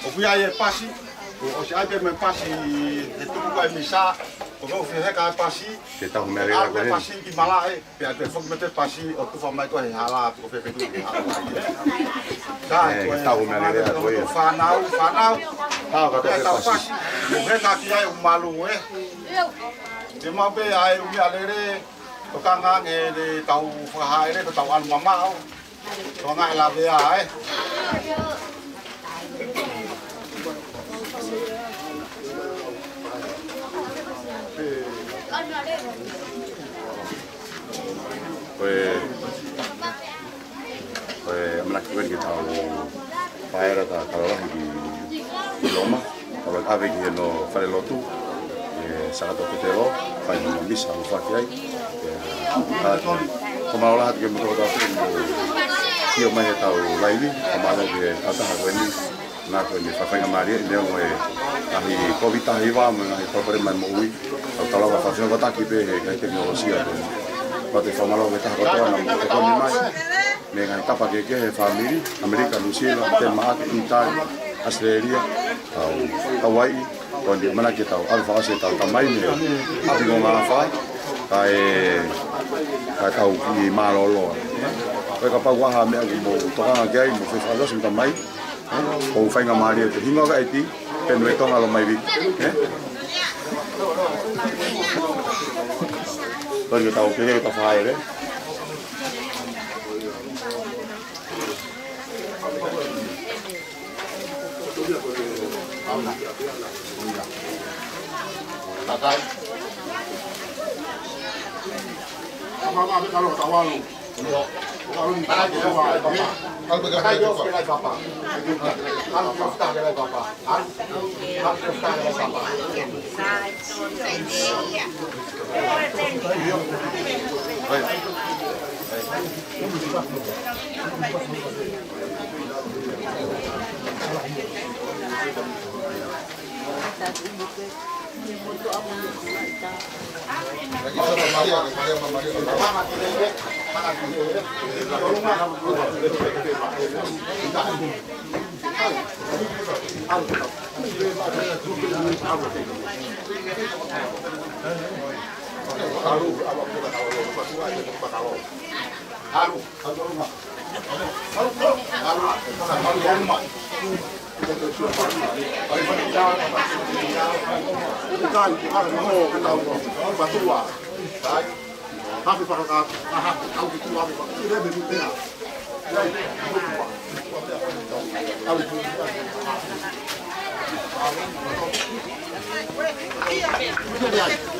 ʻoku ʻi ai e pasi, ʻosi ʻai pē mo e pasi, he tuku ko e misa, ʻoku feheka e pasi, ke tau mele ʻai ko e pasi ki malaʻe, pea ʻai pē foki mo e pasi, ʻo tufa mai ko e hala, ʻoku fefetu ki hala. Ka, ʻe, ko e tau mele ʻai ko e fānau, fānau, tau ka pea tau pasi, ʻo heka ki ai ʻo malu ē. Te mau pē ʻai umi alele, tokanga ange le tau fakahaʻele, ko tau anu mamaʻo. Tokanga e lavea, ē. Ko e, ko e ʻamanaki ko eni ke tau fai ʻa e tau talalahi ki, ki Loma. Kau ʻave ki hono fale lotu, ʻe Sakato Petelo, fai hono misa ʻo faki ai. ʻE, ʻa, ko mau lahi ke mo toko tau mo sio mai he tau laini, ko mau ke ʻataha ko eni, na ko eni faingamālie, neongo e ngaahi Covid taha hiva, mo e ngaahi palopalema e moʻui, tau talanga fafio vataki pē he ngaahi tekinolosia ko eni. Pea te fakamālō ki he taha kotoa naʻa mo tokoni mai. Mei he ngaahi tapa kehekehe he fāmili, ʻAmelika, Nuʻusila, Tenimaʻake, ʻItali, ʻAositelēlia, kau, kau ai, ko eni ʻamanaki ke tau ʻalu fakaʻosi ʻetau tamai mei ʻapi ko Ngaafa, kae, kae tau kiʻi mālōlō. Ko e kapau ʻoku ʻi ai ha meʻa ʻoku mou tokanga ki ai, mou fie fakaʻosi mo tamai, ʻoku faingamālie te hinga ka eti, pe nue Tonga lo mai vi. Ē? Ko eni tau kele tau fai ē.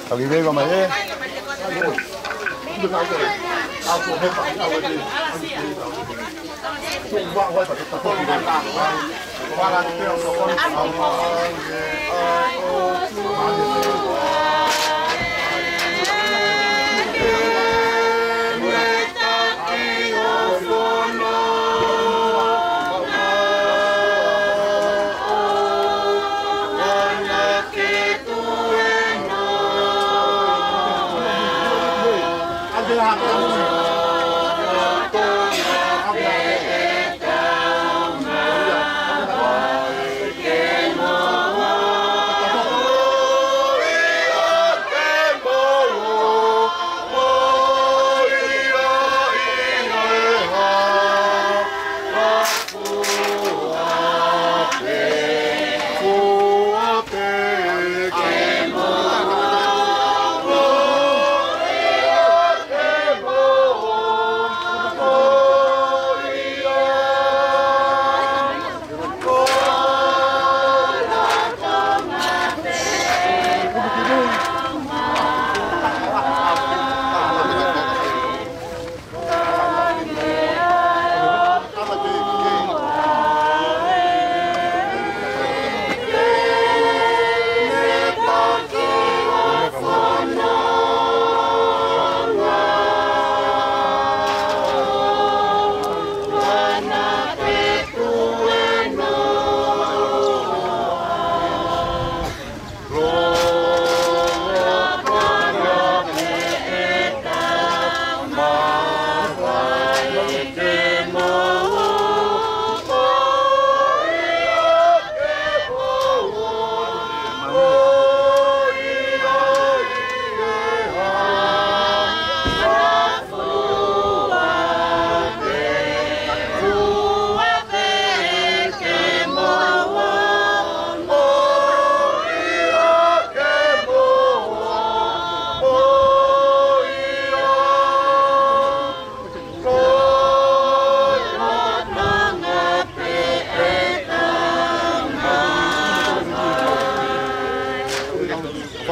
Kau ki vei mai ē.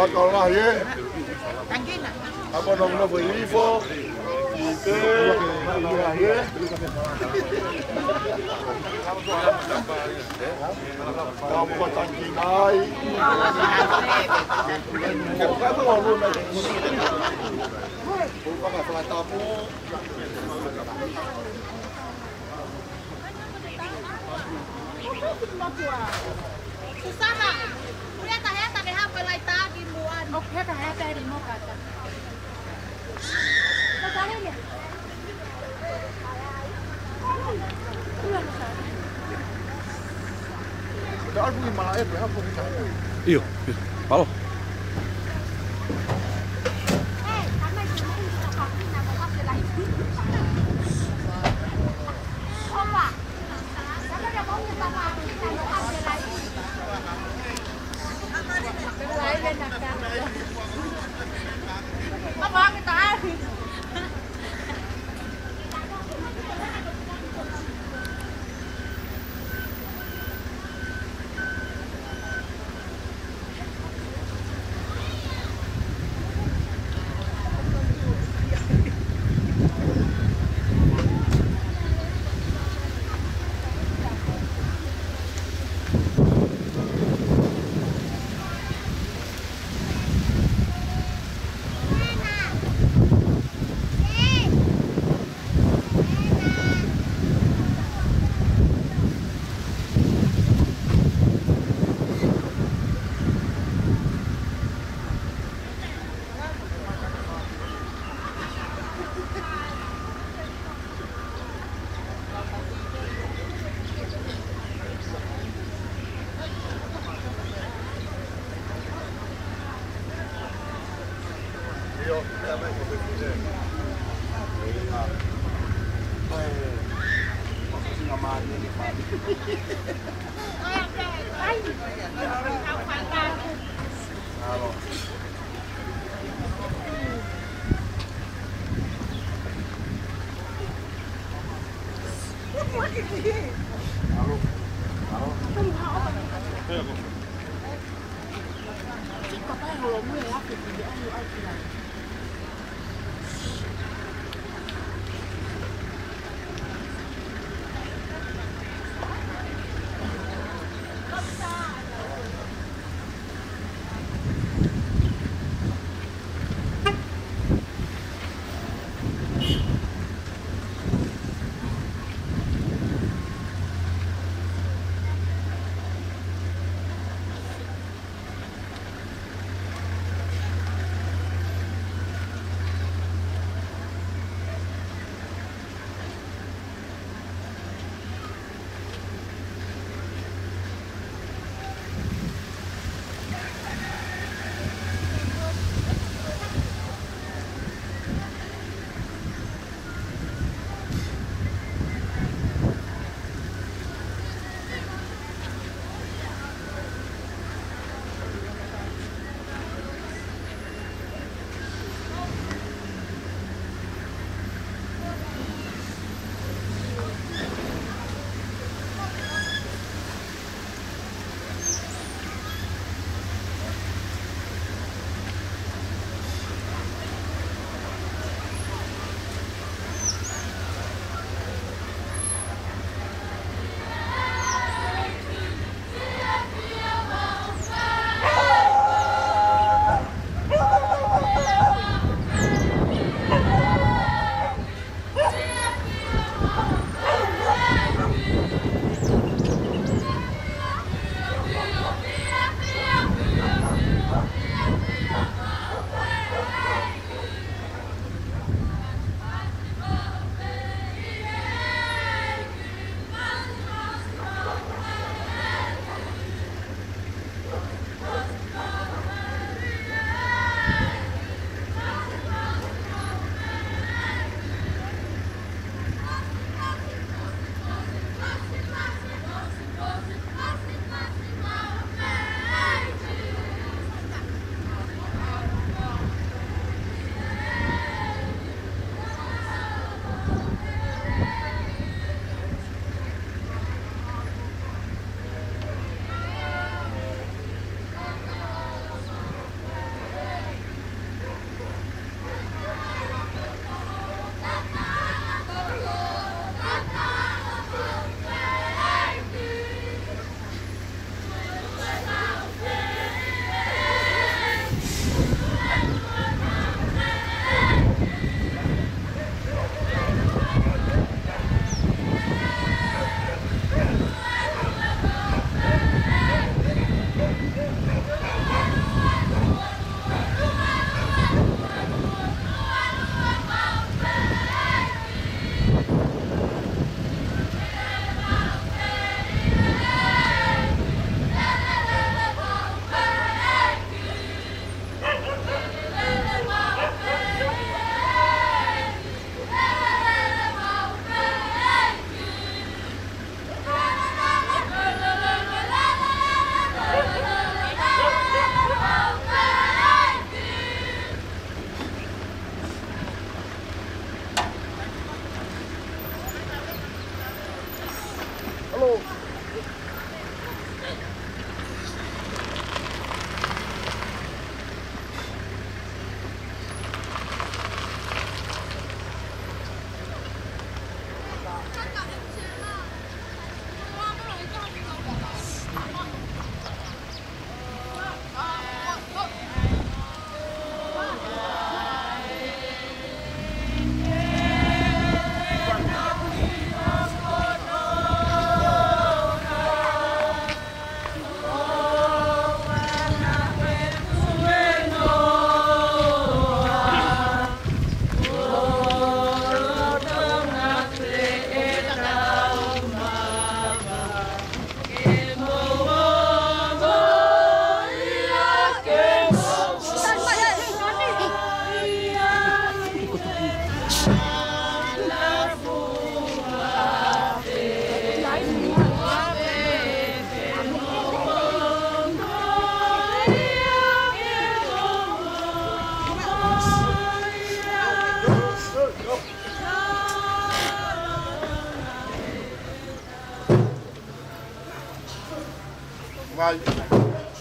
Ka lahi ē. Tangina. Ako nongo nongo i ifo. I te, lahi ē. Ka mo tangina ai. Ka mo luna. Ko ka fakatapu. Susana, kulia taheta ke hapa lai taki muan. Oh, heta, heta, heta, mo kata. Katarina. ʻIo, ʻio. Palo.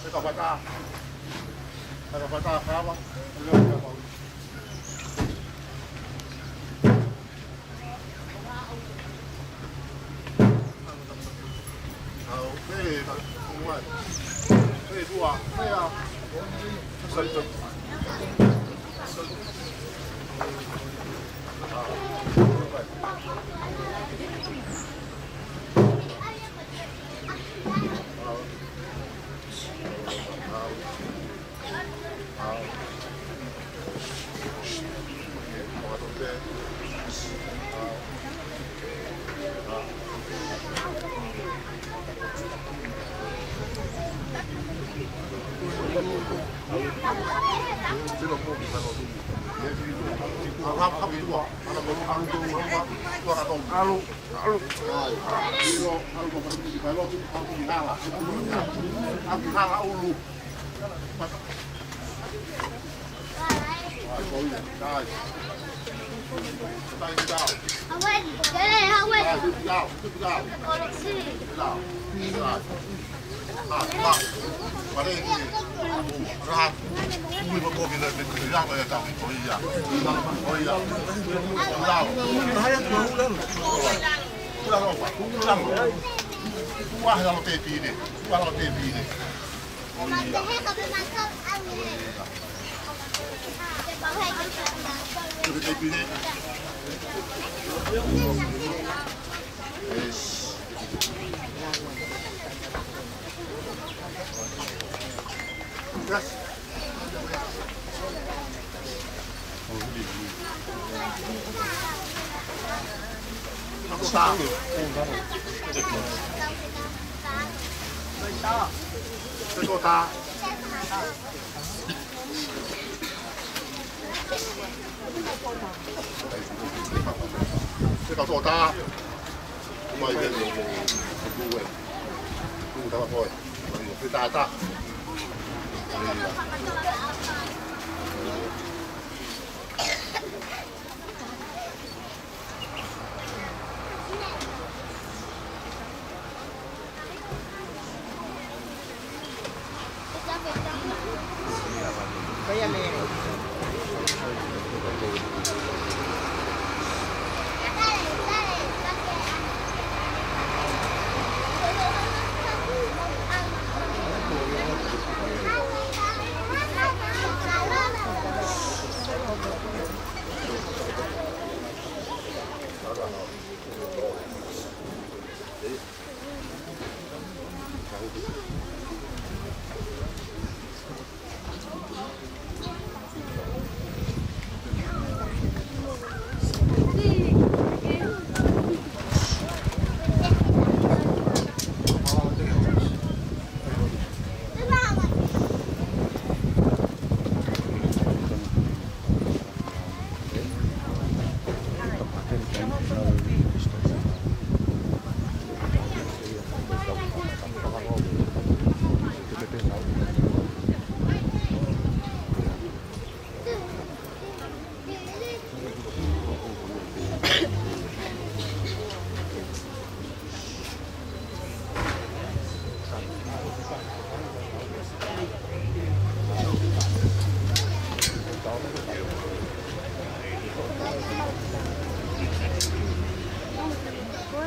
Eka pata. Eka pata kava. Alo, alo.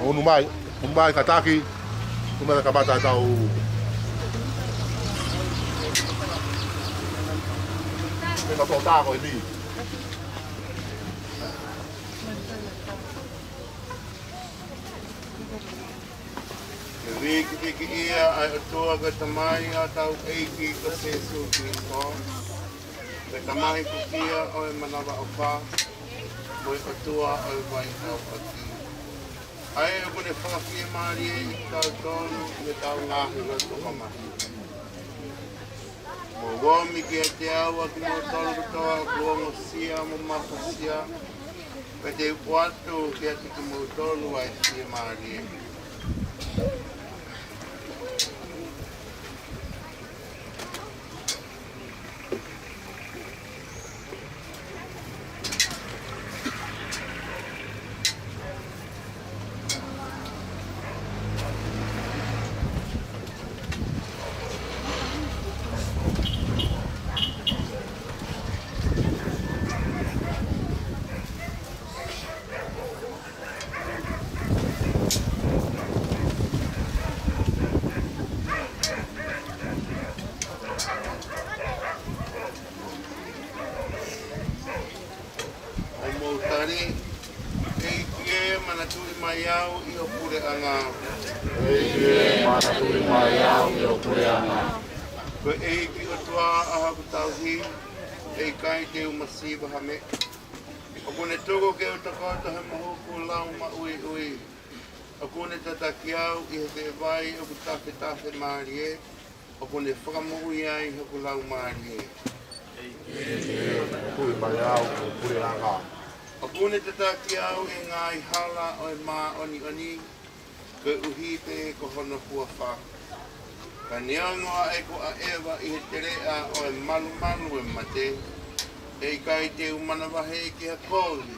ʻUnu mai, ʻunu mai kātaki, ʻunu mai kamata ʻetau. Pea ka tō tāko e ni. Ke vikiviki ia ʻa e ʻOtua ko e Tamai ʻa hotau ʻEiki ko Sīsū Kalaisi. Ko e Tamai ko ia ʻo e manavaʻofa, ko e ʻOtua ʻo e vai ʻauʻaki. ʻA ia ʻoku ne fakafiemālieʻi kitautolu ʻi heʻetau ngaahi loto mamahi. Mou omi kiate au ʻa kimoutolu kotoa ʻoku ongosia mo mafasia, pea te u ʻoatu kiate kimoutolu ʻa e fiemālie. Au ʻi ho puleʻanga. ʻEiki ē, manatuʻi mai au ʻi ho puleʻanga. Ko e ʻEiki ʻOtua ʻa hoku tauhi, ʻe ʻikai te u masiva ha meʻa. ʻOku ne tuku ke u tokoto he mohuku lau maʻuiʻui. ʻOku ne tataki au ʻi he feʻevai ʻoku tafetafe mālie. ʻOku ne fakamoʻui ai hoku laumālie. ʻEiki ē, manatuʻi mai au ʻi ho puleʻanga. ʻOku ne tataki au ʻi he ngaahi hala ʻo e māʻoniʻoni, koeʻuhi pē ko hono huafa. Ka neongo ʻa ʻeku ʻaʻeva ʻi he teleʻa ʻo e malumalu ʻo e mate, ʻe ʻikai te u manavahē ki ha kovi.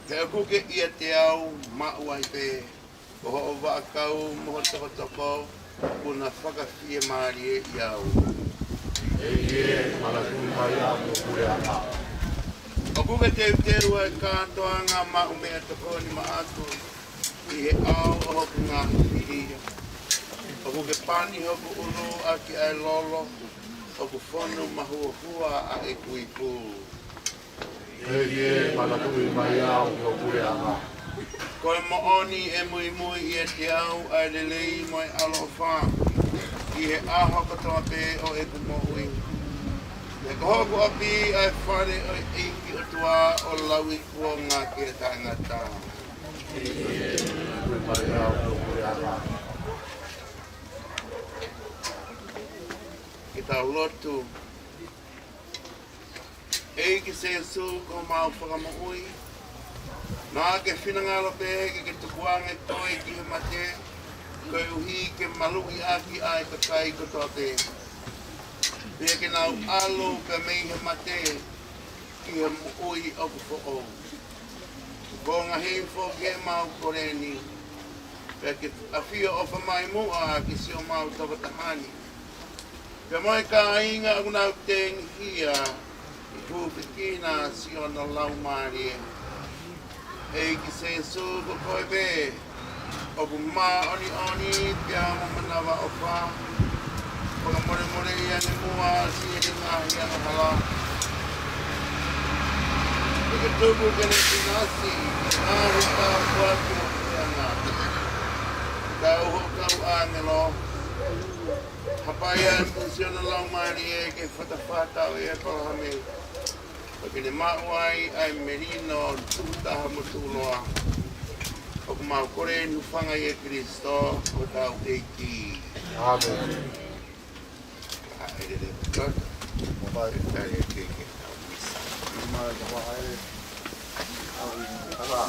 He ʻoku ke ʻiate au maʻu ai pē, ko hoʻo vaʻakau mo ho tokotoko, kuo na fakafiemālieʻi au. ʻEiki ē, manatuʻi mai au ʻi ho puleʻanga. ʻOku ke teuteu ʻa e kātoanga maʻu meʻatokoni maʻaku ʻi he ʻao ʻo hoku ngaahi fili. ʻOku ke pani hoku ʻulu ʻaki ʻa e lolo, ʻoku fonu mahuohua ʻa ʻeku ipu. ʻEiki ē, manatuʻi mai au ʻi ho puleʻanga. Ko e moʻoni ʻe muimui ʻiate au ʻa e lelei mo e ʻaloʻofa ʻi he ʻaho kotoa pē ʻo ʻeku moʻui. He ko hoku ʻapi ʻa e fale ʻo e ʻEiki ʻOtua, ʻo lauikuonga ki he taʻengata. ʻEiki ē, manatuʻi mai au ʻi ho puleʻanga. Ke tau lotu. ʻEiki Sīsū ko homau Fakamoʻui, naʻa ke finangalo pē ke ke tukuange koe ki he mate, koeʻuhi ke maluʻi ʻaki ʻa e kakai kotoa pē. Pea ke nau ʻalu pē mei he mate ki he moʻui ʻoku foʻou. Ko e ngaahi foki ʻemau kole ni, pea ke ʻafio ʻofa mai muʻa ki siʻomau tokotaha ni. Pea mo e kāinga ʻoku nau tengihia ʻi he hūfekina siʻono laumālie. ʻEiki Sīsū, ko koe pē ʻoku māʻoniʻoni pea mo manavaʻofa. Fakamolemoleʻi ange muʻa siʻene ngaahi angahala. Pea ke tuku ke ne sinasi ʻi he ngaahi tāpuaki ʻo e puleʻanga. Kau hoʻo kau ʻāngelo, hapai atu siʻono laumālie ki he fatafata ʻo ʻĒpalahame. Pea ke ne maʻu ai ʻa e melino tuʻu taha mo tuʻuloa. ʻOku mau kole ni ʻi he huafa ʻo Kalaisi ko hotau ʻEiki. ʻĀmeni. ʻA e lele kotoa. Mou ʻai. Tali e keke. Mou ʻai, mou ʻai. Au, ala.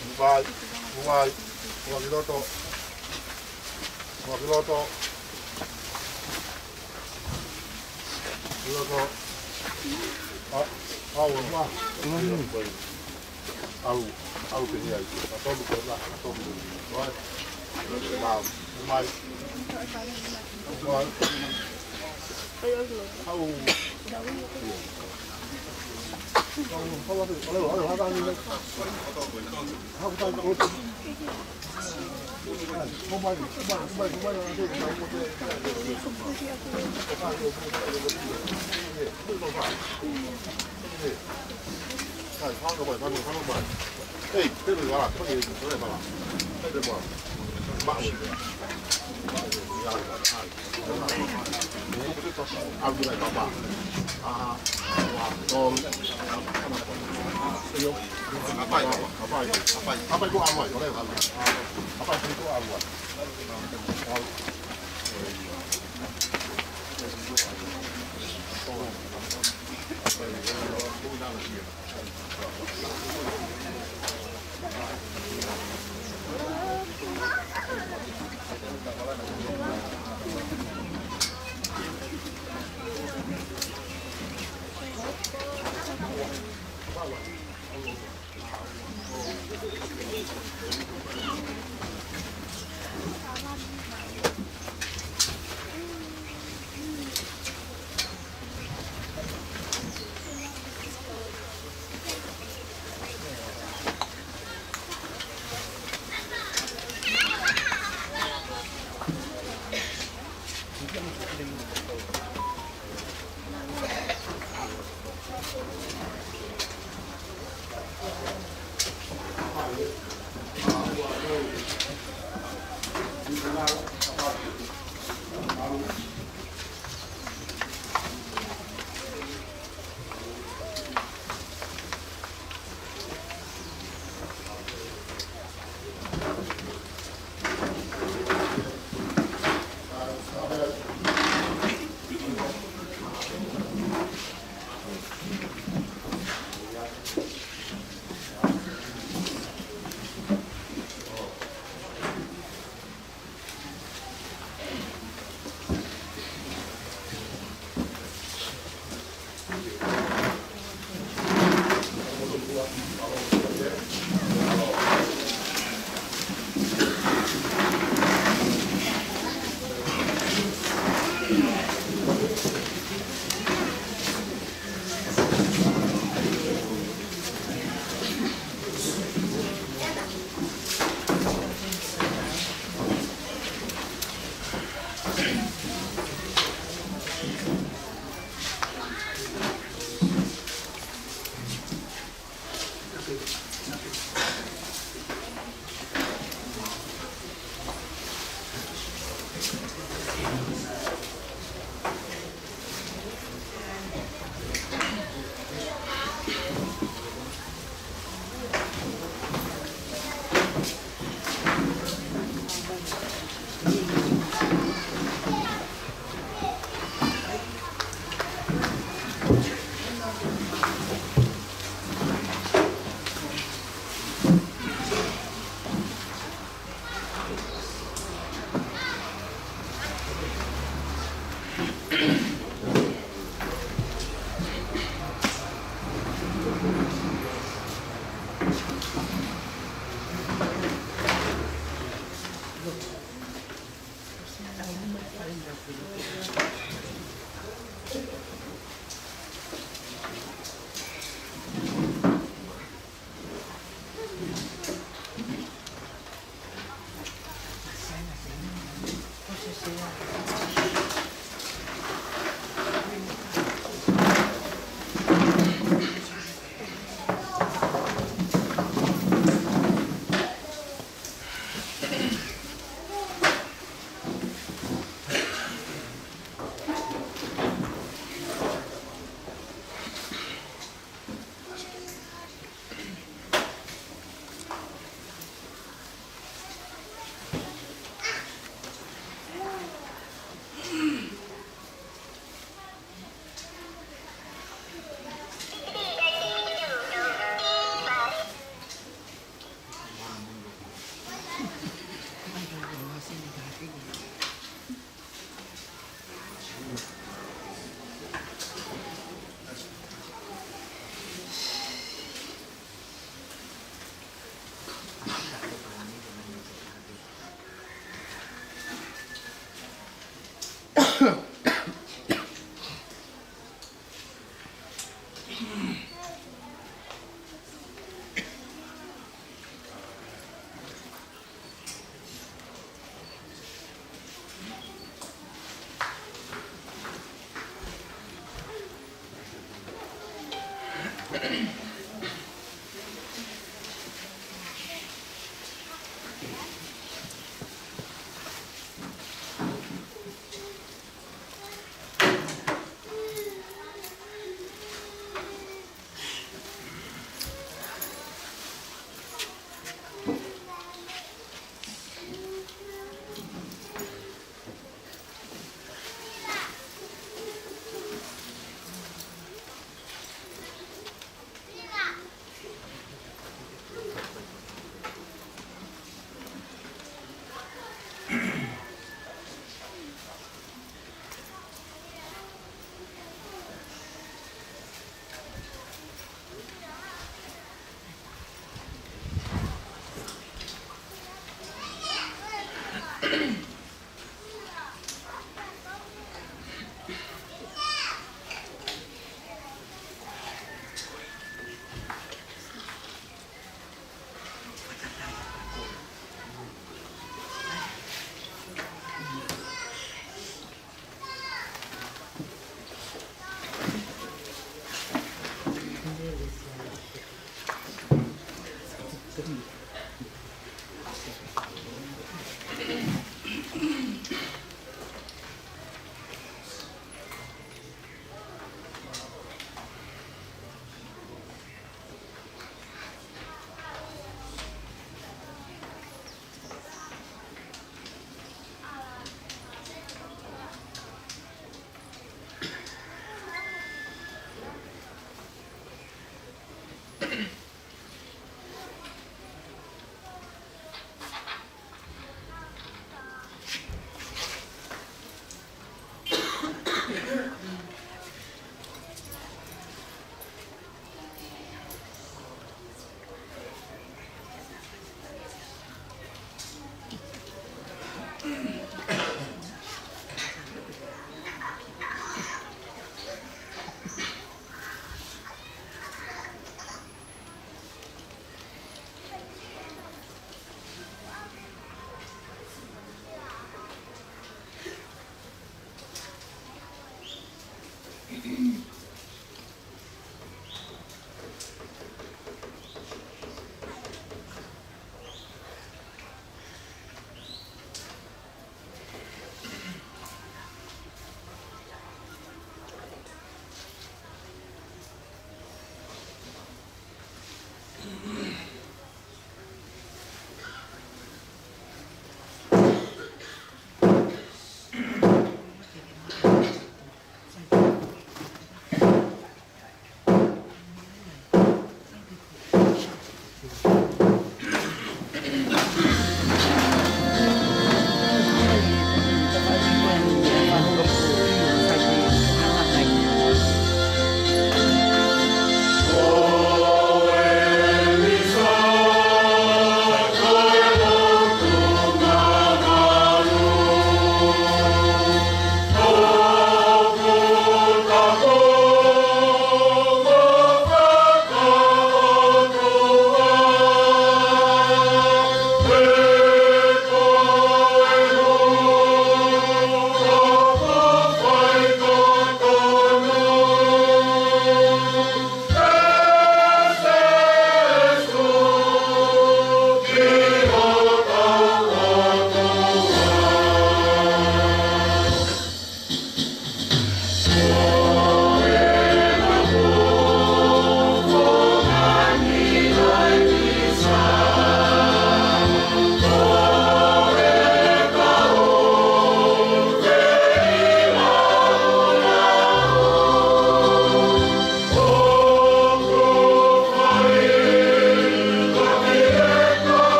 Mou ʻai, mou ʻai. Mou ʻai ki loto. Mou ʻai ki loto. Ki loto. A, au, ma. ʻAlu, ʻalu pē ia. Ka tonu ko ena, ka tonu. Right? Mou ʻai. Mou ʻai. Au.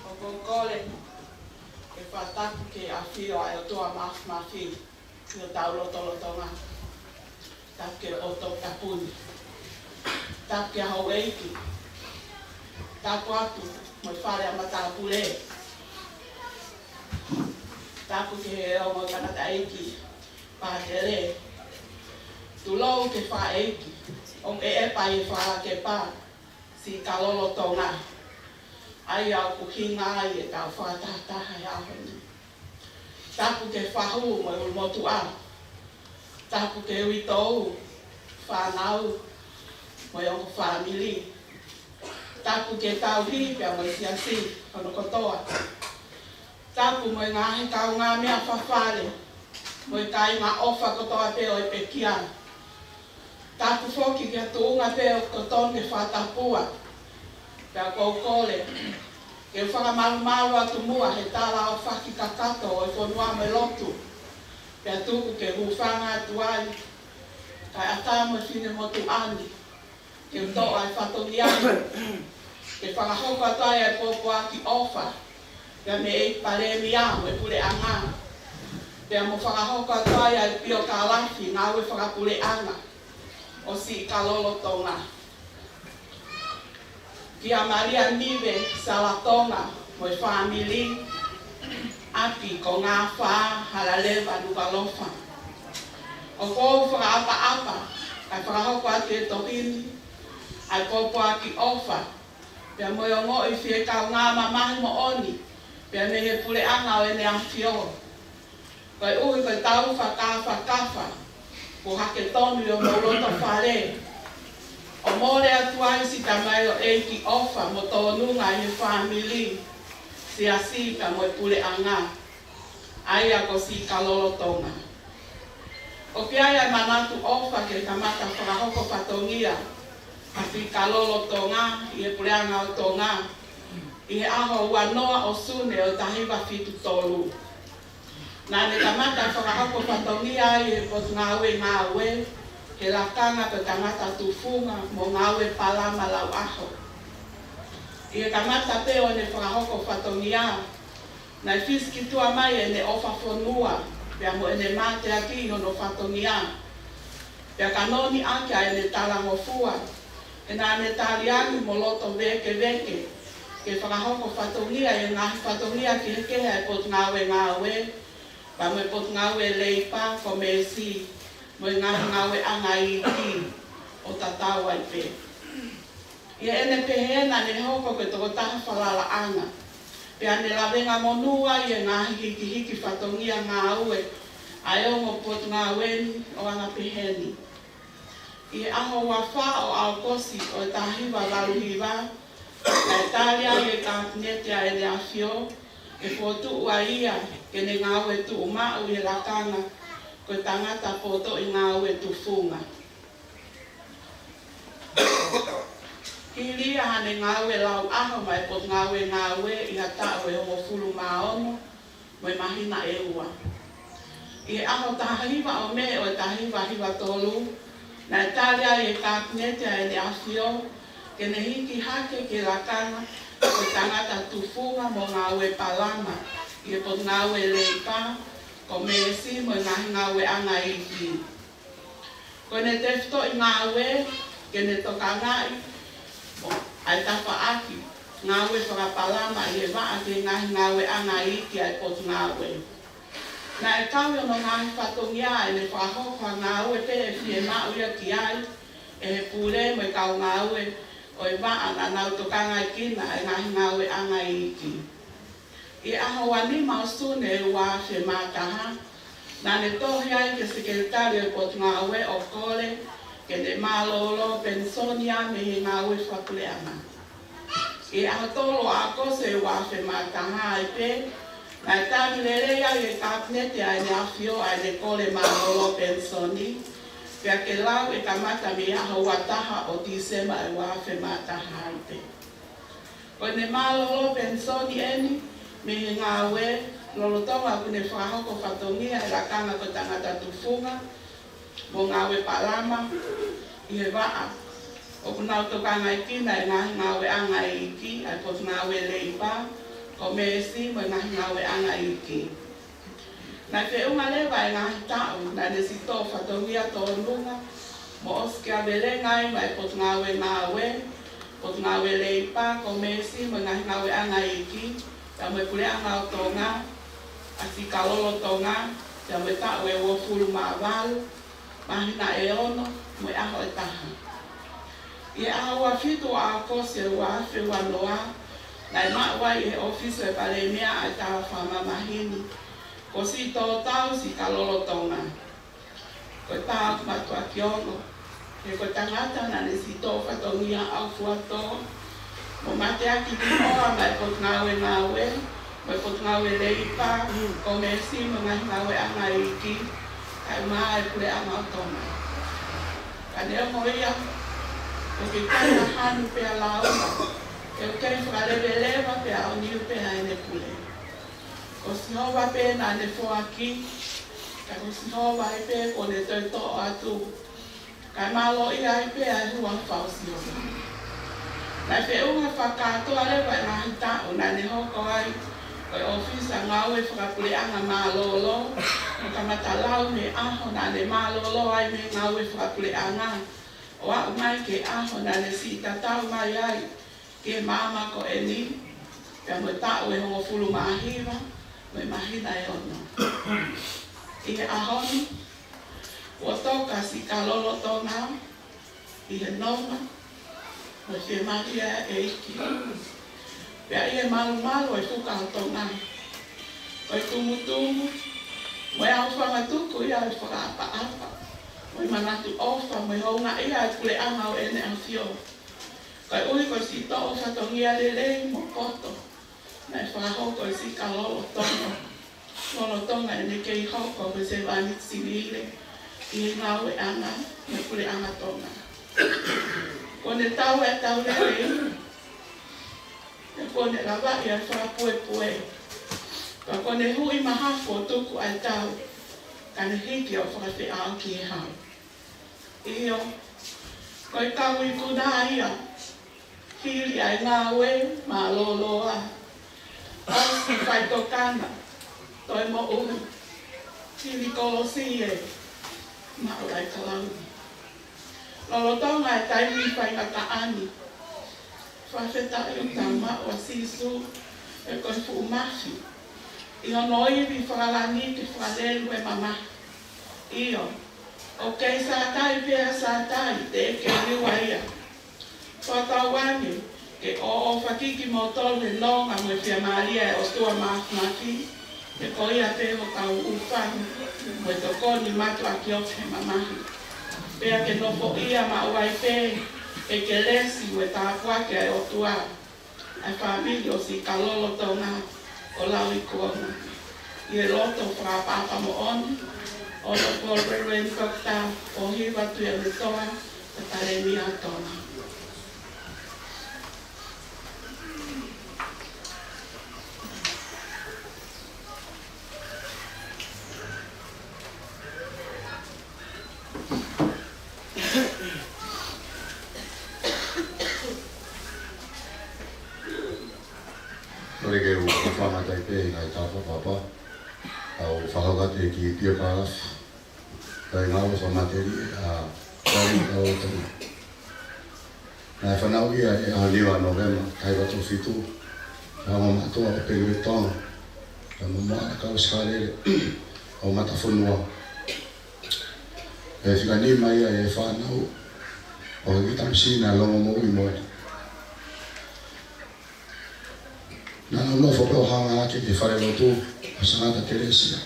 ʻOku ou kole ke fakatapu ki he ʻafio ʻa e ʻOtua Mafimafi ʻi hotau lotolotonga. Tapu ki he ʻOtua Tapuni. Tapu ki he houʻeiki. Tapu atu mo e fale ʻa matāpule. Tapu ki he ongo tangataʻeiki pātele. Tulou ki he faʻa ʻeiki ʻo e ʻepa ʻi he fala ke pā, Sikalolo Tonga, ʻa ia ʻoku hinga ai ʻetau fakatahataha he ʻaho ni. Tapu ki he fahu mo e ʻulumotuʻa. Tapu ki he uitou, fānau, mo e ongo fāmili. Tapu ki he tauhi pea mo e siasi hono kotoa. Tapu mo e ngaahi kaungāmeʻa fafale mo e kāinga ʻofa kotoa pē ʻo e pekia. Tapu foki ki he tuʻunga pē ʻoku totonu ke fakatapua. Pea ʻoku ou kole ke u fakamalumalu atu muʻa he tala ʻo e fakakakato ʻo e fonua mo e lotu. Pea tuku ke u hūfanga atu ai, kae ʻatā mo e finemotuʻa ni, ke u toʻo ʻa e fatongia ni ke fakahoko atu ai ʻa e pōpoaki ʻofa, pea mei he ʻEiki Palēmia mo e puleʻanga, pea mo fakahoko atu ai ʻa e piokalafi ngāue fakapuleʻanga ʻo Sikalolo Tonga. Kia Malia Nive Salatonga mo e fāmili, ʻaki ko Ngāfā, Halaleva, Nukuʻalofa. ʻOku ou fakaʻapaʻapa kae fakahoko atu e tohi ni ʻa e pōpoaki ʻofa, pea mo e ongoʻi fiekaungā mamahi moʻoni, pea mei he Puleʻanga ʻo ʻEne ʻAfio. Koeʻuhi ko ʻetau fakafakafa, kuo hake tonu ʻi homou loto fale, ʻo mole atu ai siʻi tamaioʻeiki ʻofa mo tōnunga ʻi he fāmili, siasi pea mo e Puleʻanga, ʻa ia ko Sikalolo Tonga. ʻOku ʻi ai ʻa e manatu ʻofa ke kamata fakahoko fatongia ʻa Sikalolo Tonga ʻi he Puleʻanga ʻo Tonga ʻi he ʻaho ua noa ʻo Sune ʻo e taha hiva fitu tolu. Naʻa ne kamata fakahoko fatongia ai ʻi he Potungāue Ngāue, he lakanga ko e tangata tufunga mo ngāue palama lauʻaho. ʻI he kamata pē ʻo ʻene fakahoko fatongia, naʻe fisikitua mai ʻene ʻofa fonua, pea mo ʻene mateaki ʻi hono fatongia, pea ka noni ʻaki ʻa ʻene talangofua, he naʻa ne tali ange mo loto vēkeveke ke fakahoko fatongia ʻi he ngaahi fatongia kehekehe ʻa e Potungāue Ngāue, pea mo e Potungāue Leipa, Komesi, mo e ngaahi ngāueʻanga iiki, ʻo tatau ai pē. ʻI heʻene pehē naʻa ne hoko ko e tokotaha falalaʻanga, pea ne lavengamonū ai e ngaahi hikihiki fatongia ngāue ʻa e ongo potungāue ni ʻo anga peheni. ʻI he ʻaho ua fā ʻo ʻAokosi ʻo e taha hiva valu hiva, naʻe tali ai ʻe he Kapineti ʻa ʻEne ʻAfio ke fokotuʻu ai ia ke ne ngāue tuʻumaʻu ʻi he lakanga ko e tangata potoʻi ngāue tufunga. Hili ia haʻane ngāue lauʻaho maʻá e Potungāue Ngāue ʻi ha taʻu ʻe hongofulu mā ono mo e māhina ʻe ua. ʻI he ʻaho taha hiva ʻo Mē ʻo e taha hiva hiva tolu, naʻe tali ai ʻe he Kapineti ʻa ʻEne ʻAfio ke ne hiki hake ki he lakanga ko e tangata tufunga mo ngāue palama ʻi he Potungāue Leipa, Komesi mo e ngaahi ngāueʻanga iiki. Ko ʻene tefitoʻi ngāue ke ne tokangaʻi ʻa e tafaʻaki ngāue fakapalama ʻi he vaʻa ki he ngaahi ngāueʻanga iiki ʻa e Potungāue. Naʻe kau ʻi hono ngaahi fatongia ʻene fakahoko ha ngāue pē ʻe fiemaʻu ia ki ai ʻe he pule mo e kau ngāue ʻo e vaʻa naʻa nau tokangaʻi ʻaki ʻa e ngaahi ngāueʻanga iiki. ʻI he ʻaho ua nima ʻo Sune ua afe mā taha, naʻa ne tohi ai ki he Sekelitali ʻo e Potungāue ʻo kole ke ne mālōlō penisoni ia mei he ngāue fakapuleʻanga. ʻI he ʻaho tolu ʻo ʻAokosi ua afe mā taha ai pē, naʻe tali lelei ai ʻe he Kapineti ʻa ʻEne ʻAfio ʻa ʻene kole mālōlō penisoni, pea ke lau ʻe kamata mei he ʻaho ua taha ʻo Tīsema ua afe mā taha ai pē. Ko ʻene mālōlō penisoni eni mei he ngāue lolotonga ʻoku ne fakahoko fatongia ʻi he lakanga ko e tangata tufunga mo ngāue palama ʻi he vaʻa ʻoku nau tokangaʻi ʻaki ʻa e ngaahi ngāueʻanga iiki ʻa e Potungāue Leipa, Komesi mo e ngaahi ngāueʻanga iiki. Naʻe feʻunga leva e ngaahi taʻu naʻa ne siʻi toʻo fatongia tōnunga mo ʻosi keavelenga ai maʻá e Potungāue Ngāue, Potungāue Leipa, Komesi mo e ngaahi ngāueʻanga iiki, pea mo e Puleʻanga ʻo Tonga, ʻa Sikalolo Tonga, pea mo e taʻu ʻe uofulu mā valu, māhina ʻe ono mo e ʻaho ʻe taha. ʻI he ʻaho ua fitu ʻo ʻAokosi ua afe ua noa, naʻe maʻu ai ʻe he ʻŌfisi ʻo e Palēmia ʻa e tala fakamamahi ni, kuo siʻi tō tau Sikalolo Tonga. Ko e tā ʻoku mātuʻaki ongo, he ko e tangata naʻa ne siʻi toʻo fatongia ʻaufuatō mo mateaki kimuʻa maʻá e Potungāue Ngāue, mo e Potungāue Leipa, Komesi mo e ngaahi ngāueʻanga iiki, kae ʻumaʻā e Puleʻanga ʻo Tonga. Ka neongo ia, ʻoku ʻikai ha hanu pea lāunga, he ʻoku kei fakaleveleva pea aoniu pē ʻa ʻene pule. Ko Sihova pē naʻa ne foaki, ka ko Sihova ai pē kuo ne toe toʻo atu, kae mālōʻia ai pē ʻa e huafa ʻo Sihova. Naʻe feʻunga fakakātoa leva e ngaahi taʻu naʻa ne hoko ai ko e ʻōfisa ngāue fakapuleʻanga mālōlō, ʻo kamata lau mei he ʻaho naʻa ne mālōlō ai mei he ngāue fakapuleʻanga, ʻo aʻu mai ki he ʻaho naʻa ne siʻi tatau mai ai ki he maama ko eni, pea mo e taʻu ʻe hongofulu mā hiva mo e māhina ʻe ono. ʻI he ʻaho ni, kuo toka Sikalolo Tonga ʻi he nonga, Ko e fiemālie ʻa e ʻEiki. Pea ʻi he malumalu ʻo e fuka ʻo Tonga, ko e tumutumu mo e ʻaufangatuku ia ʻo e fakaʻapaʻapa mo e manatu ʻofa mo e houngaʻia ʻa e puleʻanga ʻo ʻEne ʻAfio. Koeʻuhi ko e siʻi toʻo fatongia lelei mo poto naʻe fakahoko ʻe Sika Lolotonga, Lolotonga ʻene kei hoko ko e sevāniti sivile ʻi he ngāueʻanga mo e puleʻanga Tonga. Kuo ne tau ʻa e tau lelei, pea kuo ne lavaʻi ʻa e fakapuepue. Pea kuo ne huʻi mahafu ʻo tuku ʻa e tau, ka ne hiki ʻo fakafeʻao ki he hau. ʻIo, ko e kau ikuna ia, hili ʻa e ngāue mālōlō, ʻosi faitokanga, toe moʻui, hili kolosi ē, maʻu ʻa e kalauni. Lolotonga e taimi faingataʻa ni, fakafetaʻi ʻoku tau maʻu ʻa Sīsū, he ko e fuʻu mafi ʻi hono ivi fakalangi ke fakalelu e mamahi. ʻIo, ʻoku kei sātai pē ʻa Sātai, teʻeki ke liua ia. Fakatauange ke ʻoʻofaki kimoutolu he nonga mo e fiemālie ʻa e ʻOtua Māfimafi, he ko ia pē hotau ʻū fanga mo e tokoni mātuʻaki ʻo e mamahi. Pea ke nofoʻia maʻu ai pē ʻa e kelesi mo e tāpuaki ʻa e ʻOtua ʻa e fāmili ʻo Sika Lolotonga ʻo Lauikuonga. ʻI he loto fakaʻapaʻapa moʻoni, ʻoku ou Reverend Doctor ʻOhiva Tuiametoa, ʻa e Palēmia ʻo Tonga. Kole ke u fakamatala pē ʻi he ngaahi tau fakapapa, ʻa ʻeku fakakaukau ki he palafi, kae ngāue fakamateliʻi ʻa Palēmia ʻo Tonga. Naʻe fanauʻi ia ʻi he ʻaho ni ʻo Nōvema, taha hiva tolu fitu, ʻa e ongo mātuʻa ʻo Peniel Tonga, ʻa Momoana Kausi Kalele ʻo Matafonua. ʻE fika nima ia ʻe fānau ʻo e kiʻi tamasiʻi naʻe longomoʻui moʻoni. Naʻa nau nofo pē ʻo hanga hake ki he falelotu ʻo Sangata Kelesi.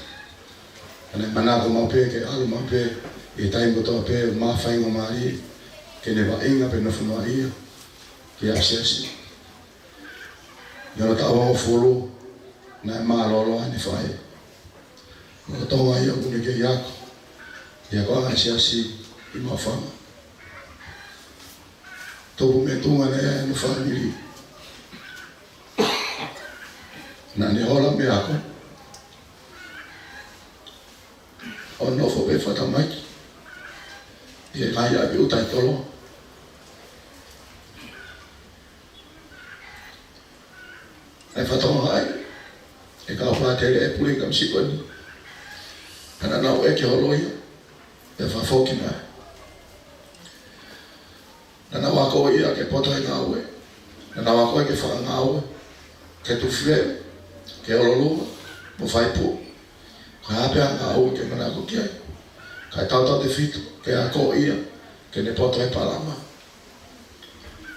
Ka naʻe manako maʻu pē ke ʻalu maʻu pē ʻi he taimi kotoa pē ʻo mafai mo mālie ke ne vaʻinga pea nofo noaʻia ki he siasi. ʻI hono taʻu hongofulu, naʻe mālōlō ʻene faʻē. Lolotonga ia ʻoku ne kei ako, ʻi he akoʻanga ʻa e siasi ʻi Maʻufanga. Tupu mei tuʻa naʻe ʻi ai hono fāmili. Naʻa ne hola mei he ako ʻo nofo pē fakatamaiki ʻi he ngaahi ʻapi ʻo Taitolo. Naʻe fakatokangaʻi ʻe he kau pātele ʻa e pule ʻi he tamasiʻi ko eni. Ka naʻa nau ʻeke holo ia, pea fakafoki mai. Naʻa nau ako ia ke poto he ngāue. Naʻa nau ako ia ke fakangāue, ke tuʻu fie, ke ʻololuma, mo fai puʻu. Ko e hā pē ha ngāue ke manako ki ai, kae tautautefito ke ako ia ke ne poto he palama.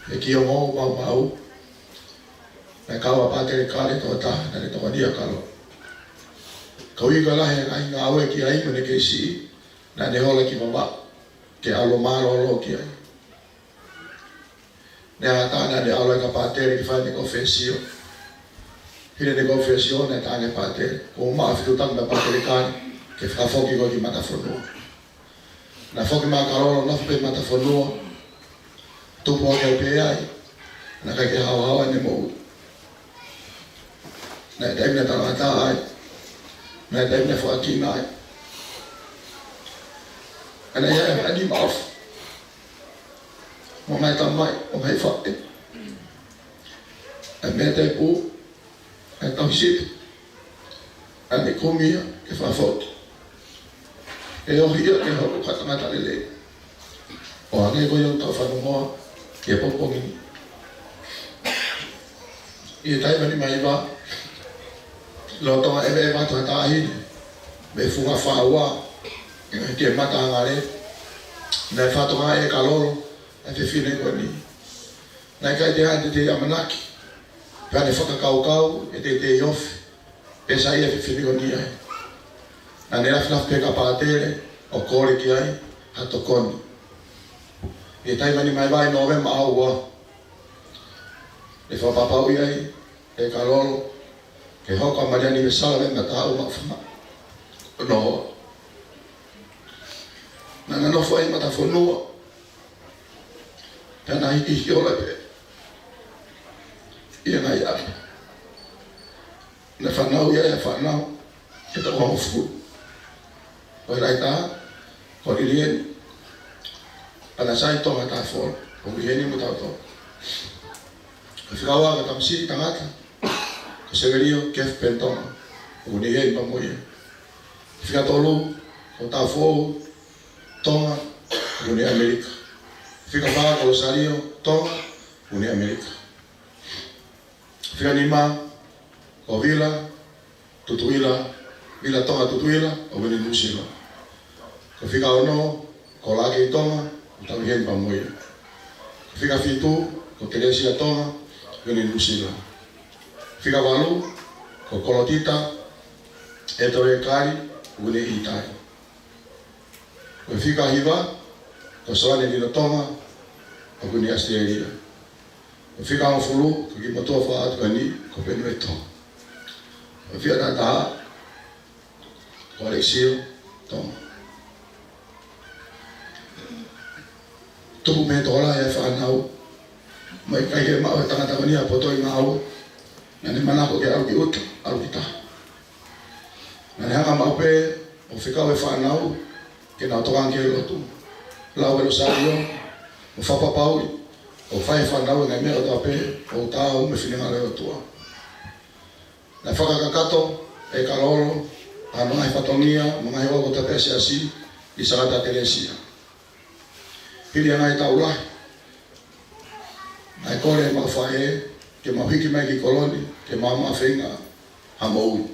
He kiʻi ongo maumau, naʻe kau ʻa Pātele Kale, tokotaha naʻa ne tokoni ʻa Kalo. Ka ʻoku ʻikai lahi e ngaahi ngāue ki ai mo ʻene kei siʻi, naʻa ne hola ki Vavaʻu ke ʻalu ʻo mālōlō ki ai. Naʻe ʻatā naʻa ne ʻalu ai kia Pātele ke fai ʻene kofesio. Hili ʻene kofesio naʻe talaange ʻe Pātele, kuo maʻu e fetutapu mei Pātele Kale ke fakafoki koe ki Matafonua. Naʻe foki mai ʻa Kalo ʻo nofo pē Matafonua, tupu hake pē ai, naʻe ʻikai ke haohaoa ʻene moʻui. Naʻe taimi naʻe talangataʻa ai, naʻe taimi naʻe fakakina ai. Naʻe ʻi ai e nima ʻofa mo e ngaahi tamai, mo e ngaahi faʻē. ʻA e meʻa taipu, ʻa e tauhi sipi, ʻa e meʻa kumi ia ke fakafoki. ʻE ohi ia ke hoko ko ha tangata lelei. ʻO hangē ko ia ʻoku tau fanongoa ki he pongipongi ni. ʻI he taimi ni mai vā, lolotonga e meʻa ʻe vā atu ha taʻahine mei Funga Faua, ʻi he mata ʻa Ngale, naʻe fakatokangaʻi ʻe Kalo ʻa e fefine ko eni. Naʻe ʻikai te ʻi ai ha teitei ʻamanaki, pe ha fakakaukau ʻe teitei ofi, pe sai ia fefine ko eni ai. Naʻa ne lafilafi pē kia Pātele ʻo kole ki ai ha tokoni. ʻI he taimi naʻe ʻi ai ʻa Nōvema ʻaho ua, naʻe fakapapauʻi ai ʻe Kalolo ke hoko ʻa Maliani Vesala ʻi he ngataʻanga ʻo Mafana. Naʻa na nofo ai ʻi Matafonua, pea na hiki hiki ʻo lave ʻi he ngaahi ʻapi. Naʻe fanauʻi ai ʻa e fānau ʻe toko hongofulu. Ko e laʻitaha ko Lilieni Panasai Tonga Tafola, ko Lilieni mo tautolu. Ko e fika ua ko e tamasiʻi tangata ko Sevelio Kefu Peni Tonga, ko Lilieni pea mo ia. Fika tolu ko Taufou Tonga, ko ʻUniʻamelika. Fika fā ko Losalio Tonga, ko ʻUniʻamelika. Fika nima ko Vila Tutuila, Vila Tonga Tutuila, ʻo ʻi Nuʻusila. Ko e fika ono ko Lākei Tonga, ʻo Tauheni pea mo ia. Ko e fika fitu ko Telesia Tonga, ʻo ʻi Nuʻusila. Fika valu ko Kolotita ʻEtolekali, ʻo ʻi ʻĪtali. Ko e fika hiva ko Soane Lino Tonga, ʻo ʻi ʻAositelēlia. Ko e fika hongofulu ko e kiʻi motuʻa fakaʻatu ko eni, ko Penue Tonga. Ko e fika taha taha ko ʻAlekisio Tonga. Tupu mei he tokolahi ʻa e fānau, mo e ʻikai ke maʻu ʻe he tangata ko eni ha poto ʻi he ngāue. Naʻa ne manako ke ʻalu ki ʻuta, ʻalu ki tahi. Naʻa ne hanga maʻu pē ʻo fekau e fānau ke nau tokanga ki he lotu, lau e Losalio, mo fakapapauʻi ʻoku fai ʻe he fānau e ngaahi meʻa kotoa pē ʻoku taau mo e finangalo ʻo e ʻOtua. Naʻe fakakakato ʻe Kalolo ʻa hono ngaahi fatongia mo e ngaahi ʻofa kotoa pē ʻa e Siasi ʻi Sangata Telesia. Hili ʻa e ngaahi taʻu lahi, naʻe kole ʻemau faʻē ke mau hiki mai ki Koloni ke mau maʻu ha feinga ha moʻui.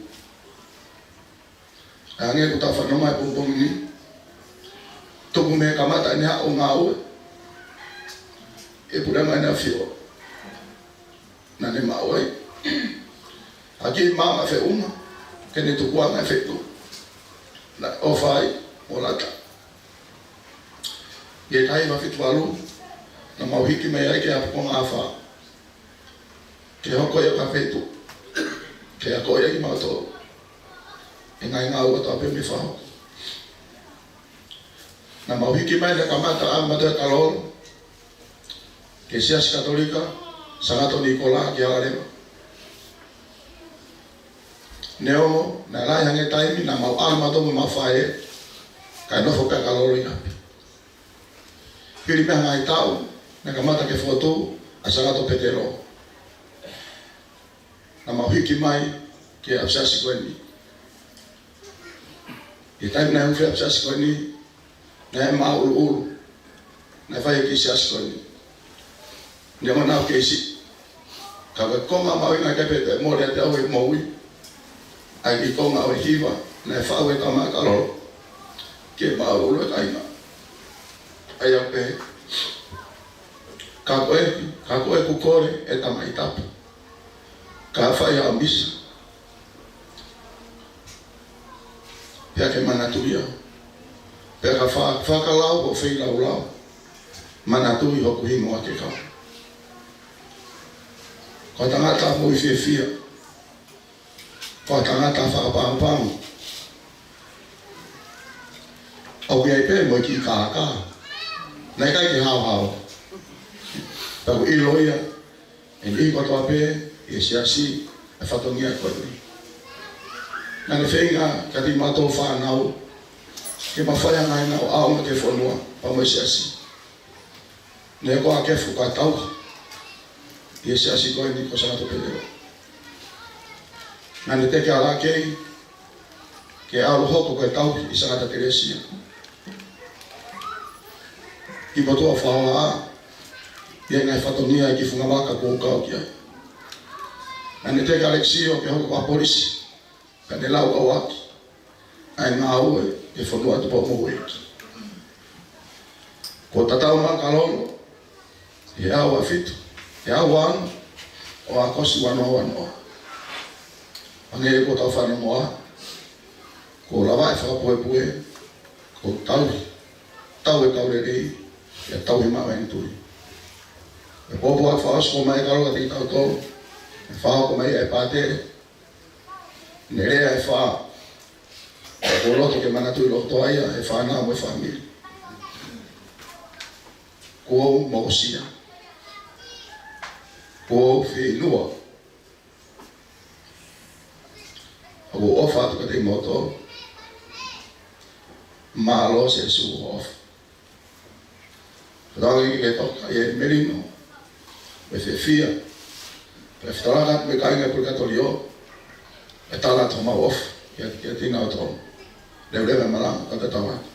Hangē ko ʻetau fanongo mai he pongipongi ni, tuku mei he kamata ʻene haʻu ʻo ngāue ʻi he Puleʻanga ʻEne ʻAfio, naʻa ne maʻu ai ha kiʻi maama feʻunga ke ne tukuange e feituʻu naʻe ʻofa ai mo lata. ʻI he taha hiva fitu valu, naʻa mau hiki mai ai ki he ʻapi konga afā ke hoko ia ko ha feituʻu ke akoʻi ai kimautolu ʻi he ngaahi ngāue kotoa pē ʻoku ne fakahoko. Naʻa mau hiki mai, naʻe kamata ʻa e matua ʻo Kalolo ki he Siasi Katolika Sangato Nikola ki Alaleva. Neongo naʻe lahi ange e taimi naʻa mau ʻalu mautolu mo ʻemau faʻē, kae nofo pē ʻa Kalolo ʻi ʻapi. Hili mei he ngaahi taʻu, naʻe kamata ke fokotuʻu ʻa Sangato Petelo. Naʻa mau hiki mai ki he ʻapisiasi ko eni. ʻI he taimi naʻe hūfia e ʻapisiasi ko eni, naʻe maʻuʻuluʻulu naʻe fai ʻe he kiʻi siasi ko eni. Neongo naʻa ku kei siʻi, ka ko e konga mahuʻinga ʻikai pē te mole ʻiate au he moʻui, ʻa e kiʻi konga ʻo e hiva naʻe faʻu ʻe he tama ʻa Kalolo ke maʻuʻulu e kāinga. ʻA ia ʻoku pehē: Ka ko e, ka ko e kuo kole e Tamai Tapu, ka fai haʻo misa, pea ke manatuʻi au. Pea ka fa-, fakalau ʻo feilaulau, manatuʻi hoku hingoa ke kau. Ko e tangata moʻui fiefia, ko e tangata fakapangopango, ʻoku ʻi ai pē mo e kiʻi kākā naʻe ʻikai ke haohaoa. Pea ʻoku ʻilo ia ʻe he niʻihi kotoa pē ʻi he siasi e fatongia ko eni. Naʻa ne feinga kiate kimautolu fānau ke mafai ʻa e ngaahi ʻaonga ki he fonua pea mo e siasi. Naʻe ko ā ke fuka tau ʻi he siasi ko eni ko Sangato Petelo. Naʻa ne teke ʻa Lākei ke ʻalu ʻo hoko ko e tauhi ʻi Sangata Telesia. Kiʻi motuʻa fakahohaʻa ia ʻi he ngaahi fatongia ʻi he kiʻi funga vaka kuo kau ki ai. Naʻa ne teke ʻa ʻAlekisio ke hoko ko ha polisi, kae ne lau ʻaki ʻa e ngāue ki he fonua Tupoumou ʻEiki. Kuo tatau mai ʻa Kalolo ʻi he ʻaho ua fitu, ʻi he ʻaho ʻo ʻAokosi ua noa ua noa. Hangē ko ʻetau fanongoa, kuo lava e fakapuepue, kuo tauhi, tauhi ʻetau lelei, ʻi he tauhi maʻu ʻa ʻEne tui. Ko e pōpoaki fakaʻosi kuo ʻomai ʻe Kalo kiate kitautolu, ʻe fakahoko mai ʻe he pātele, ʻene lea ʻe fā, ʻoku ou loto ke manatuʻi loto ai ʻa e fānau mo e fāmili. Kuo u mokosia. Kuo u fieinua. ʻOku ou ʻofa atu kiate kimoutolu. Mālō Sīsū hoʻo ʻofa. Fakatauange ke toka ʻi he melino, mo e fiefia, pea fetaulaki atu mo e kāinga Pulekatōlio, ʻo tala atu homau ʻofa kiate, kiate kinautolu. Leveleva e malanga, ka tatau atu.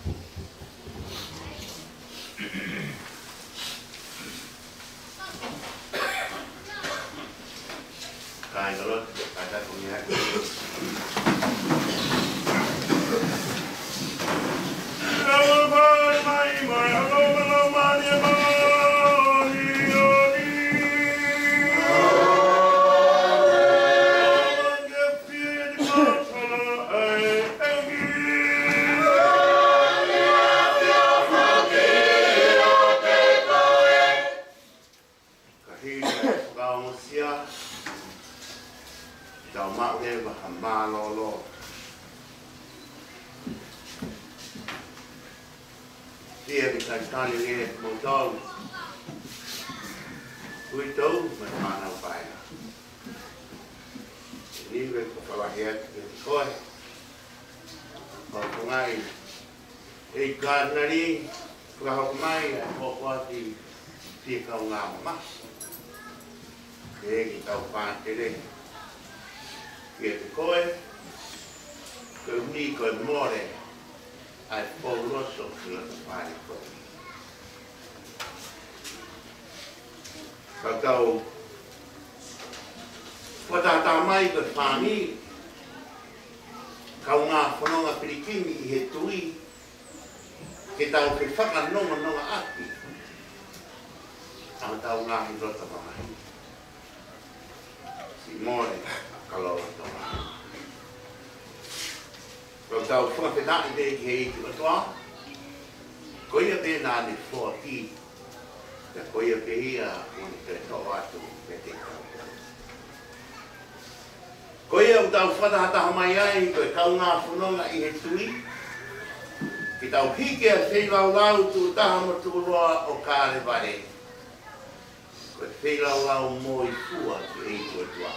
Kāinga lotu, kātaki ʻo meʻa. Ka hili ʻa e fakaongosia, tau maʻu leva ha mālōlō. Pea ke talitali lelei ʻa kimoutolu, uitou mo e fānau kāinga. Niʻihi ko e fakalahi atu kiate koe, ʻo tongai ʻe kānali, fakahoko mai ʻa e pōpoaki fie kaungā mamahi. Ke ke tau pātele kiate koe, koeʻuhi ko e mole ʻa e pou loto ki loto fale ko eni. Ka tau fakatahataha mai ko e fāmili, kaungā fononga pilikimi ʻi he tui, ke tau fefakanonganongaʻaki ʻa hotau ngaahi loto mamahi. Siʻi mole ʻa Kalo Tonga. Ko ʻetau fakafetaʻi pē ki he ʻEiki ʻOtua, ko ia pē naʻa ne foaki, pea ko ia pē ia ʻoku ne toe toʻo atu meiate kitautolu. Ko ia ʻoku tau fakatahataha mai ai ko e kaungā fononga ʻi he tui, ke tau hiki ʻa e feilaulau tuʻu taha mo tuʻu loa ʻo Kalevale, ko e feilaulau moifua ki he ʻEiki ʻOtua.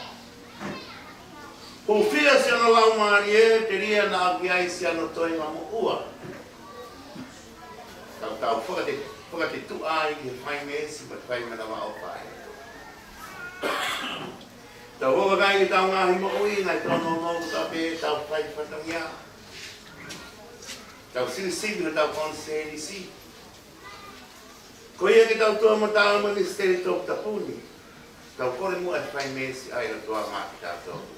Hūfia siʻono laumālie, telia naʻa ʻoku ʻi ai siʻono toenga moʻua. Tau, tau fakate-, fakatetuʻa ai he fai meesi, mo e fai manavaʻofa ʻa e ʻOtua. Tau vakai ki heʻetau ngaahi moʻui, ngaahi tōnounou kotoa pē ʻetau fai fatongia. Tau sivisivi hotau konisēnisi. Ko ia ke tau tuʻa mo tau mo e minisiteli toputapu ni. Tau kole muʻa e fai meesi ʻa e ʻOtua maʻa kitautolu.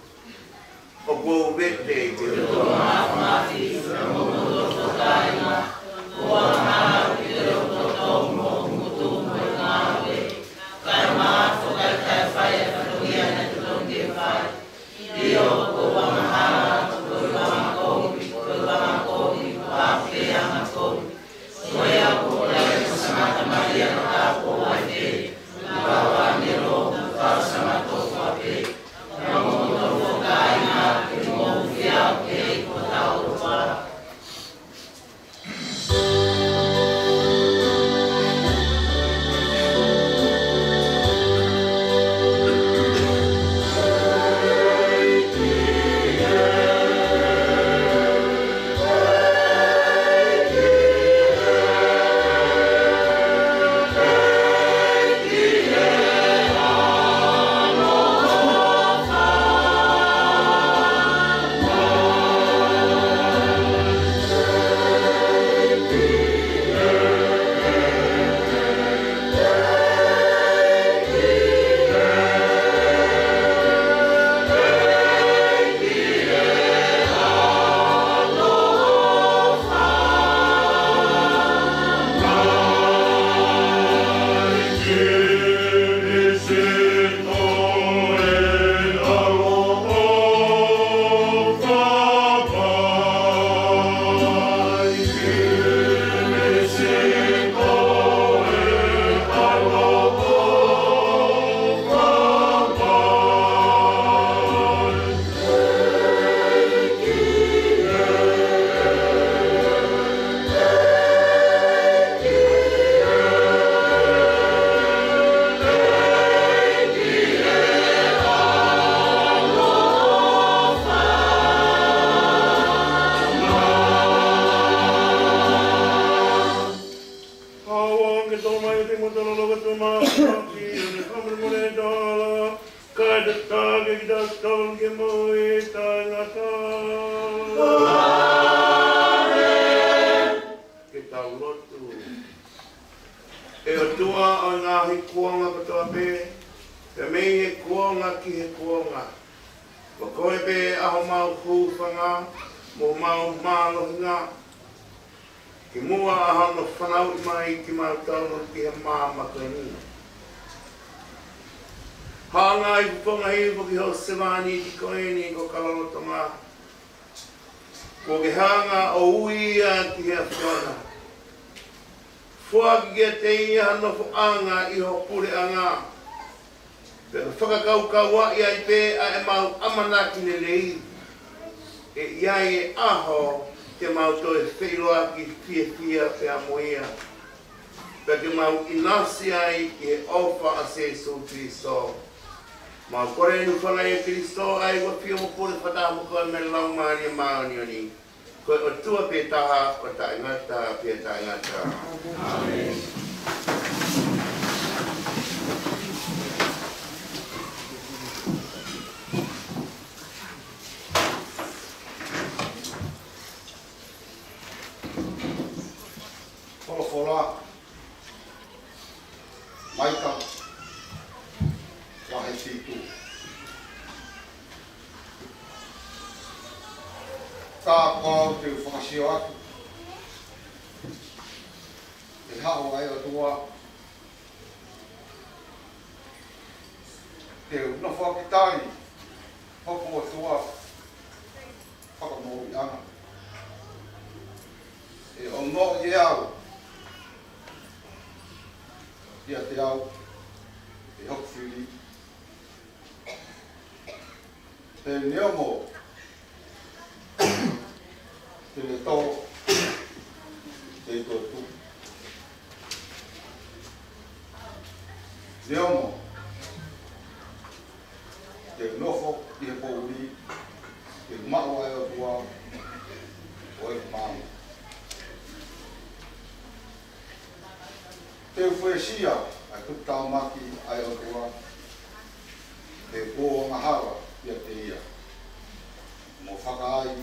ʻOku ou vete ʻi he ʻOtua Māfimafi, ʻa e moʻui ʻo e kāinga, ʻoku angahala ʻi he ʻOtua ʻoku moʻui mo e ngāue, kae ʻumaʻā foki ʻa e fai ʻa e fatongia naʻe totonu ke fai. ʻIo, ʻoku angahala, ʻoku angakovi, ʻoku angakovi, ʻoku ʻapi angakovi. Ko ia ʻoku ʻikai ko Sāmata Malia ka ko Uaife, ʻoku ʻāngelo, ʻoku Sāmata Tofa pē. Ka mou tau foki ʻi he ngaahi moʻui ʻa e ʻEiki ko hotau ʻOtua. Māfaki ʻo ne fakamolemole ʻetau hala, kae tataki kitautolu ki he moʻui taʻengata. Ke tau lotu. ʻE ʻOtua ʻo e ngaahi kuonga kotoa pē, pea mei he kuonga ki he kuonga, ko koe pē ʻa homau hūfanga mo homau mālohinga, kimuʻa ʻa hono fanauʻi mai kimautolu ki he maama ko eni. Hanga ʻi he pongipongi hifo ki ho sevāniti ko eni ko Kalolo Tonga, kuo ke hanga ʻo ui ia ki he ʻAfiona. Foaki kiate ia ha nofoʻanga ʻi ho puleʻanga, pea fakakaukauaʻi ai pē ʻa ʻemau ʻamanaki lelei, ʻe ʻi ai e ʻaho te mau toe feʻiloaki fiefia pea mo ia, pea te mau ʻinasi ai ʻi he ʻofa ʻa Sīsū Kalaisi. Mau kole ʻi he huafa ʻo Kalaisi, ʻa ia kuo fie mo pule fakataha mo koe mei he Laumālie Māʻoniʻoni, ko e ʻOtua pē taha, ʻo taʻengata pea taʻengata. ʻĀmeni. Folofola, Maika, vahe fitu. Ka ko au te u fakasio atu, ʻe haʻu ʻa e ʻOtua, te u nofoʻaki tali hoku ʻOtua fakamoʻuiʻanga. ʻE ongoʻi ʻe au ʻiate au ʻe hoku fili, he neongo te ne tō, te ne tō atu. Neongo te u nofo ʻi he poʻuli, te u maʻu ʻa e ʻOtua ko ʻeku maama. Te u fuesia ʻa e tuputāmaki ʻa e ʻOtua, he kuo u angahala ʻiate ia, mo fakaai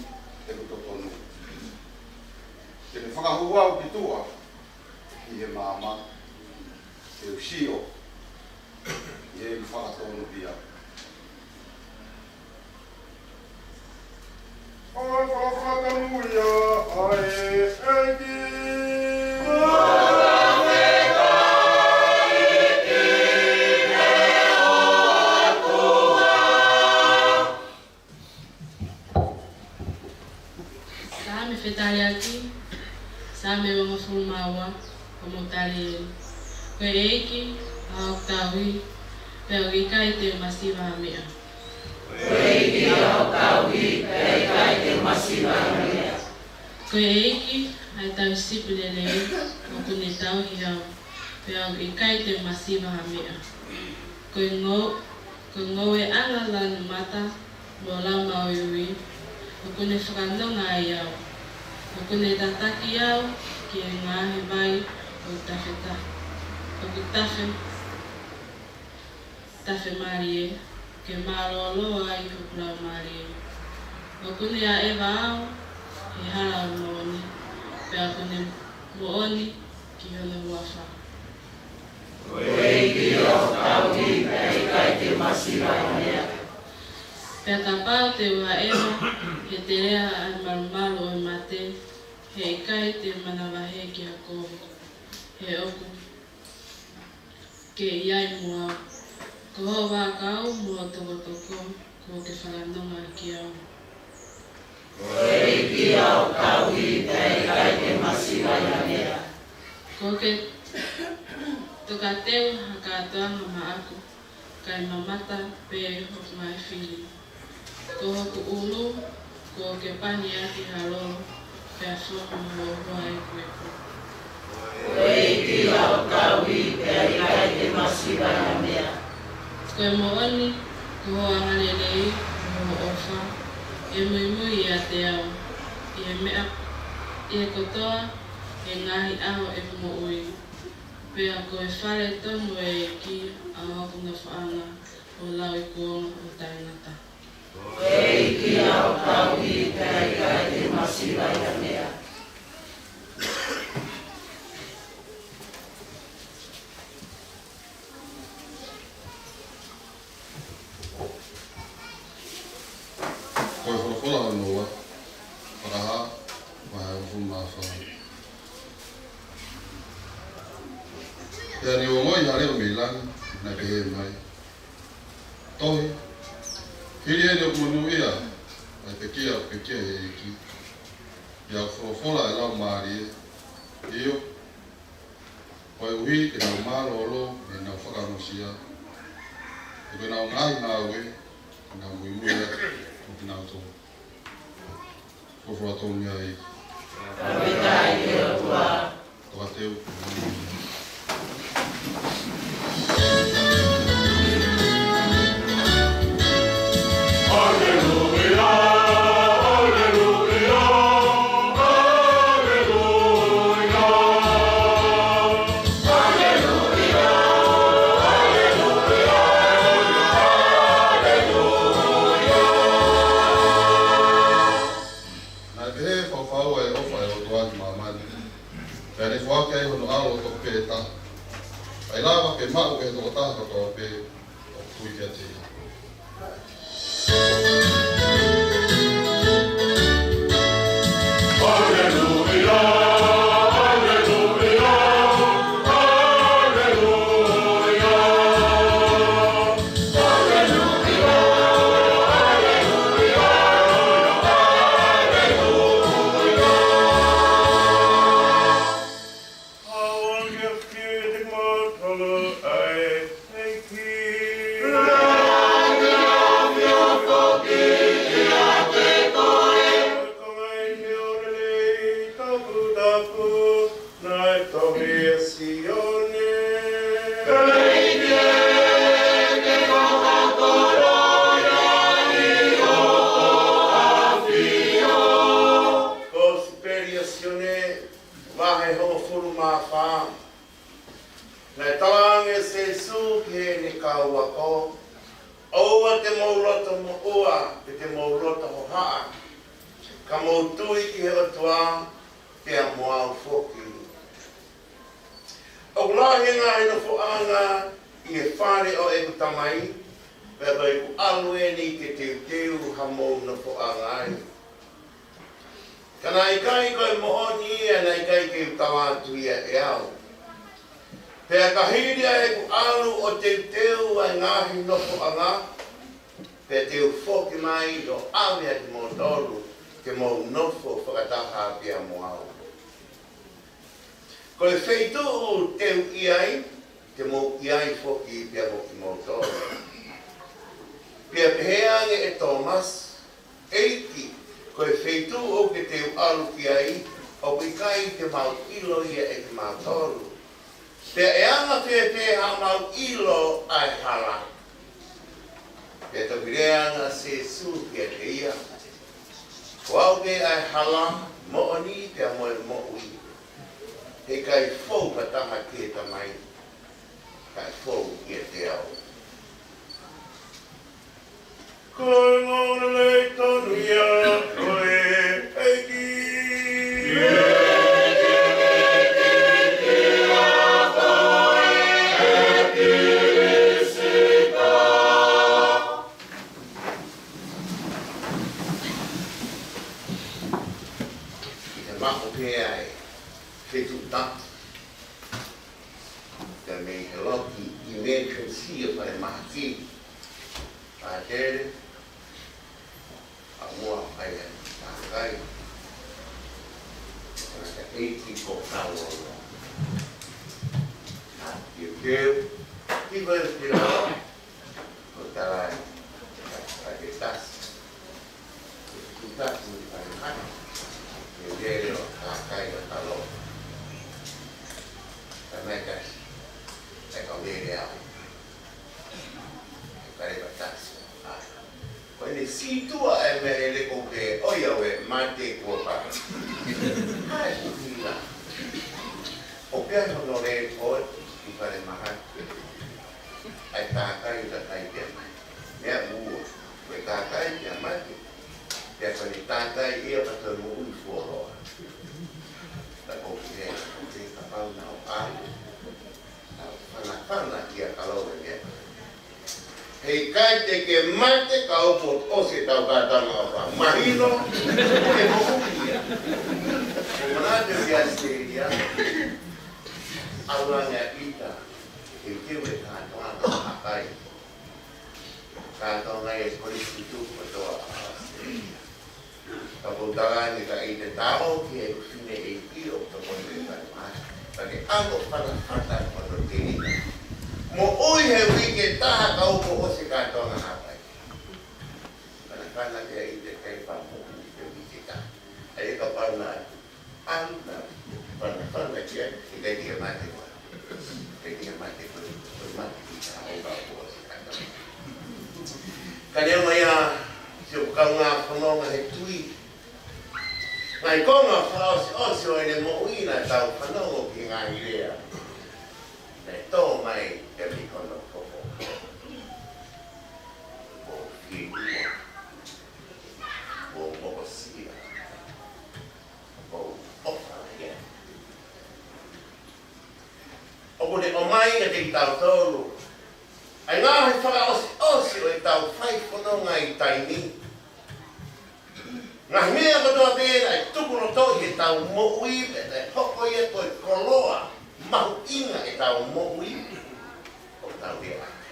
ʻeku totonu. Te ne fakahū au ki tuʻa ʻi he maama, te u sio ʻi heʻeku fakatonuhia. ʻA e fakatonuhia ʻa e ʻEiki. Saame fetaliaki, Saame uongofulu mā ua, ko e motali eni. Ko e ʻEiki ʻa hoku tauhi, pea ʻoku ʻikai te u masiva ha meʻa. Ko e ʻEiki ʻa hoku tauhi, pea ʻikai te u masiva ha meʻa. Ko e ʻEiki ʻa e tauhi sipi lelei, ʻoku ne tauhi au, pea ʻoku ʻikai te u masiva ha meʻa. Ko e ngou-, ko e ngoueʻanga lanu mata mo lau maʻuiʻui, ʻoku ne fakanonga ai au. ʻOku ne tataki au ki he ngaahi vai ʻoku tafe ta-, ʻoku tafe, tafe mālie, ke mālōlō ai hoku laumālie. ʻOku ne ʻaʻeva au he hala ʻo e moʻoni, pea ʻoku ne moʻoni ki hono huafa. Ko e ʻEiki ʻa hoku tauhi, pea ʻikai te u masiva ha meʻa. Pea kapau te u ʻaʻeva he teleʻa ʻa e malumalu ʻo e mate, he ʻikai te u manavahē ki ha kovi, he ʻoku ke ʻi ai mo au. Ko hoʻo vaʻakau mo hoʻo tokotoko, kuo ke fakanonga ki ai. Ko e ʻEiki ʻa hoku tauhi, pea ʻikai te u masiva ha meʻa. Kuo ke tokateu ha kātoanga maʻaku, kae mamata pē hoku ngaahi fili. Ko hoku ʻulu kuo ke pani ʻaki ha lolo, pea fonu mo hohoa ʻeku ipu. Ko e ʻEiki ʻa hoku tauhi, pea ʻikai te u masiva ha meʻa. Ko e moʻoni, ko hoʻo angalelei mo hoʻo ʻofa ʻe muimui ʻiate au ʻi he meʻa, ʻi he kotoa ʻo e ngaahi ʻaho ʻeku moʻui. Pea ko e fale tonu ʻo e ʻEiki ʻa hoku nofoʻanga, ʻo lauikuonga ʻo taʻengata. ʻEiki ʻa hoku tauhi, pea ʻikai te u masiva ʻi ha meʻa. Ko e folofola ʻa Noa, Fakahā, vahe hongofulu mā fā. Pea ne u ongoʻi ha leʻo mei langi, naʻe pehē mai, Tohi, hili eni ʻoku monūʻia ʻa e pekia ʻoku pekia ʻe he ʻEiki, pea ʻoku folofola ʻa e Laumālie, ʻio, koeʻuhi ke nau mālōlō ʻi heʻenau fakaongosia, ʻo ke nau ngaahi ngāue, ke nau muimui atu mo kinautolu. Ko e folofola tonu ia ʻa e ʻEiki. Fakafetaʻi ki he ʻOtua. Tokateu. Haleluia, haleluia, haleluia. Haleluia, haleluia, haleluia. Naʻe pehē fau fau ʻa e ʻofa ʻa e ʻOtua ki māmani, pea ne foaki ai hono ʻAlo tofu pē taha, kae lava ke maʻu ʻe he tokotaha kotoa pē ʻoku tui kiate ia. Haleluia, haleluia, haleluia. Haleluia, haleluia, haleluia. Haleluia. Kosipeli ʻa Sione, vahe hongofulu mā fā. Naʻe talaange ʻe Sīsū ki heʻene kau ako, ʻOua te mou loto moʻua, pe te mou loto hohaʻa. Ka mou tui ki he ʻOtua, pea mo au foki. ʻOku lahi e ngaahi nofoʻanga ʻi he fale ʻo ʻeku Tamai, pea ko ʻeku ʻalu eni ke teuteu hamou nofoʻanga ai. Ka naʻe ʻikai ko e moʻoni ia, naʻe ʻikai ke u tala atu ia ʻe au. Pea ka hili ʻa ʻeku ʻalu ʻo teuteu ʻa e ngaahi nofoʻanga, pea te u foki mai ʻo ʻave ʻa kimoutolu ke mou nofo fakataha pea mo au. Ko e feituʻu te u ʻi ai, te mou ʻi ai foki pea mo kimoutolu. Pea pehē ange ʻe Tōmasi, ʻEiki, ko e feituʻu ʻoku ke te u ʻalu ki ai, ʻoku ʻikai te mau ʻilo ia ʻe kimautolu. Pea ʻe anga fēfē haʻamau ʻilo ʻa e hala? Pea toki lea ange ʻa Sīsū kiate ia, Ko au pē ʻa e hala, moʻoni pea mo e moʻui. He ʻikai fou ha taha ki he Tamai, kae fou kiate au. Ko e ongoongolelei tonu ia ʻo e ʻEiki. ʻI he maʻu pē ʻa e fetuʻutaki, ka mei he loki emergency ʻo e falemahaki, pātele, ʻa mua ʻa e kākai, tangataʻeiki ko Kaulolo. Naʻe teuteu, ki vai pila, ko Talai, ka ke tasi. Ko Tasi ni kai hana. Ke lele ʻo kākai ʻa Kaulolo. Ka mai kasi, e kau lele au. Kai ka tasi. Ko ʻene sītuʻa e meʻa ʻe leko ke ʻoiauē mate kuo pā. Hai, hila. ʻO pea hono lele ko Tākai, tākai pea mate. Meʻa ua, ko e tākai pea mate. Pea ko e tākai ia ka toe moʻui fuoloa. Ka ko e, ko e kapau naʻa ʻalu, naʻa fanafana kia Kalou e meʻa. Heʻikai te ke mate ka ʻoku ʻosi ʻetau kātoanga ʻofa. Mahino, ʻe moʻui ia. Ko e manatu ki ʻAositelēlia, ʻalu ange ʻa ʻIta, ʻi he keu e kātoanga ʻa Haʻapai. Kātoanga e kolisi tutuku kotoa ʻa ʻAositelēlia. Ka ʻoku ou tala ange ka ʻi he tau ki he fine ʻeiki ʻoku tokoni ke fai mai. Ka ke ʻalu ʻo fanafana ko hono telinga. Moʻui he uike ʻe taha ka ʻoku ʻosi kātoanga Haʻapai. Fanafana ke ʻi he kai pa moʻui he uike ʻe taha. ʻA ia kapau naʻa ʻalu naʻa fanafana ki ai, ʻikai te ke mate koe. ʻIkai te ke mate koe, ko e mate ki taha o ka ʻoku ʻosi kātoanga. Ka lea mai ʻa siʻoku kaungā fononga he tui. Ngaahi konga fakaʻosiʻosi ʻo ʻene moʻui naʻa tau fanongo ki he ngaahi lea naʻe tō mai pea mei hono koko. Ko e fieinua, ko e moʻosia, ko e ʻofa ia. ʻOku ne ʻomai kiate kitautolu ʻa e ngaahi fakaʻosiʻosi ʻo ʻetau fai fononga ʻi taimi ni. Ngaahi meʻa kotoa pē naʻe tuku loto ʻi heʻetau moʻui pea naʻe hoko ia ko e koloa mahuʻinga ʻetau moʻui, ʻoku tau lea ʻaki.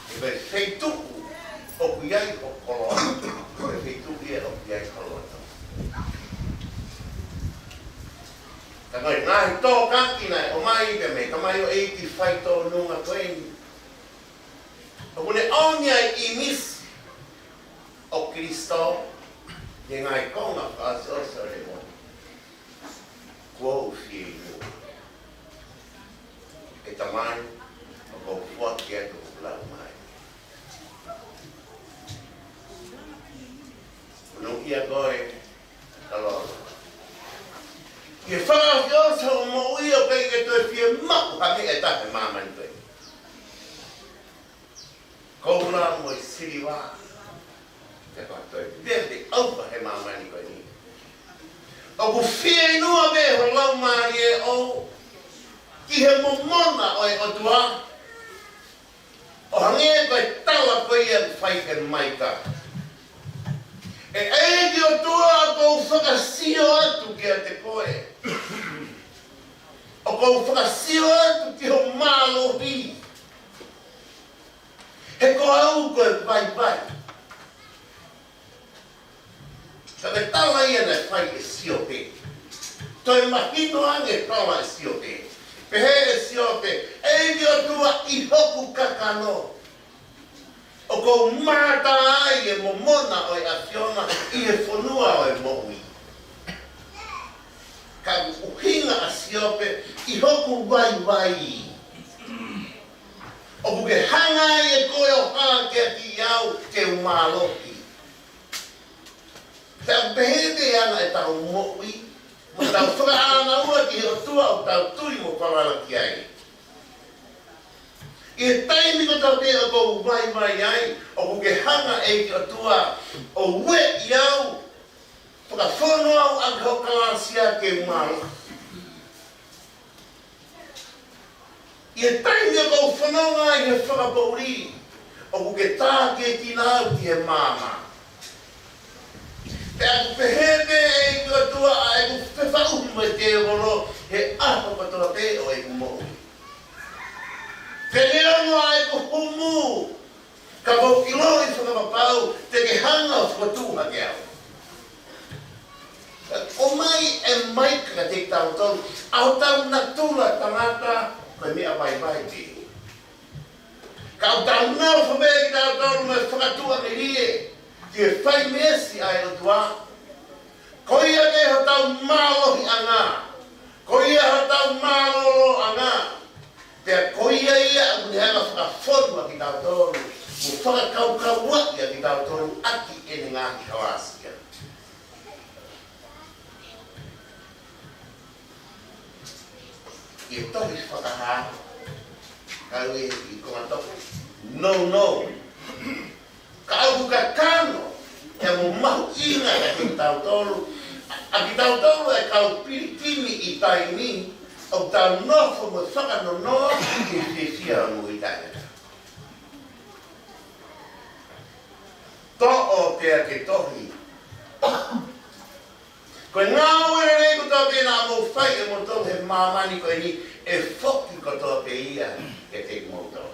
He ko e feituʻu ʻoku ʻi ai hoʻo koloa, ko e feituʻu ia ʻoku ʻi ai ho loto. Ka ko e ngaahi tōkaki naʻe ʻomai pea mei he tamaioʻeiki faitōnunga ko eni, ʻoku ne ʻomi ai ʻa e ʻīmisi ʻo Kalaisi ʻi he ngaahi konga fakaʻosiʻosi ʻo ʻene moʻui. Kuo u fieinua, ʻe Tamai, ʻoku ou foaki atu hoku laumālie. Monūʻia koe, ka lolo. ʻI he fakaʻosiʻosi hoʻo moʻui ʻoku ʻikai ke toe fiemaʻu ha meʻa ʻe taha he māmani ko eni. Koula mo e siliva, ʻikai ke toe veve ʻauha he māmani ko eni. ʻOku fieinua pē ho laumālie ʻoʻou ki he momona ʻo e ʻOtua, ʻo hangē ko e tala ko ia ʻoku fai ʻe Maika. ʻE ʻEiki ʻOtua, ʻoku ou fakasio atu kiate koe. ʻOku ou fakasio atu ki ho mālohi. He ko au ko e vaivai. Ka ko e tala ia naʻe fai ʻe Siope. Toe mahino ange e tala ʻa Siope. Pehē ʻe Siope, ʻEiki ʻOtua, ʻi hoku kakano, ʻoku ou mātā ai e momona ʻo e ʻAfiona ʻi he fonua ʻo e moʻui. Ka ko e ʻuhinga ʻa Siope, ʻi hoku vaivai. ʻOku ke hanga ai ʻe koe ʻo hākeakiʻi au ke u mālohi. Pea ʻoku pehē pē ʻa ʻetau moʻui, mo ʻetau fakaʻānaua ki he ʻOtua ʻoku tau tui mo falala ki ai. ʻI he taimi kotoa pē ʻoku ou vaivai ai, ʻoku ke hanga ʻEiki ʻOtua ʻo ueʻi au, fakafonu au ʻaki ho kalāsia ke u mālohi. ʻI he taimi ʻoku ou fononga ai he fakapoʻuli, ʻoku ke tākiekina au ki he maama. Pea ʻoku pehē pē ʻEiki ʻOtua ʻa ʻeku fefaʻuhi mo e tēvolo he ʻaho kotoa pē ʻo ʻeku moʻui. Pea neongo ʻa ʻeku humu, ka ʻoku ou ʻiloʻi fakapapau te ke hanga ʻo fokotuʻu hake au. ʻOmai ʻe Maika kiate kitautolu ʻa hotau natula tangata ko e meʻa vaivai pē. Ka ʻoku tau nofo pē kitautolu mo e fakatuʻamelie ki he fai meesi ʻa e ʻOtua. Ko ia pē hotau mālohiʻanga, ko ia hotau mālōlōʻanga. Pea ko ia ia ʻoku ne hanga ʻo fakafonu ʻa kitautolu, mo fakakaukauaʻi ʻa kitautolu ʻaki ʻene ngaahi kalāsia. ʻI he tohi Fakahā, Kau e i konga toko. No, no. Ka ʻoku kakano, ʻe mo mahuʻinga ʻa kitautolu, ʻa kitautolu ʻa e kau pilikimi ʻi taimi ni, ʻoku tau nofo mo fakanonoa ki he fiefia ʻo e moʻui taʻengata. Toʻo pea ke tohi. Ko e ngāue lelei kotoa pē naʻa mou fai ʻe moutolu he māmani ko eni, ʻe foki kotoa pē ia kiate kimoutolu.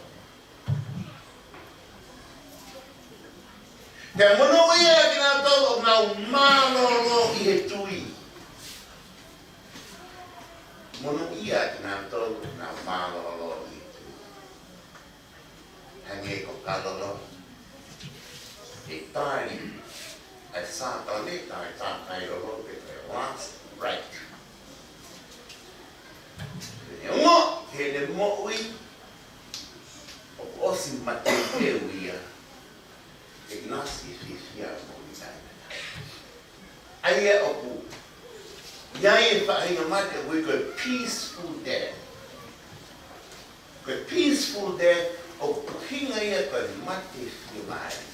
Pea monūʻia kinautolu ʻoku nau mālōlō ʻi he tui. Monūʻia kinautolu ʻoku nau mālōlō ʻi he tui. Hangē ko Kalolo, ʻe tali ʻa e sākaleti ʻa e takai lolo pe ko e last rite. Pea ne ongoʻi heʻene moʻui ʻoku ʻosi mateuteu ia, ʻe ʻinasi fiefia mo ʻi ai. ʻA ia ʻoku ʻi ai e faʻahinga mate ʻoku ui ko e peaceful death. Ko e peaceful death ʻoku ʻuhinga ia ko e mate fiemālie.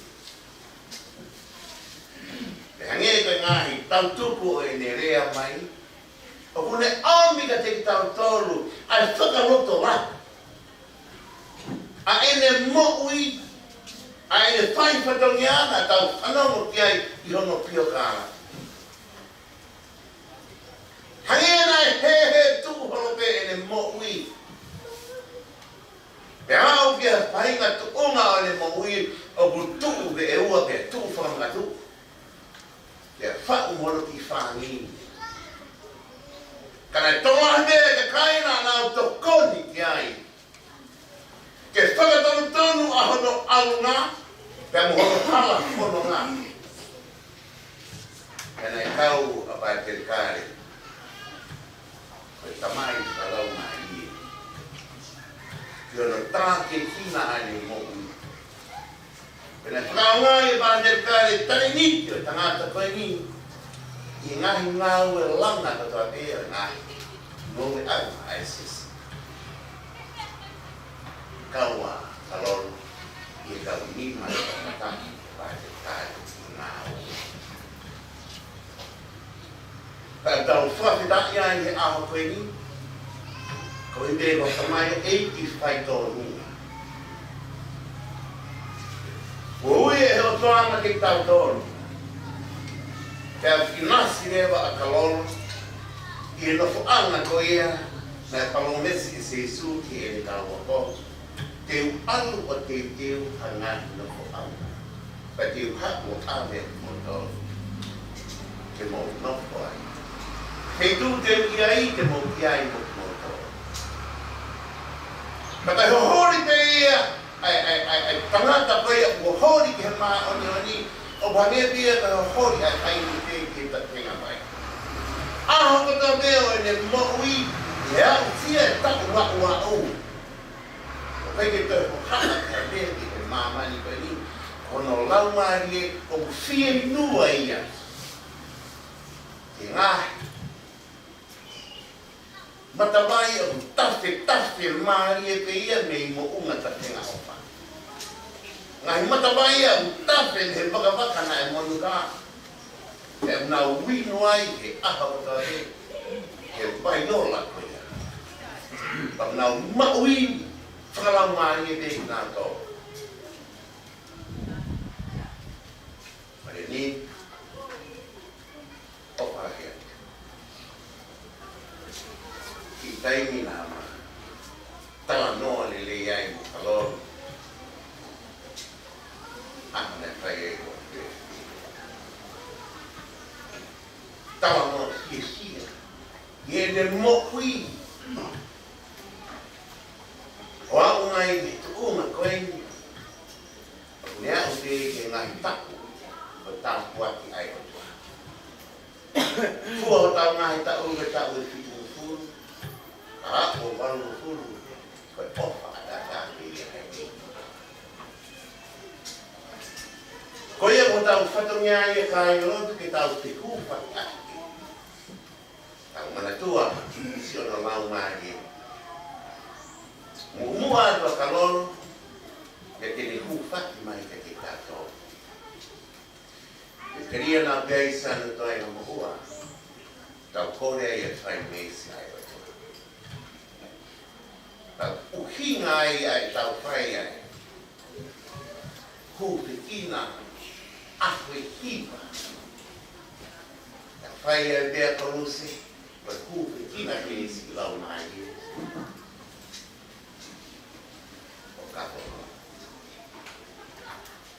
Pea hangē ko e ngaahi tautuku ʻo ʻene lea mai, ʻoku ne ʻomi kiate kitautolu ʻa e fakalotolahi ʻa ʻene moʻui, ʻa ʻene fai fatongia naʻa tau fanongo ki ai ʻi hono piokala. Hangē naʻe hēhē tuʻu holo pē ʻene moʻui. Pea aʻu ki he faʻahinga tuʻunga ʻo ʻene moʻui ʻoku tuʻu veʻe ua pea tuʻu fakamakatuʻu. Pea faʻu mo hono kiʻi fāngi. Ka naʻe tokolahi pē ʻa e kakai naʻa nau tokoni ki ai ke fakatonutonu ʻa hono ʻalunga, pea mo hono hala fononga. Pea naʻe kau ʻa Pātelikale, ko e tamai fakalaumālie, ki hono tākiekina ʻa ʻene moʻui. Pea naʻe fakaʻaongaʻi ʻe Pātelikale talēniti ʻo e tangata ko eni ʻi he ngaahi ngāue langa kotoa pē ʻo e ngaahi ngoue ʻa e ʻaisisi. Kau ʻa Kalolo ʻi he kau nima ʻo e tangata ʻi he Pātelikale ʻi he ngāue. Ka tau fakafetaʻi ai he ʻaho ko eni, ko e meʻa ko e tamai ʻeiki faitōnunga. Kuo ui ʻe he ʻOtua maʻa kitautolu. Pea ʻinasi leva ʻa Kalolo ʻi he nofoʻanga ko ia naʻe palōmesi ʻe Sīsū ki heʻene kau ako. Te u ʻalu ʻo teuteu ha ngaahi nofoʻanga. Pea te u haʻu ʻo ʻave kimoutolu ke mou nofo ai. He ʻi he feituʻu te u ʻi ai te mou ʻi ai mo kimoutolu. Pea ko e holi pē ia ʻa e, ʻa e, ʻa e, ʻa e tangata ko ia ʻoku holi ki he māʻoniʻoni, ʻoku hangē pē ia ko e holi ʻa e kakai ni pē ki he tapenga mai. ʻAho kotoa pē ʻo ʻene moʻui, ʻe aʻusia e taʻu vaʻuvaʻu. ʻOku ʻikai ke toe hohaʻa ki ha meʻa ki he māmani ko eni, ko hono laumālie ʻoku fieinua ia. Ke ngaahi matavai ʻoku tafetafe mālie pē ia mei moʻunga tapenga ʻofa. Ngaahi matavai ʻoku tafe he vakavaka naʻe monuka. Pea nau inu ai he ʻaho kotoa pē he vai ola ko ia. Pea nau maʻu ʻi he fakalaumālie pē kinautolu. Pea ʻi he ʻofa hea. Kiʻi taimi naʻa ma talanoa lelei ai mo Kalolo. ʻA ia naʻe fai ai ko e talanoa fiefia ʻi heʻene moʻui. ʻO aʻu mai ki he tuʻunga ko eni, ʻoku ne aʻu pē ki he ngaahi taʻu ʻo e tāpuaki ʻa e ʻOtua. Fua hotau ngaahi taʻu ki he taʻu ʻe fitungofulu, ka ʻo valungofulu, ko e ʻofa ʻataʻatā pē ia ʻa e ʻEiki. Ko ia ko hotau fatongia ia kāingalotu ke tau fehufakiʻaki. Tau manatua, siʻono laumālie. Muʻomuʻa atu ʻa Ia naʻa pea i San Antonio Moʻua, tau kole ai ʻa e fai meesi ai ʻo e ʻOtua. Tau ʻuhinga ai ʻa e tau fai ai. Hūfekina, ʻaho ʻe hiva. Tau fai ai pea koluse, ko e hūfekina ke siʻi lau mai. ʻO ka ko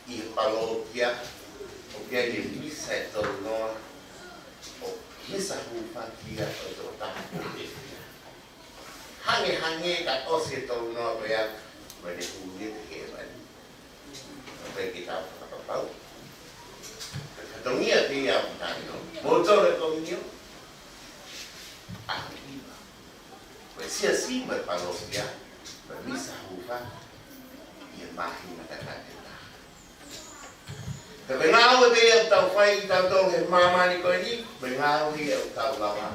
ʻi he palokia, ʻoku ʻi ai e misa ʻe tolu noa, ʻo misa hūfaki ia ʻo e tokotaha ko ē. Hangehangē ka ʻosi e tolu noa ko ia, mo ne hū ia ki hēvani. ʻOku ʻikai ke tau fakapapau. Ka fatongia pē ia ʻoku tali ʻo. Mo tole kominio. ʻAho hiva. Ko e siasi mo e palokia, ko e misa hūfaki, ʻi he māhina ka ka te taha. Ka ko e ngāue pē ia ʻoku tau fai ʻi tautolu he māmani ko eni, ko e ngāue ia ʻoku tau lava.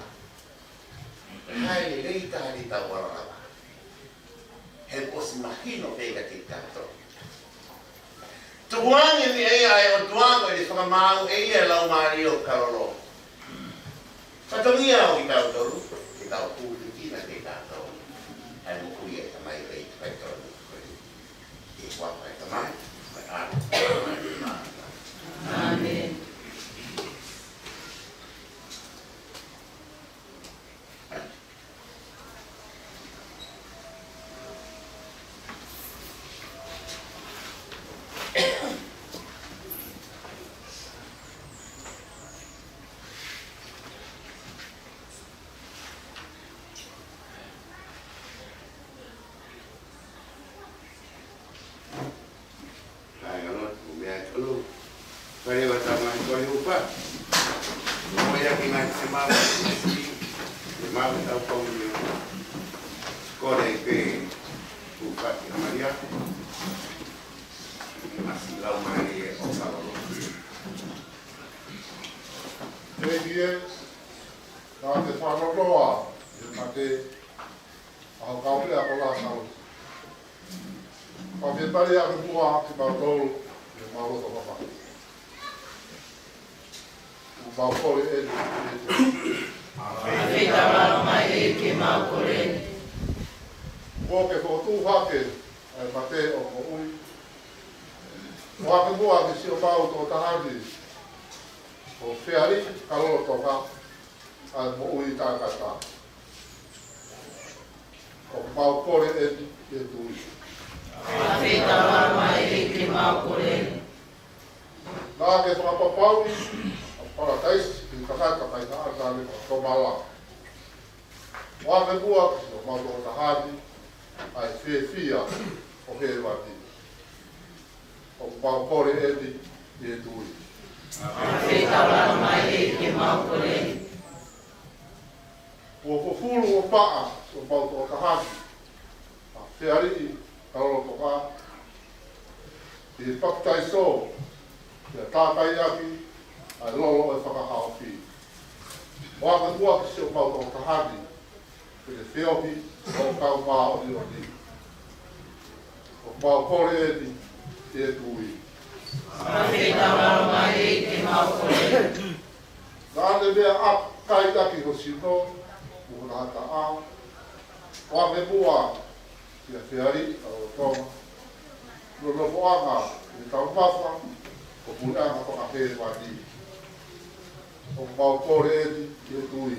Hae lelei taha ʻetau ala lava. He ʻosi mahino pē kiate kitautolu. Tukuange ni ʻe ia ʻa e ʻOtua ko e fakamaau ʻe ia e Laumālie ʻo Kalolo. Fatongia ʻo kitautolu, ke tau hūfekina kitautolu. ʻA e moʻui ʻa e Tamai ʻi he faitotonu. ʻI he huafa ʻo e Tamai, mo e ʻAlo, mo e ʻAlo. ʻĀmeni. Kāinga lotu, meʻa ʻe tolu. Fale wa tamai ko e upa. Mo ia ki ngai se mau. Se mau tau kominio. Kole pē hūfaki ʻa Malia. Masi Laumālie ʻo Kalolo. Thank you. Ka te whanongoa, e mate, ʻa ho kau lea ko Lāsalo. Ka te pale ʻa ke mua ki mautolu, e mau loto papa. ʻOku mau kole eni, eni. ʻAfeitaulalo mai ʻEiki mau kole eni. Kuo ke fotu hake, ʻa e mate ʻo moʻui. Kuo ke mua ki siʻo mau tokotaha ni, ʻo Feali Kalolo Tonga. ʻA e moʻui taʻengata. ʻOku mau kole eni ʻi he tui. ʻAfeitaulalo mai ʻEiki mau kole eni. Naʻa ke fakapapauʻi ʻa Palataisi ki he tangata kai ka ata le ka tomala. Kuo ke mua ki siʻo mau tokotaha ni, ʻa e fiefia ʻo hēvani. ʻOku mau kole eni ʻi he tui. ʻAfeitaulalo mai ʻEiki mau kole eni. Kuo fufulu ʻo paʻa siʻo mau tokotaha ni, ʻa Fealiʻi Kalolo Tonga, ʻi he papitaiso, ʻi he tākaiʻaki ʻa e lolo ʻo e fakahaofi. Kuo ke mua ki siʻo mau tokotaha ni, ke te feohi ʻo kau māʻoniʻoni. ʻOku mau kole eni ʻi he tui. ʻAfeitaulalo mai ʻEiki mau kole eni. Naʻa ne meʻa ʻaki ʻa e kaiʻaki ho sino, mo ho ngataʻanga. Kuo ke mua kia Fealiʻi Kalolo Tonga. Nonofo ʻanga ʻi he taumafa ʻo e puleʻanga fakahēvani. ʻOku mau kole eni ʻi he tui.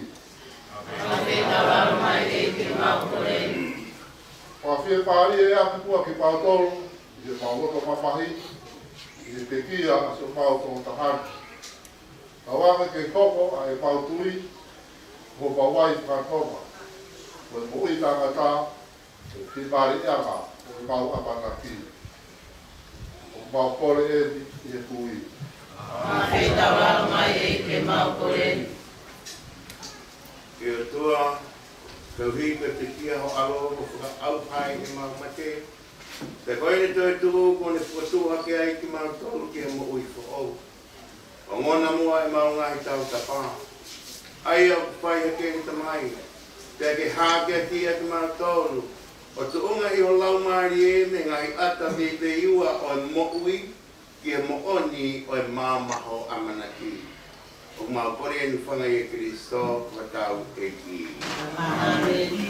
ʻAfeitaulalo mai ʻEiki mau kole eni. Kuo ke fie pālie ʻa e ʻOtua kia mautolu, ʻi he mau loto mamahi, ʻi he pekia ʻa siʻo mau tokotaha ni. Tauange ke hoko ʻa e mau tui, ko e mau vai fakatonga, ko e moʻui taʻengata, ko e fiemālieʻanga ʻo e mau ʻamanaki. ʻOku mau kole eni ʻi he tui. ʻAfeitaulalo mai ʻEiki mau kole eni. ʻE ʻOtua, tauhi pē pekia ho ʻAlo, kuo fakaʻauha ʻemau mate. Pea ko ʻene toetuʻu kuo ne fokotuʻu hake ai kimautolu ki he moʻui foʻou. ʻOngona muʻa ʻemau ngaahi tautapa, ʻa ia ʻoku fai hake ʻe he Tamai, pea ke hākeakiʻi ʻa kimautolu, ʻo tuʻunga ʻi ho Laumālie mei he ngaahi ʻata veiveiua ʻo e moʻui, ki he moʻoni ʻo e maama ho ʻamanaki. ʻOku mau kole eni ʻi he huafa ʻo Kalaisi Kilisimasi ko hotau ʻEiki. ʻĒmeni.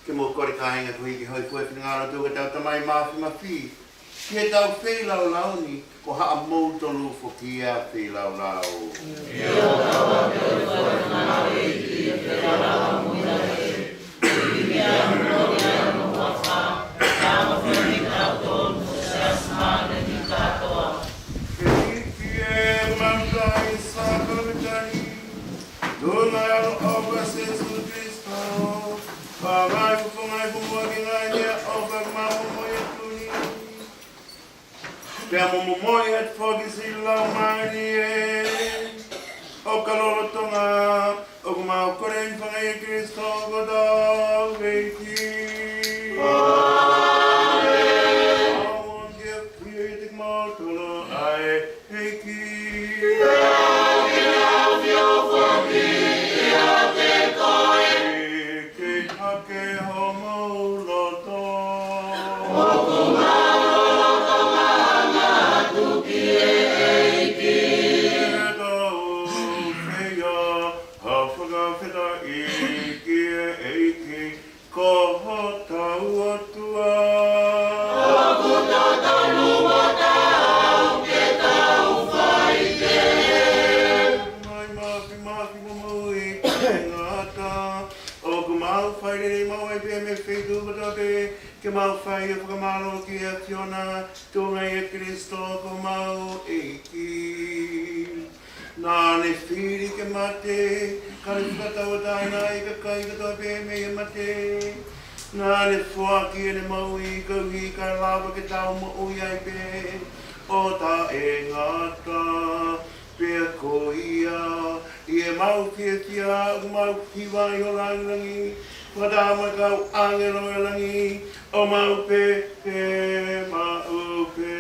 Ke mau kole kāinga koeʻuhi ke hōifua e finangalo ʻo hotau Tamai Māfimafi, ki heʻetau feilaulau ni, ko haʻamou tolu foki ia feilaulau. ʻEiki ē, Matai Sākalamēnitali, Tuʻunga ʻo e ʻofa ʻo Sīsū Kalaisi, ʻa e ngaahi fofonga ʻi he funga ʻo e ngaahi meʻaʻofa ʻoku mau momoi atu ni. Pea mo momoi atu foki siʻi Laumālie ʻo ka lolotonga, ʻoku mau kole eni ʻi he huafa ʻo Kalaisi ko hotau ʻEiki. ʻĒmeni. ʻOua ʻe fiefia ʻiate kimautolu ʻa e ʻEiki. Pea ke ne ʻafio foki ʻiate koe. Ke hake homou loto. ʻOku mau lolotonga atu ki he ʻEiki. Ke tau feia ha fakafetaʻi ki he ʻEiki ko hotau ʻOtua. ʻOku totonu mo taau ke tau fai pehē. Tamai Māfimafi mo Moʻui Taʻengata, ʻoku mau fai lelei maʻu ai pē mei he feituʻu kotoa pē ke mau fai ʻa e fakamālō ki he ʻAfiona, tuʻunga ʻia Kalaisi ko homau ʻEiki. Naʻa ne fili ke mate, ka ne fakatauʻatāinaʻi e kakai kotoa pē mei he mate. Naʻa ne foaki ʻene moʻui koeʻuhi kae lava ke tau moʻui ai pē ʻo taʻengata. Pea ko ia, ʻi heʻemau fiefia, ʻoku mau hiva ʻi ho langilangi, fakataha mo e kau ʻāngelo ʻo e langi, ʻo mau pehē maʻu pē.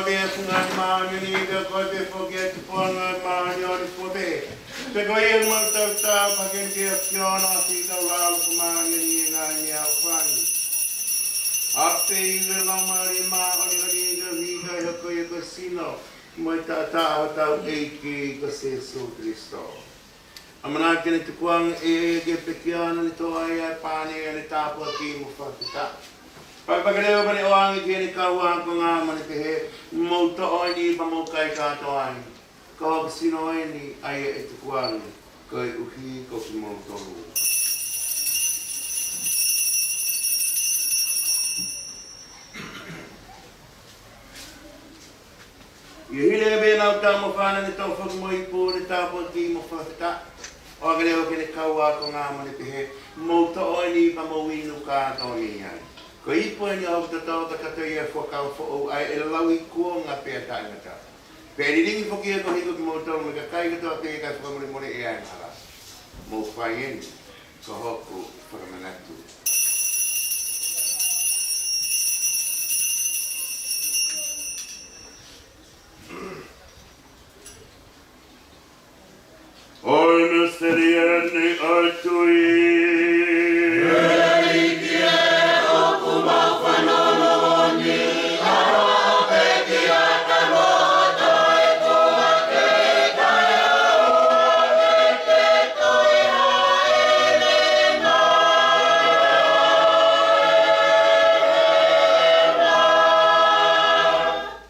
Pea funga māʻoniʻoni, pea ko e pē foki ʻa e tupuʻanga māʻoniʻoni foki. Pea ko ia ʻoku mau tautau hake ki he ʻAfiona, ʻa e ʻAfio ʻoku māʻoniʻoni ʻi he ngaahi meʻa ʻoku fai. ʻAfio ʻa e Laumālie Māʻoniʻoni, ke hika ʻi hoko ia ko e sino mo e taʻataʻa ʻo hotau ʻEiki ko Sīsū Kalaisi. ʻAmanaki ke ne tukuange ʻe ia ke pekia, ʻo ne toʻo ai ʻa e pane ʻo e tāpuaki mo e fakafetaʻi. Pea ke lea ʻo ne ʻoange ki heʻene kau ākonga mo ne pehē, mou toʻo eni pea mou kai kātoa ai. Ko hoku sino eni ʻa ia ʻe tukuange koeʻuhi ko kimoutolu. ʻI he hili ange pē ʻenau tau mo fānau, ne toʻo foki mo e ipu ʻo ne tāpuaki mo fakafetaʻi. ʻOange leva ki heʻene kau ākonga mo ne pehē, mou toʻo eni pea mou inu kātoa mei ai. Ko e ipu eni ʻo hoku toto, ko e toto ia ʻo e fuakava foʻou, ʻa ia ʻe lauikuonga pea taʻengata. Pea ʻe lilingi foki ia koeʻuhi ko kimoutolu mo e kakai kotoa pē, kae fakamolemole ʻa e angahala. Mou fai eni ko hoku fakamanatu. ʻO e misiteli eni ʻo e tui. ʻEiki ē, ʻoku mau fanongo ni, ʻa e pekia, ka mo toe kuo ke kai au, ʻo ke ke toe hāʻele mai.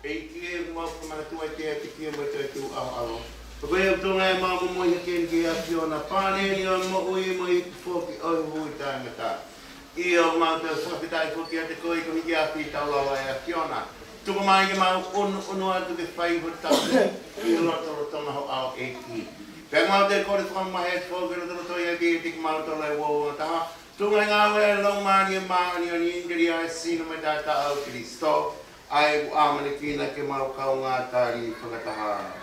ʻEiki ē, mau fakamanatu atu ʻa e pekia mo e toetuʻu ʻa ho ʻAlo. Ko ia ʻoku tuʻunga ʻemau momoʻi hake ki he ʻAfiona, pane eni ʻo e moʻui mo e ipu foki ʻo e huhuʻi taʻengata. ʻIo, mau toe fakafetaʻi foki kiate koe koeʻuhi ko e ʻafio taulalo ʻa e ʻAfiona. Tuku mai ke mau ʻunuʻunu atu ke fai hotau ʻi he lotolotonga ho ʻao, ʻEiki. Pea mau toe kole fakamamahi atu foki ke lotoloto ʻiate kimautolu ʻa e uouangataha, tuʻunga ʻi he ngāue ʻa e Laumālie Māʻoniʻoni, telia ʻa e sino mo e taʻataʻa ʻo Kalaisi, ʻa ia ʻoku ʻamanekina ke mau kaungā tali fakataha.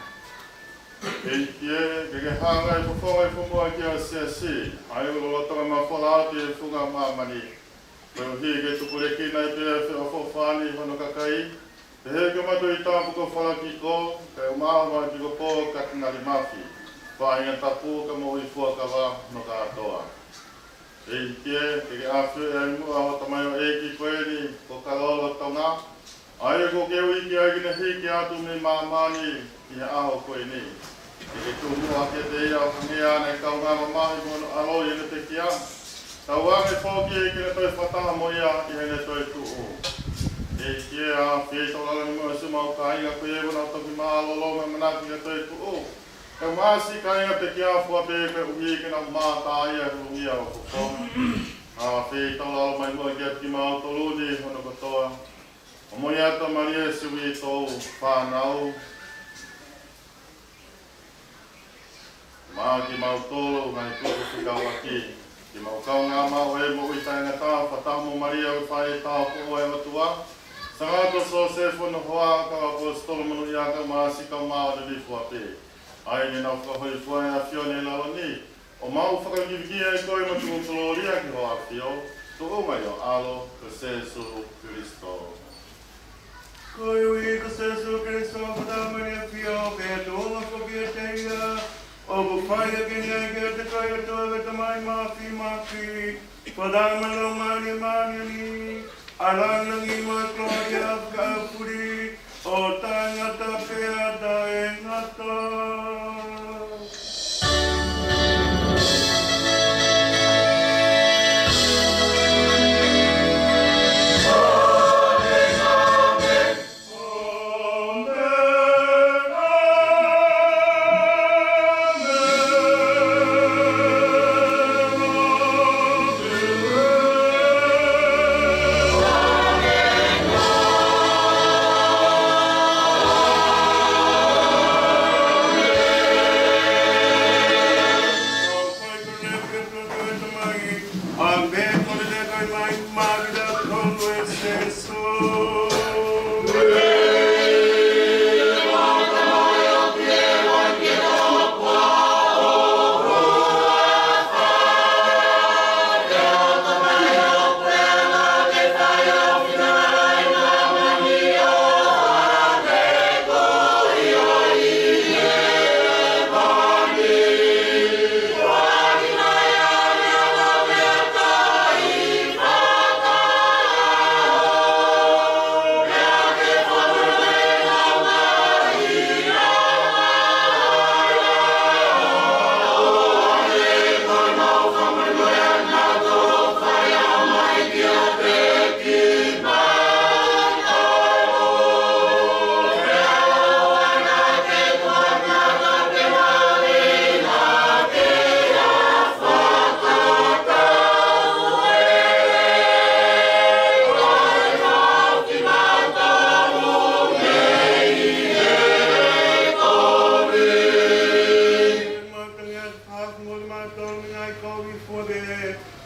ʻEiki ē, ke ke hanga ʻo fofonga ʻi he fuʻu moʻui ʻa e siasi, ʻa ia ʻoku lolotonga mafola atu ʻi he funga māmani, koeʻuhi ke tupulekina ai pē ʻa e feʻofoʻofani ʻo hono kakai, pehē ki he Matua Tapu ko Falakiko, kae ʻumaʻā ʻa e ʻEpikopō Katinali Mafi, faʻahinga tapu ka moʻui fuakava hono kātoa. ʻEiki ē, ke ke ʻafioʻi ʻa e muʻa ʻo e tamaioʻeiki ko eni ko Kalolo Tonga, ʻa ia kuo ke ui ki ai ke ne hiki atu mei māmani ʻi he ʻaho ko eni. Ke ke tuku muʻa kiate ia ʻo hangē ʻa ʻene kaungā mamahi mo hono ʻAlo ʻi heʻene pekia, tauange foki ke ne toe fakataha mo ia ʻi heʻene toetuʻu. ʻEiki ē, ʻafioʻi taulalo muʻa siʻomau kāinga ko ia ʻoku nau toki mālōlō mo ʻamanaki ki he toetuʻu, kae ʻumaʻā siʻi kāinga pekia fua pē koeʻuhi ke nau mātā ʻi he hū ʻi he ʻaho fofonga. ʻAfioʻi taulalo mai muʻa kiate kimautolu ni hono kotoa, ʻo mo ia ʻa Malia Siuito, fānau, mo kimautolu ngaahi tuku fekauʻaki, ke mau kaungā maʻu ʻa e moʻui taʻengata, fakataha mo Malia ʻoku fai e tāupoʻou ʻa e ʻOtua, Sangata Siosefa hono hoa, kau ʻaposetolo monūʻiaʻanga, mo siʻi kau māʻoniʻoni fua pē, ʻa ia ne nau fakahōifua ʻa e ʻAfiona ʻi lalo ni, ʻo mau fakakikihi ai koe mo tuku kolōlia ki ho ʻAfio, tuʻunga ʻi ho ʻAlo ko Sīsū Kalaisi. Koeʻuhi ko Sīsū Kalaisi, fakataha mo ʻene ʻAfio, pea tuʻunga foki ʻiate ia, ʻoku fai hake ni ai kiate koe ʻOtua ko e Tamai Māfimafi, fakataha mo e Laumālie Māʻoniʻoni, ʻa e lāngilangi mo e kolōlia, fakaʻaufuli ʻo taʻengata pea taʻengata.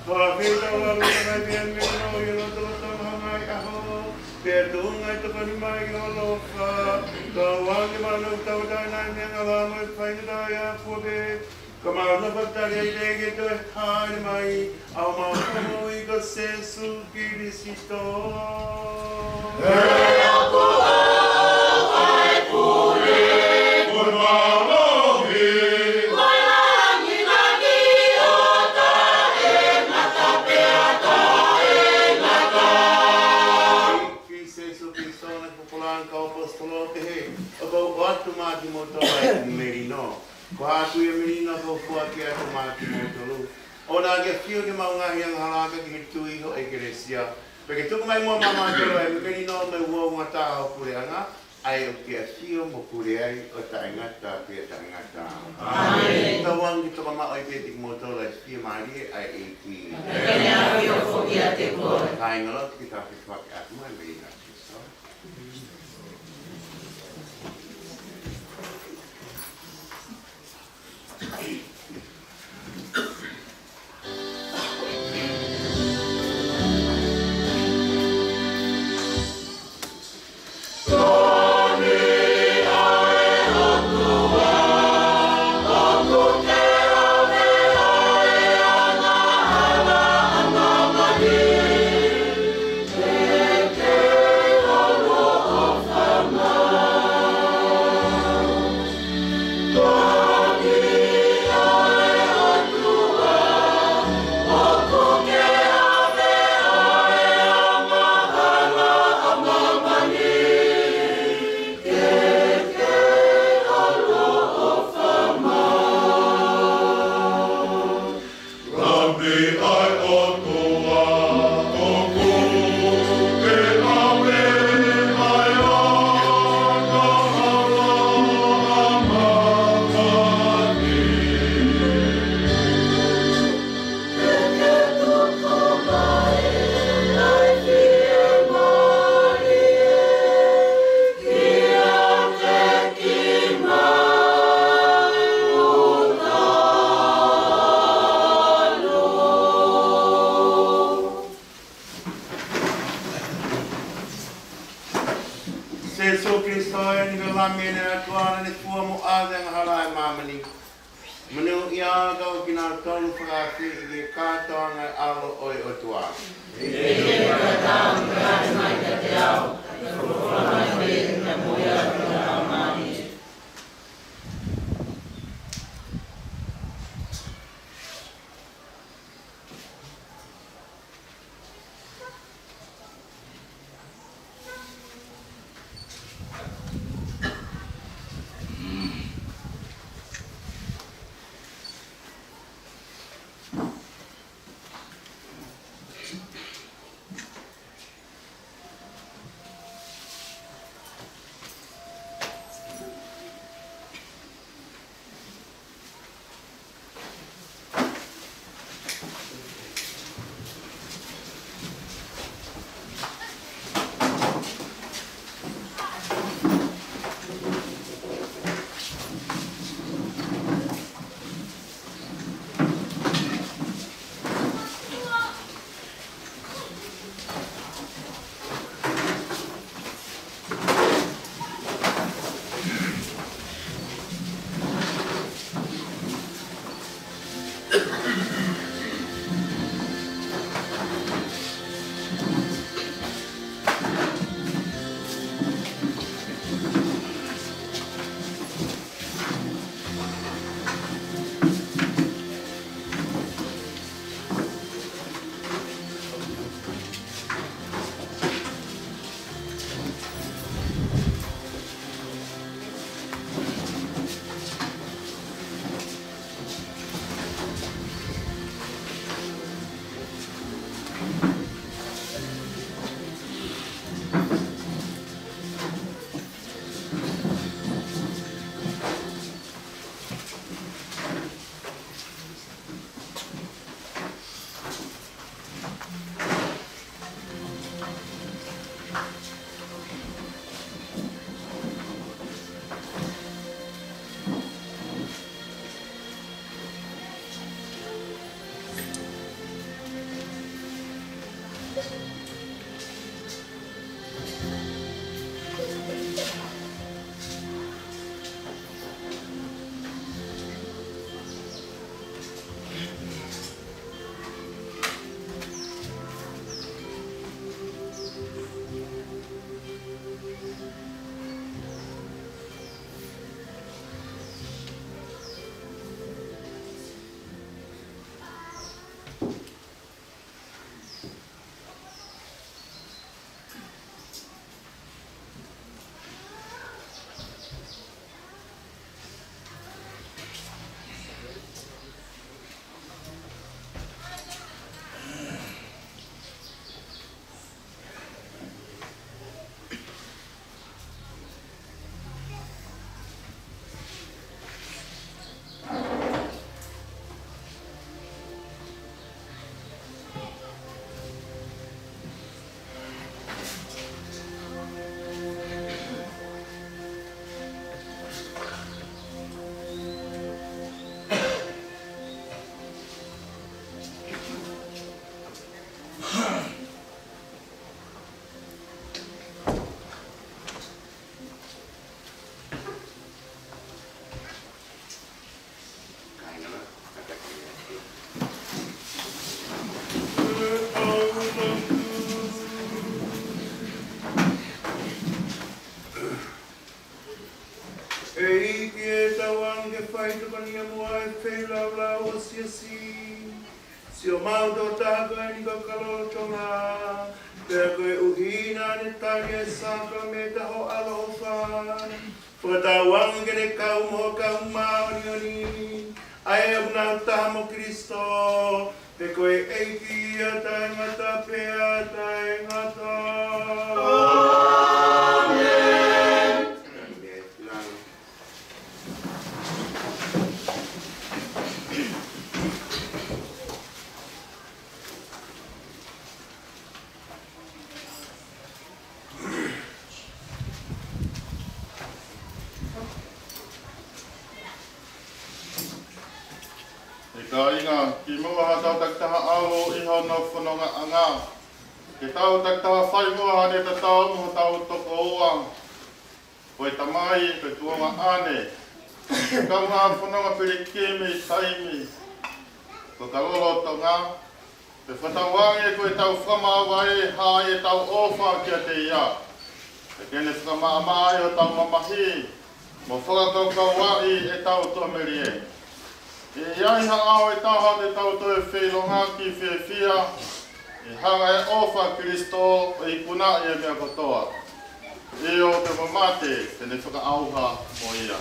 Ko e feitau ʻa e ʻOtua mai pē ʻa e melino ʻi hono lotolotonga ʻi he ngaahi ʻaho, pea tuʻunga ʻi he tokoni mai ʻo ho ʻaloʻofa. Kae ʻoua ke mau tauʻatāina ʻi he meʻa ngalo mo e faingataʻa ʻi he ʻaho pē, ka mau nofo ʻo talitali ʻi he toe hāʻele mai ʻa homau Fakamoʻui ko Sīsū Kalaisi. He ʻoku ʻoʻou ʻa e pule, mo e mālohi, mo e lāngilangi ʻo taʻengata pea taʻengata. Ko Sīsū Kalaisi naʻe folofola ʻi he kau ʻaposetolo ʻo pehē, ʻOku ou ʻoatu maʻa kimoutolu ʻa e melino. Ko haʻaku ʻi he melino ʻoku ou foaki atu maʻa kimoutolu. ʻOua naʻa ke ʻafio ki heʻemau ngaahi angahala ka ke tui ʻi ho ʻEkelesia. Pea ke tuku mai muʻa maʻamautolu ʻa e melino mo e uouangataʻa ʻo ho puleʻanga, ʻa ia ʻoku ke ʻafio mo pule ai ʻo taʻengata pea taʻengata. ʻĀmeni. Tauange ke tokanga maʻu ai pē kimoutolu ʻi he fiemālie ʻa e ʻEiki. Pea ke ne ʻafio foki ʻiate koe. Kāinga lotu, ke tau fefaki atu mo e melino ʻa Kalaisi. Sīsū Kalaisi, ʻa e Lami ʻa e ʻOtua, naʻá ne fua mo ʻave ʻa e angahala ʻa māmani. Monūʻia ʻa kinautolu fakaafeʻi ki he kātoanga ʻo e ʻAlo ʻo e ʻOtua. ʻEiki ē, tauange ke fai tokoni muʻa e feilaulau ʻo e siasi. Siʻomau tokotaha ko eni ko Kalolo Tonga, pea koeʻuhi naʻa ne tali e sākalamēniti ho ʻaloʻofa, fakatauange ke ne kau mo ho kau māʻoniʻoni, ʻa ē ʻoku nau taha mo Kilisito, he ko e ʻEiki ia taʻengata pea taʻengata. ʻĀmeni. ʻE kāinga, kimuʻa haʻatau takitaha ʻalu ʻi hono fonongaʻanga, ke tau takitaha fai muʻa haʻane tatau mo hotau tokoua, ko e tamai, ko e tuongaʻane, kaungā fononga pilikimi taimi, ko Kalolo Tonga, ke fakatauange ko ʻetau fakamaʻa ʻe hā ʻetau ʻofa kiate ia, pea ke ne fakamaʻamaʻa ʻi hotau mamahi, mo fakakaukauaʻi ʻetau tuʻamelie. ʻE ʻi ai ha ʻaho ʻe taha te tau toe feʻiloaki fiefia, ʻi he hanga ʻe he ʻofa ʻa Kilisito ʻo ikunaʻi e meʻa kotoa. ʻIo, pea mo mate, te ne fakaʻauha mo ia.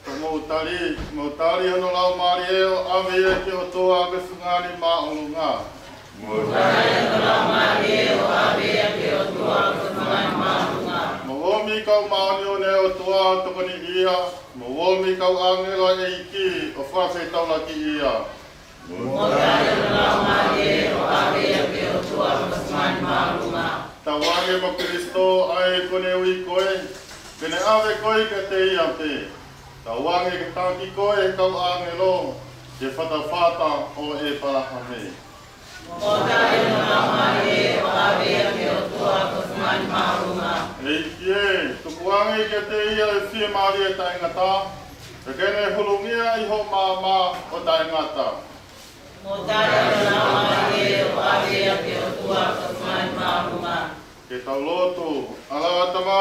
Ka mou tali, mou tali hono Laumālie ʻo ʻave ia ki he ʻOtua ko e Fungani Māʻolunga. Mou tali hono Laumālie ʻo ʻave ia ki he ʻOtua ko e Fungani Māʻolunga. Mou ōmi kau māʻoniʻoni ʻa e ʻOtua, tokoniʻi ia. Mou ōmi kau ʻāngelo ʻa e ʻEiki, ʻo fakafetaulaki ia. Mou tali hono Laumālie ʻo ʻave ia ki he ʻOtua ko e Fungani Māʻolunga. Tauange mo Kilisito ʻa ē kuo ne ui koe, ke ne ʻave koe kiate ia pē. Tauange ke taki koe ʻe he kau ʻāngelo ki he fatafata ʻo ʻĒpalahame. Mou tali hono Laumālie ʻo ʻave ia ki he ʻOtua ko e Fungani Māʻolunga. ʻEiki ē, tukuange kiate ia e fiemālie taʻengata, pea ke ne hulungia ʻi hoʻo maama ʻo taʻengata. Mou tali hono Laumālie ʻo ʻave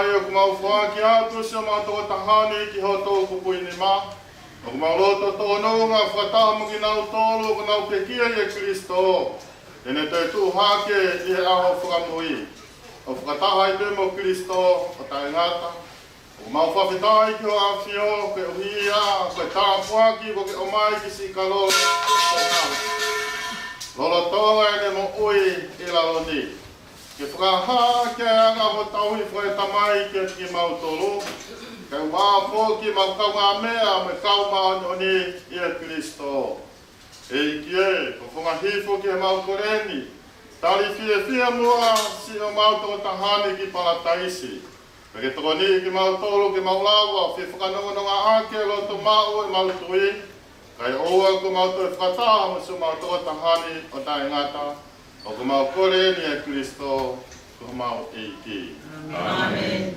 ʻOku mau foaki atu siʻomau toko taha ni ki ho toʻukupu ʻi nima. ʻOku mau loto tōnunga fakataha mo kinautolu ʻoku nau pekia ʻia Kilisitō, te ne toe tuʻu hake ʻi he ʻaho fakamui, ʻo fakataha ai pē mo Kilisitō ʻo taʻengata. ʻOku mau fakafetaʻi ki ho ʻAfio, koeʻuhi ia ko e tāpuaki kuo ke ʻomai ki siʻi Kalolo, lolotonga ʻene moʻui ʻi lalo ni, ke fakahā ki ai e anga hoʻo tauhi fakaetamai kiate kimautolu, kae ʻumaʻā foki ʻemau kaungāmeʻa mo e kau māʻoniʻoni ʻia Kilisitō. ʻEiki ē, ko e fofonga hifo ki heʻemau kole ni, tali fiefia muʻa siʻomau toko taha ni ki Palataisi. Pea ke tokoniʻi kimautolu ke mau lava ʻo fie fakanonganonga ʻaki e loto maʻu ʻemau tui, kae ʻoua kuo mau toe fakataha mo siʻomau toko taha ni ʻo taʻengata. ʻOku mau kole ni ʻia Kilisitō ko homau ʻEiki. ʻĀmeni.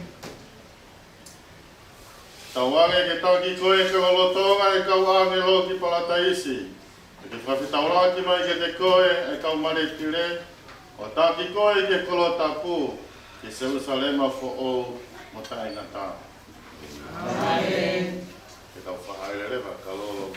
Tau ange ke taki koe ki ho lolotonga ʻa e kau ʻāngelo ki Palataisi, pea ke fakafetaulaki mai kiate koe ʻa e kau maletile, ʻo taki koe ki he kolo tapu, ki Selūsalema foʻou mo taʻengata. ʻĀmeni. Ke tau faʻa hāʻele leva, Kalolo.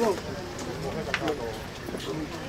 Pui, pui, pui, pui, pui, pui.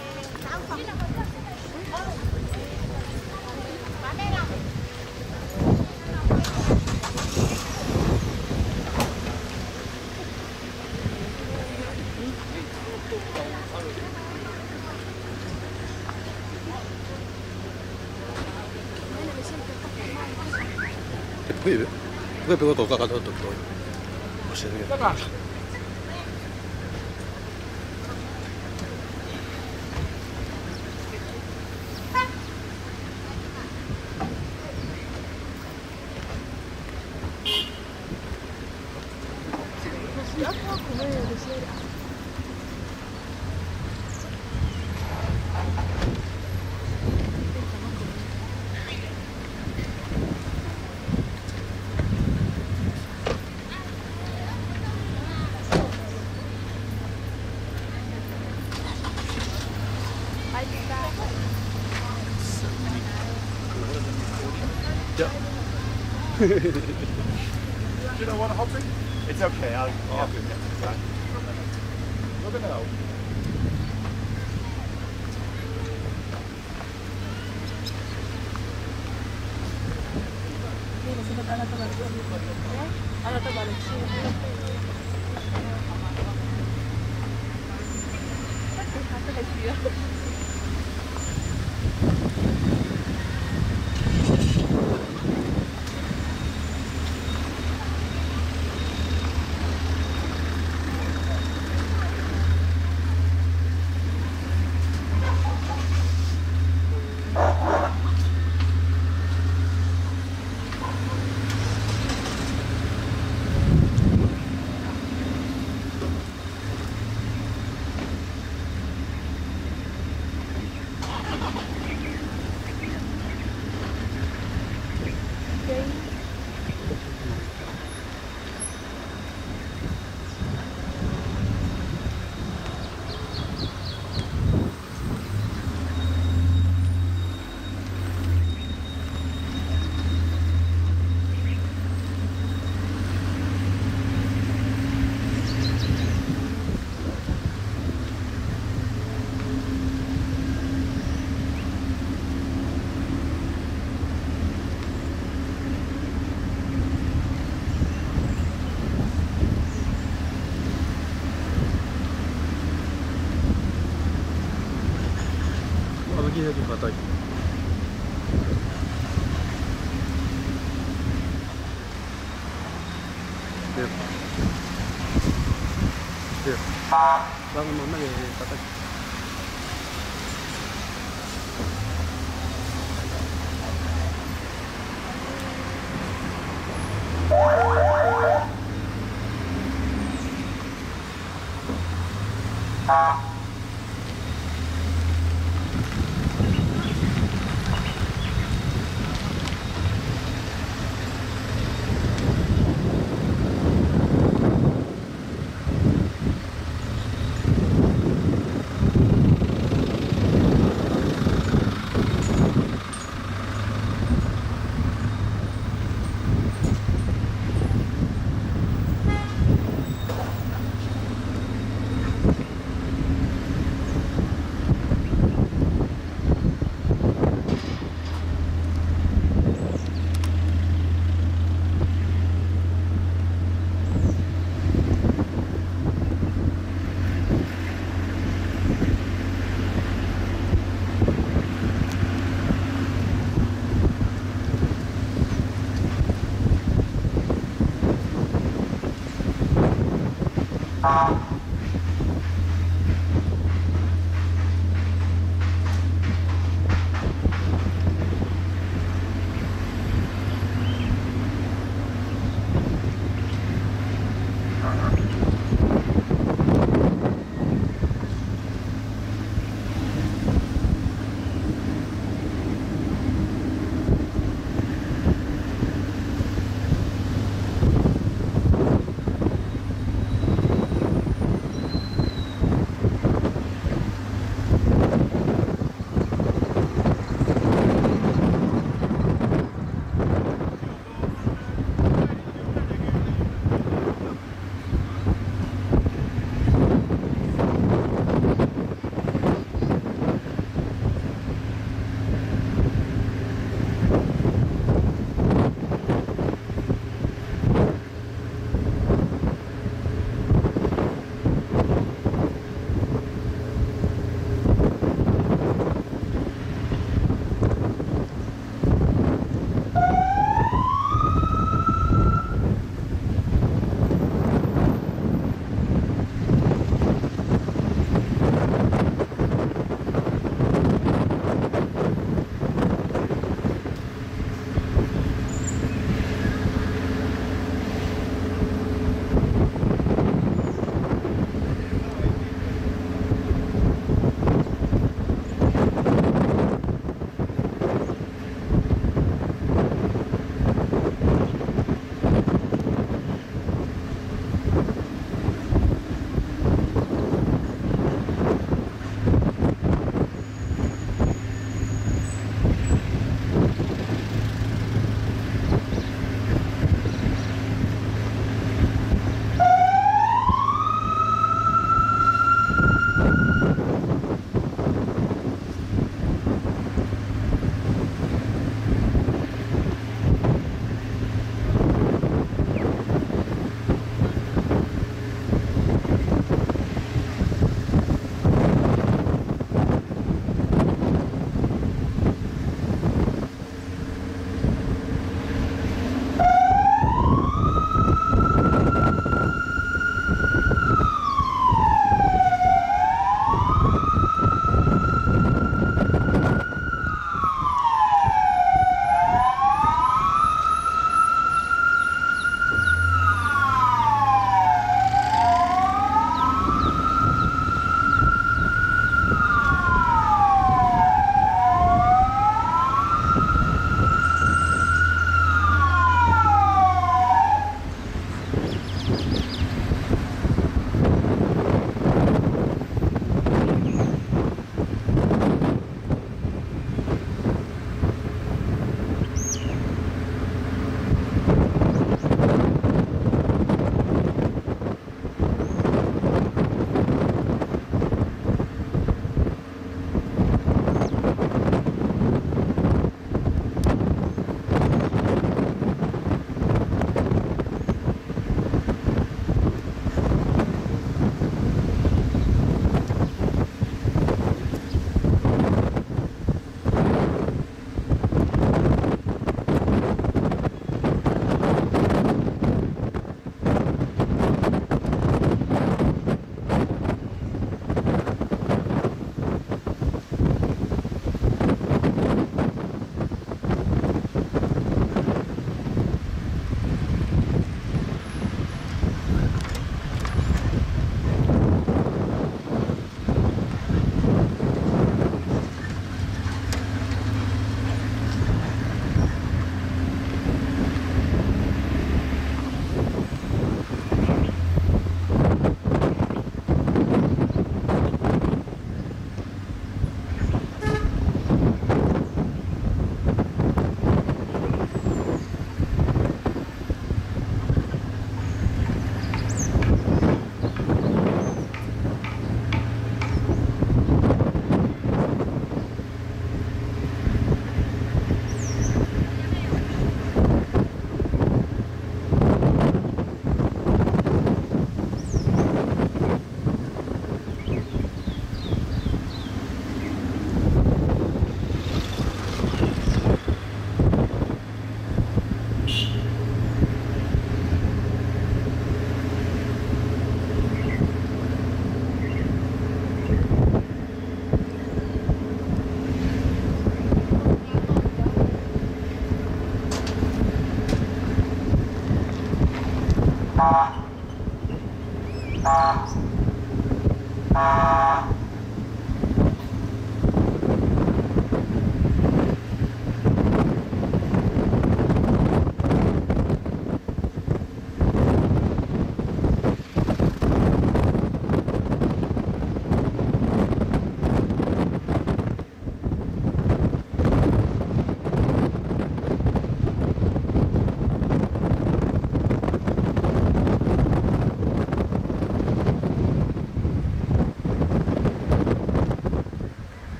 Yeah. You don't want to hop in? It's okay. I'll, I'll be next time. Look at that. Ua, lagi ya tu katai. Yep. Yep. Lagi mana ya, ya, katai.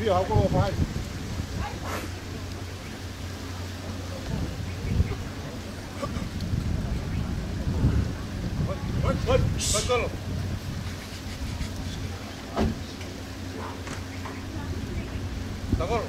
Pia, hau ko lo fai. Hoi, hoi, hoi, kolo. Takolo.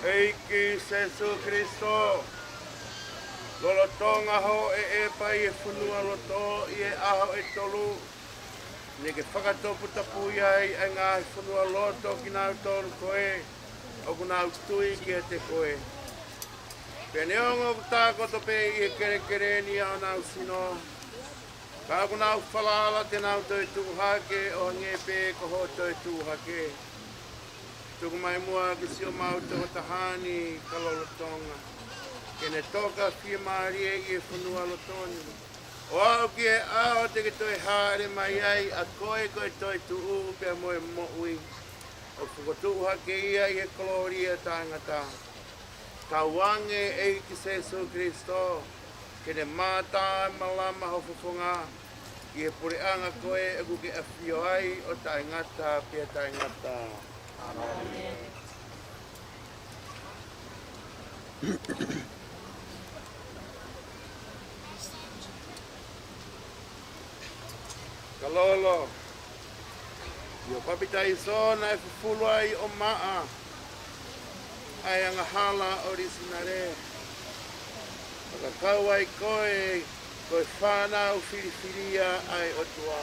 ʻEiki Sēsū Kalaisi, lolotonga hoʻo ʻeʻe pea ʻi he fonualoto ʻi he ʻaho ʻe tolu, naʻa ke fakatoputapuʻi ai ʻa e ngaahi fonualoto kinautolu ko ē ʻoku nau tui kiate koe. Pea neongo ʻoku tākoto pē ʻi he kelekele ni ʻa honau sino, ka ʻoku nau falala te nau toe tuʻu hake ʻo hangē pē ko hoʻo toe tuʻu hake. Tuku mai muʻa ki siʻomau tokotaha ni ka lolotonga, ke ne toka fiemālie ʻi he fonualoto ni, ʻo aʻu ki he ʻaho te ke toe hāʻele mai ai ʻa koe ko e toetuʻu pea mo e moʻui, ʻo fokotuʻu hake ia ʻi he kolōlia taʻengata. Tauange ʻEiki Sēsū Kalaisi, ke ne mātā e malama ho fofonga, ʻi he puleʻanga ko ē ʻoku ke ʻafio ai ʻo taʻengata pea taʻengata. ʻĀmeni. Ka lolo, ʻi ho papitaiso naʻe fufulu ai ʻo maʻa ʻa e angahala ʻo Lisinale, fakakau ai koe ko e fānau filifilia ʻa e ʻOtua.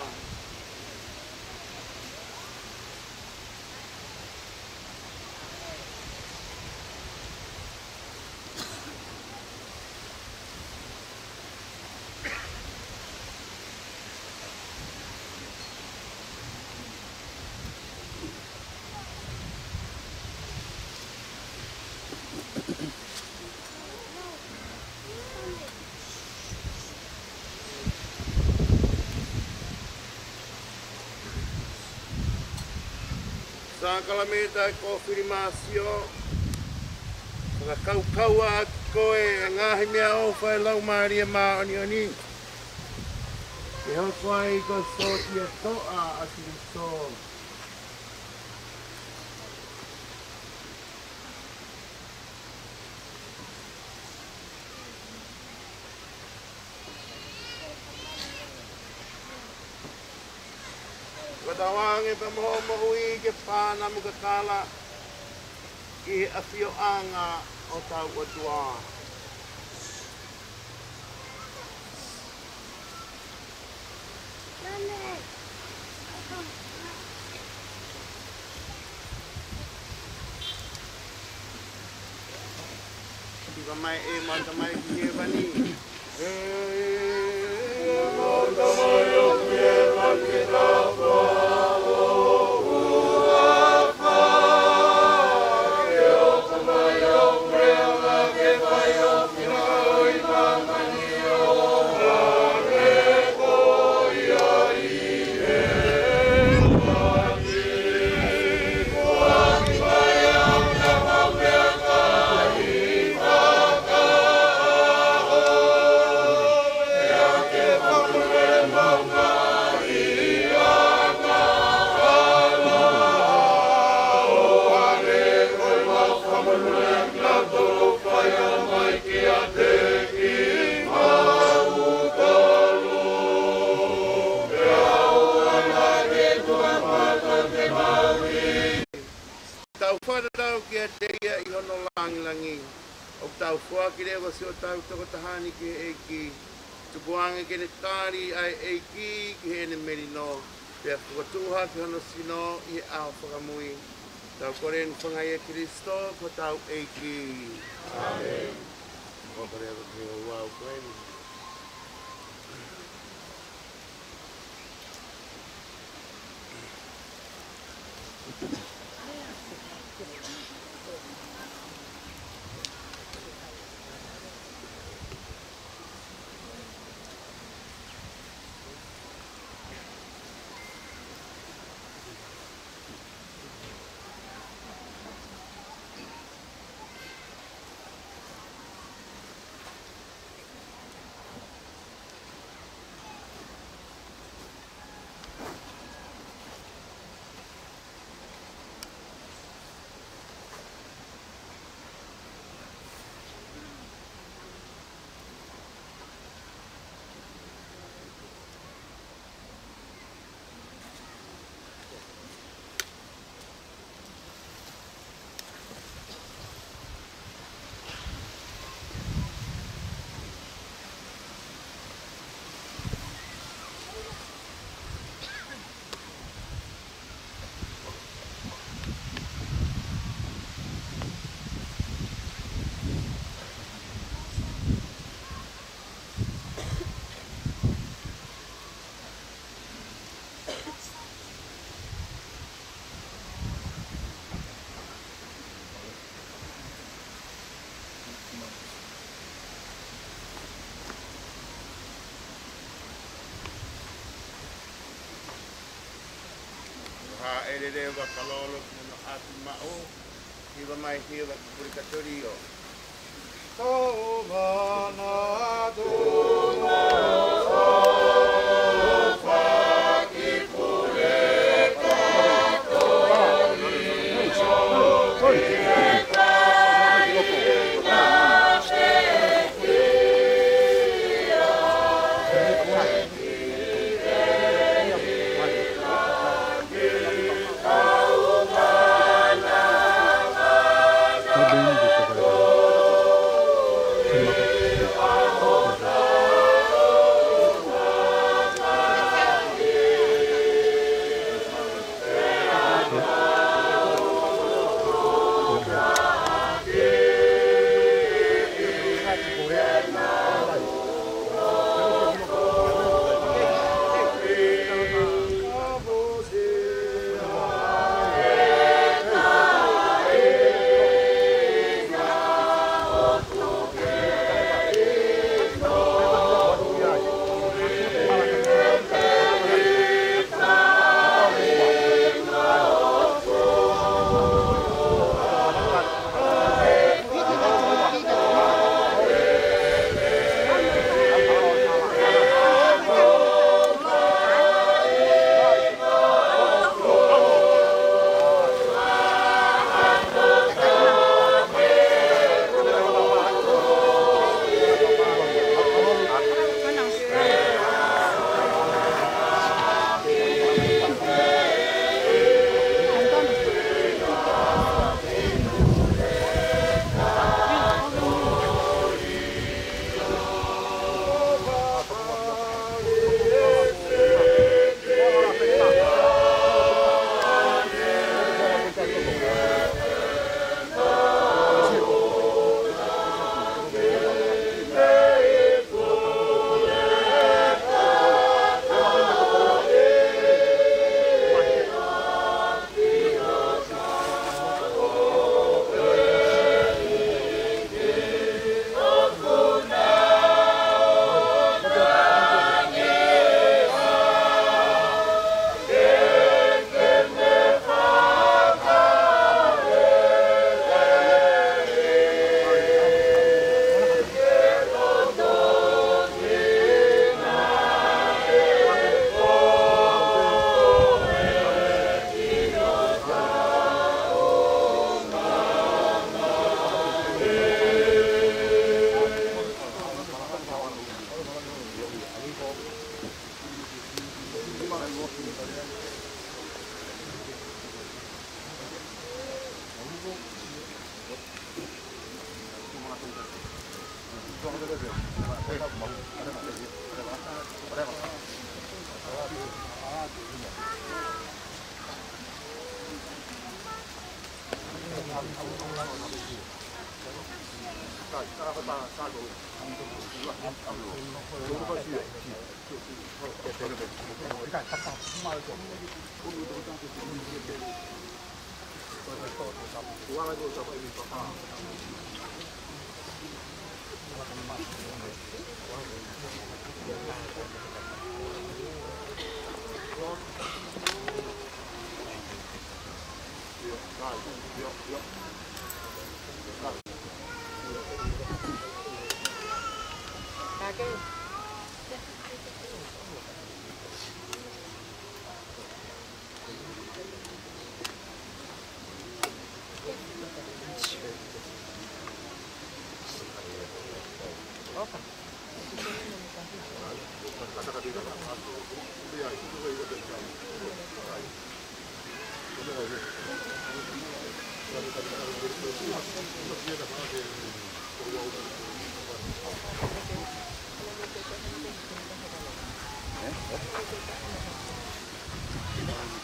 Sākalamēniti ʻo e Kofilimasio, fakakaukauʻi ʻaki koe ʻa e ngaahi meʻaʻofa ʻa e Laumālie Māʻoniʻoni, ke hoko ai ko e sōtia toʻa ʻa Kalaisi. Fakatauange pea mo hoʻo moʻui ke fānau mo kakala ʻi he ʻafioʻanga ʻo hotau ʻOtua. Hiva mai ʻemau Tamai ʻoku ʻi hēvani. Tau fakatatau kiate ia ʻi hono langilangi. ʻOku tau foaki leva siʻotau toko taha ni ki he ʻEiki. Tukuange ke ne tali ʻa e ʻEiki ki heʻene melino, pea fokotuʻu hake hono sino ʻi he ʻaho fakamui. Tau kole ʻeni ʻi he huafa ʻo Kalaisi ko hotau ʻEiki. ʻĀmeni. Ko e kole ʻa e ʻOtua ko eni. Hāʻele leva Kalolo ki hono ʻapi maʻu, hiva mai hiva ki Pulekatōlio. Tau mana tuna o faki Pulekatōlio.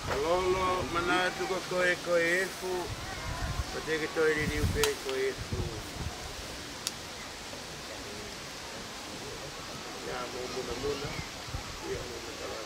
Kalolo, manatu ko koe ko e efu, ko te ke toe liliu pē ko e efu. Ia mo muna muna, ia mo muna tala.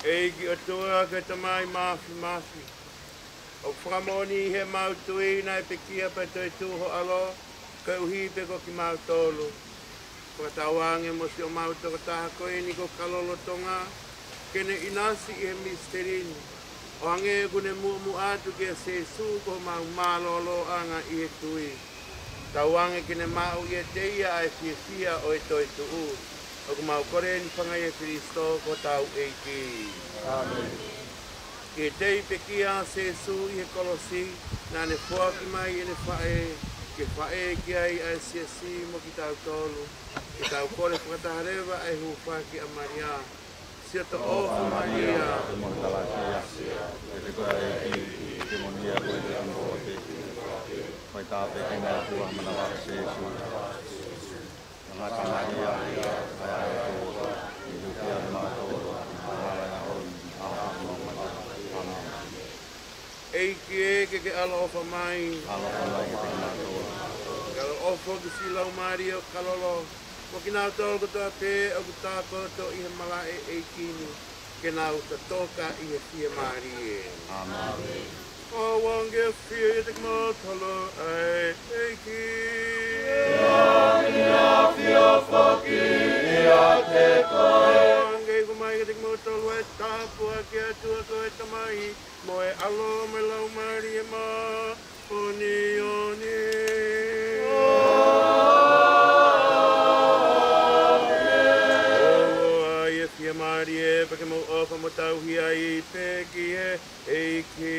ʻEiki ʻOtua, ko e Tamai Māfimafi, ʻoku fakamoʻoni ʻi heʻemau tui naʻe pekia pea toetuʻu ho ʻAlo, koeʻuhi pē ko kimautolu. Fakatauange mo siʻomau tokotaha ko eni ko Kalolo Tonga, ke ne ʻinasi ʻi he misiteli ni, ʻo hangē ʻoku ne muʻomuʻa atu kia Sīsū ko homau mālōlōʻanga ʻi he tui. Tauange ke ne maʻu ʻiate ia ʻa e fiefia ʻo e toetuʻu. ʻOku mau kole eni fanga ʻia Kalaisi ko hotau ʻEiki. ʻĀmeni. ʻI he tei pekia ʻa Sīsū ʻi he kolosi, naʻa ne foaki mai ʻene faʻē, ke faʻē ki ai ʻa e siasi mo kitautolu. Ke tau kole fakataha leva ʻa e hūfaki ʻa Malia. Siʻoto ʻofa Malia, ʻoku mo talasia, ʻe te koe ʻEiki, ke mo nia koe te amo kote. Ko e tāpuekina ʻa e ʻOtua, manavahē Sīsū. Tangata Malia, ʻa e ʻOtua, ʻi he hia mautolu, ʻa e ʻaho ni, ʻa e ʻaho ni. ʻĀmeni. ʻEiki ē, ke ke ʻaloʻofa mai. ʻAloʻofa mai kiate kimautolu. Ke ʻaloʻofa ki siʻi Laumālie ʻo Kalolo, mo kinautolu kotoa pē ʻoku tākoto ʻi he malaʻe ʻeiki ni, ke nau totoka ʻi he fiemālie. ʻĀmeni. ʻOua ʻe ngāue ʻiate kimautolu ʻa e ʻEiki. ʻOua ʻe ngāue foki ʻiate koe. ʻOua ʻe ngāue mai kiate kimautolu ʻa e tāpuaki ʻa e ʻOtua ko e Tamai, mo e ʻAlo mo e Laumālie Māʻoniʻoni. ʻOua ʻe fiemālie pea ke mou ʻofa mo tauhi ai pē ki he ʻEiki.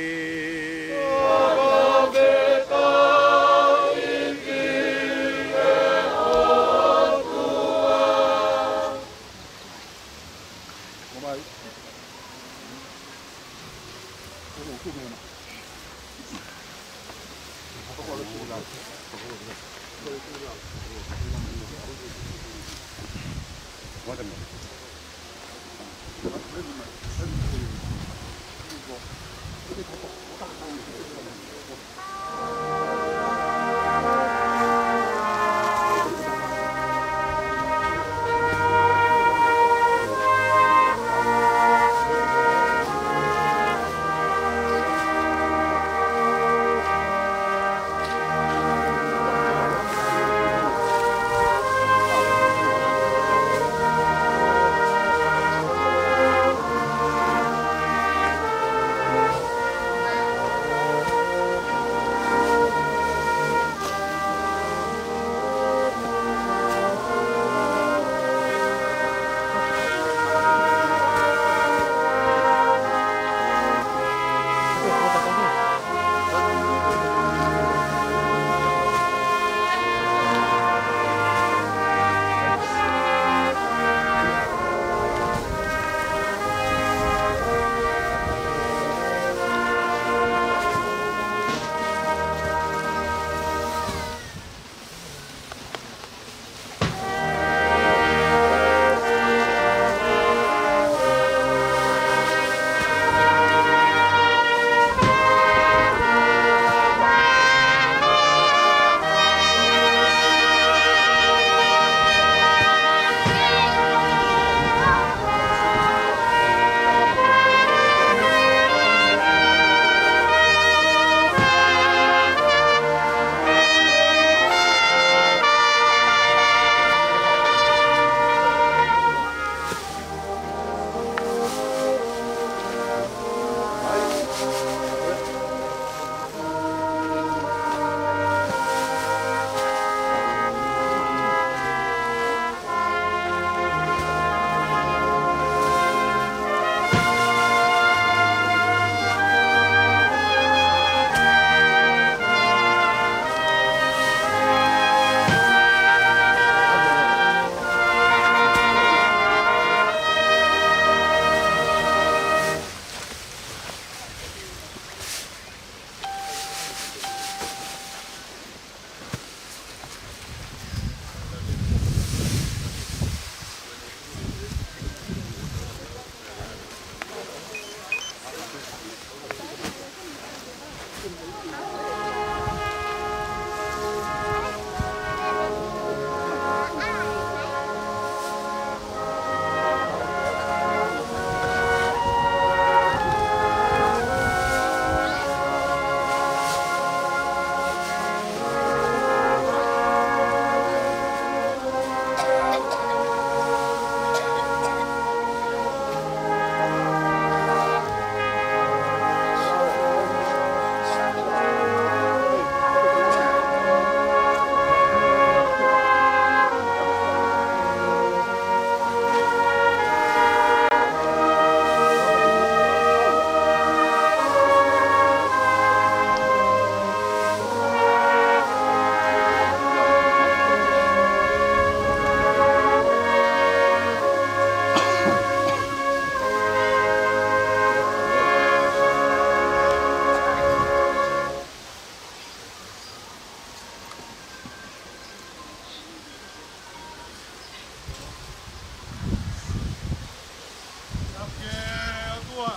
Tapu ki he ʻOtua,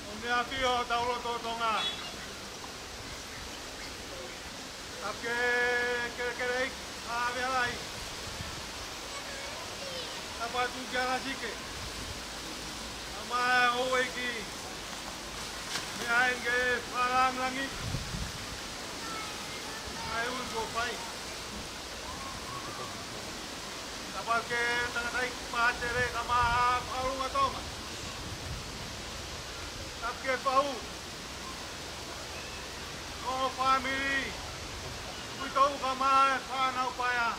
ʻoku ne ʻafio ʻi hotau loto ʻo Tonga. Tapu ki he kelekele ʻi ʻAvea Lahi. Tapu atu kia Lasike. Kae ʻumaʻā e houʻeiki, meʻa eni ke fakalāngilangiʻi ʻa e ui kuo fai. Tapu ki he tangataʻeiki pātele kae ʻumaʻā Fakalunga Tonga. Tapu ki he pau, ko e fāmili, uitou kae ʻumaʻā e fānau paea.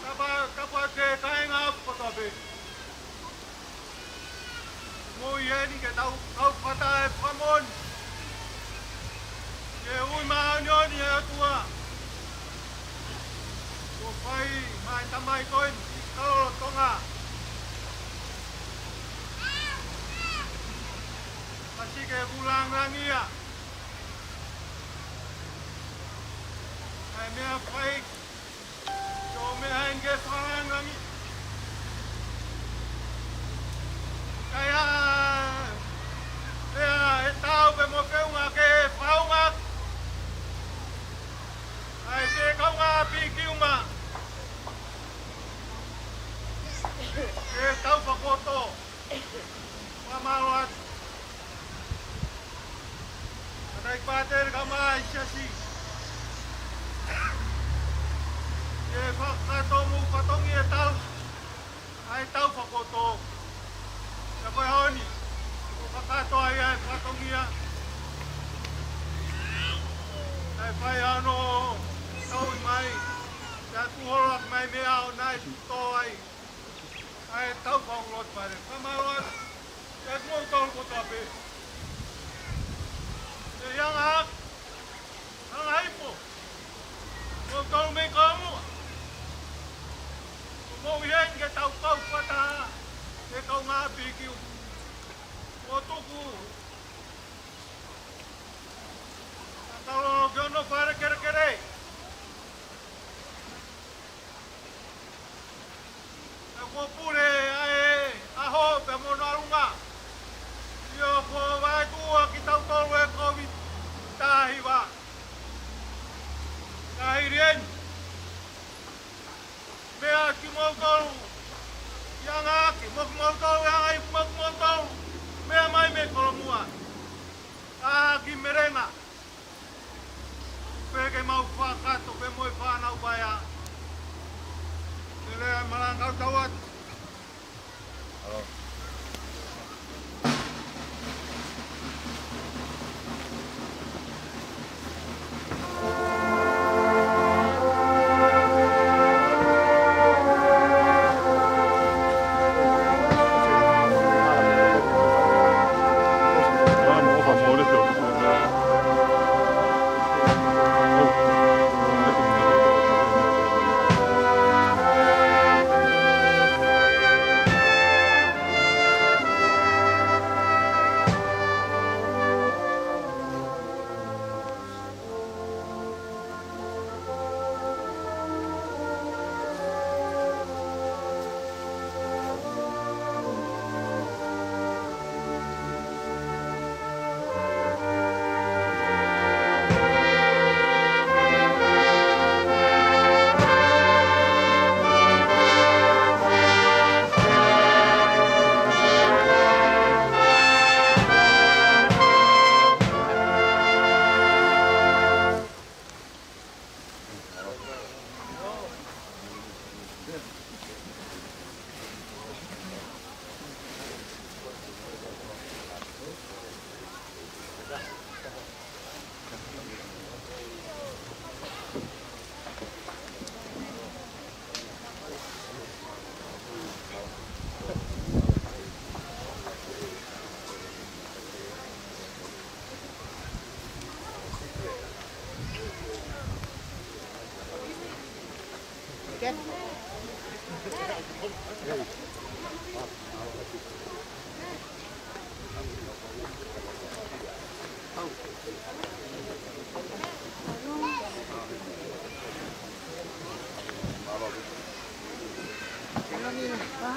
Tapu, tapu ki he kāinga kotoa pē. Ko ia eni ke tau kau fakataha he fakamoʻoni ki he ui māʻoniʻoni ʻa e ʻOtua kuo fai maʻa e tamai ko eni, ʻIkalo Tonga. Ka sike kulangilangia ʻa e meʻa fai, ko e meʻa eni ke fakalangilangi. Ka ia, pea ʻe tau pē mo feʻunga ke fakaʻaongaʻi ʻa e kaungāʻapi ki ʻuma, ke tau fakakoto. Fakamālō atu. Ka ʻi ai pātele ka mai siasi, ke fakatomu fatongia ʻetau, ʻa ʻetau fakakoto. Ka ko e ʻaho ni, ʻoku kakato ai ʻa e fatongia. ʻA e fai ʻa hono tauhi mai, pea tuʻu holo atu mai mei he ʻao naʻe tō ai ʻa ʻetau fakaʻulotu pale. Fakamālō atu kiate kimoutolu kotoa pē. ʻE anga hake, anga ipo, kimoutolu mei Kolomuʻa. Ko e moʻui eni ke tau kau fakataha he kaungāʻapi ki ʻuma. Ko e tuku, ka tau lolo ki hono fale kelekele. Ka kuo pule ʻa e ʻaho pea mo hono ʻalunga. ʻIo, kuo vaetuʻua kitautolu ʻe he Kōviti taha hiva. Ka hili eni, meʻa kimoutolu ʻi anga hake, mo kimoutolu ʻi anga ipo, mo kimoutolu meʻa mai mei Kolomuʻa. Ka ki Melenga. Pea ke mau fakakakato pē mo e fānau paea. Ke lea malanga kau tau atu.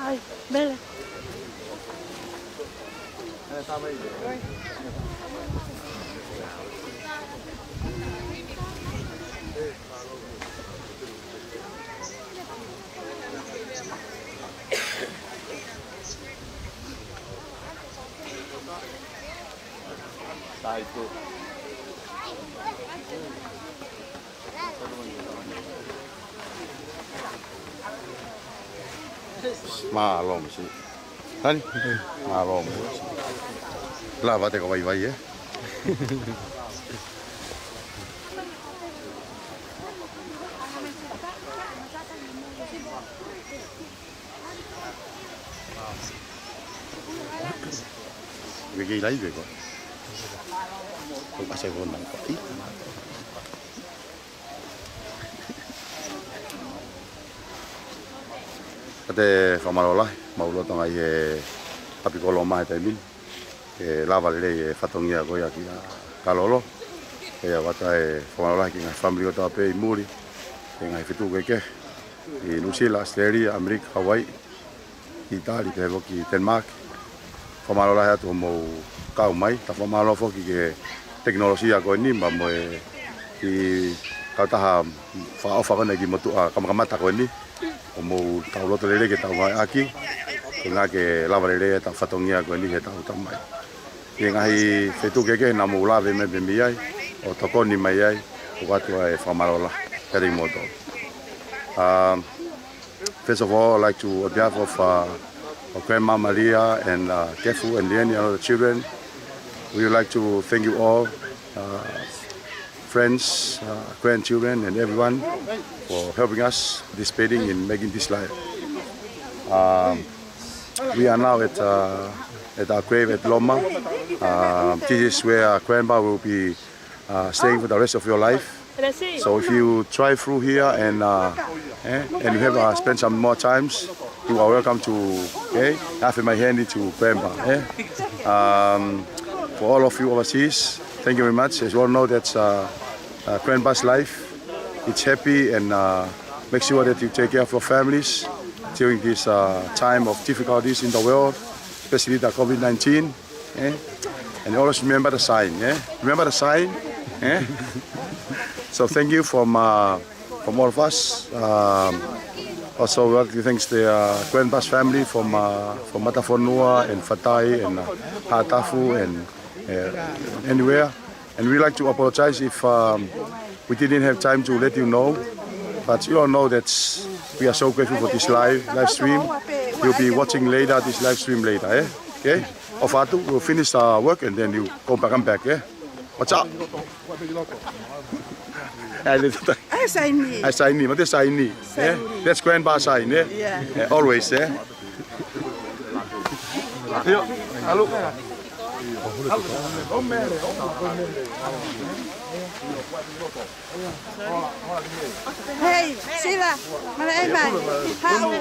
Ai, mele. Taito. Mālō muʻa. Hani? Mālō muʻa. Lava te ka vaivai, ē? Kei laive ko. Ko ʻasi ko nā ko. Ka te fakamālō lahi, mau loto ngai he ʻapi ko Loma he taimi ni. Ke lava lelei e fatongia ko ia kia Kalolo. Ke ia wata e fakamālō lahi ki he ngaahi family kotoa pē ʻi muli. Ki he ngaahi feituʻu kehekehe. ʻI Nuʻusila, Australia, ʻAmelika, Hawaii. ʻItālī, pehē foki Denmark. Fakamālō lahi atu hoʻomou kau mai, ta fakamālō foki ki he tekinolosia ko eni, pea mo e kiʻi kautaha fakaʻofa ko eni ki he motuʻa kamakamata ko eni, hoʻomou tau loto lelei ke tau ngāueʻaki, koeʻuhi ke lava lelei ʻetau fatongia ko eni heʻetau tau mai. ʻI he ngaahi feituʻu kehekehe naʻa mou lave mai pē mei ai, ʻo tokoni mai ai, ʻoku ʻoatu ai e fakamālō lahi kiate kimoutolu. Um, First of all, I'd like to, on behalf of, uh, of Grandma Malia and, uh, Kefu and Leanne and all the children, we would like to thank you all, uh, friends, uh, grandchildren, and everyone for helping us, participating in making this live. Um, we are now at, uh, at our grave at Loma. Um, this is where, uh, Grandpa will be uh, staying for the rest of your life. So if you drive through here and, uh, eh, and you have, uh, spent some more times, you are welcome to, eh, afe mai heni to Grandpa, eh? Um, for all of you overseas, thank you very much. As you all know that, uh, uh, Grandpa's life, it's happy and, uh, make sure that you take care of your families during this, uh, time of difficulties in the world, especially the COVID nineteen. Eh? And always remember the sign, eh? Remember the sign, eh? So thank you from, uh, from all of us. Um, also, we'd like to thank the, uh, Grandpa's family from, uh, from Matafonua and Fatai and, uh, Haʻatafu and, uh, anywhere. And we'd like to apologize if, um, we didn't have time to let you know, but you all know that we are so grateful for this live, live stream. You'll be watching later this live stream later, eh? Okay? ʻOfa atu, we'll finish our work and then you go back, come back, eh? What's up? ʻAi saini. ʻAi saini, mate saini, eh? That's Grandpa sign, eh? Yeah. Eh, always, eh? ʻIo, ʻalu. Hei, Sila, mana e mai. Hau.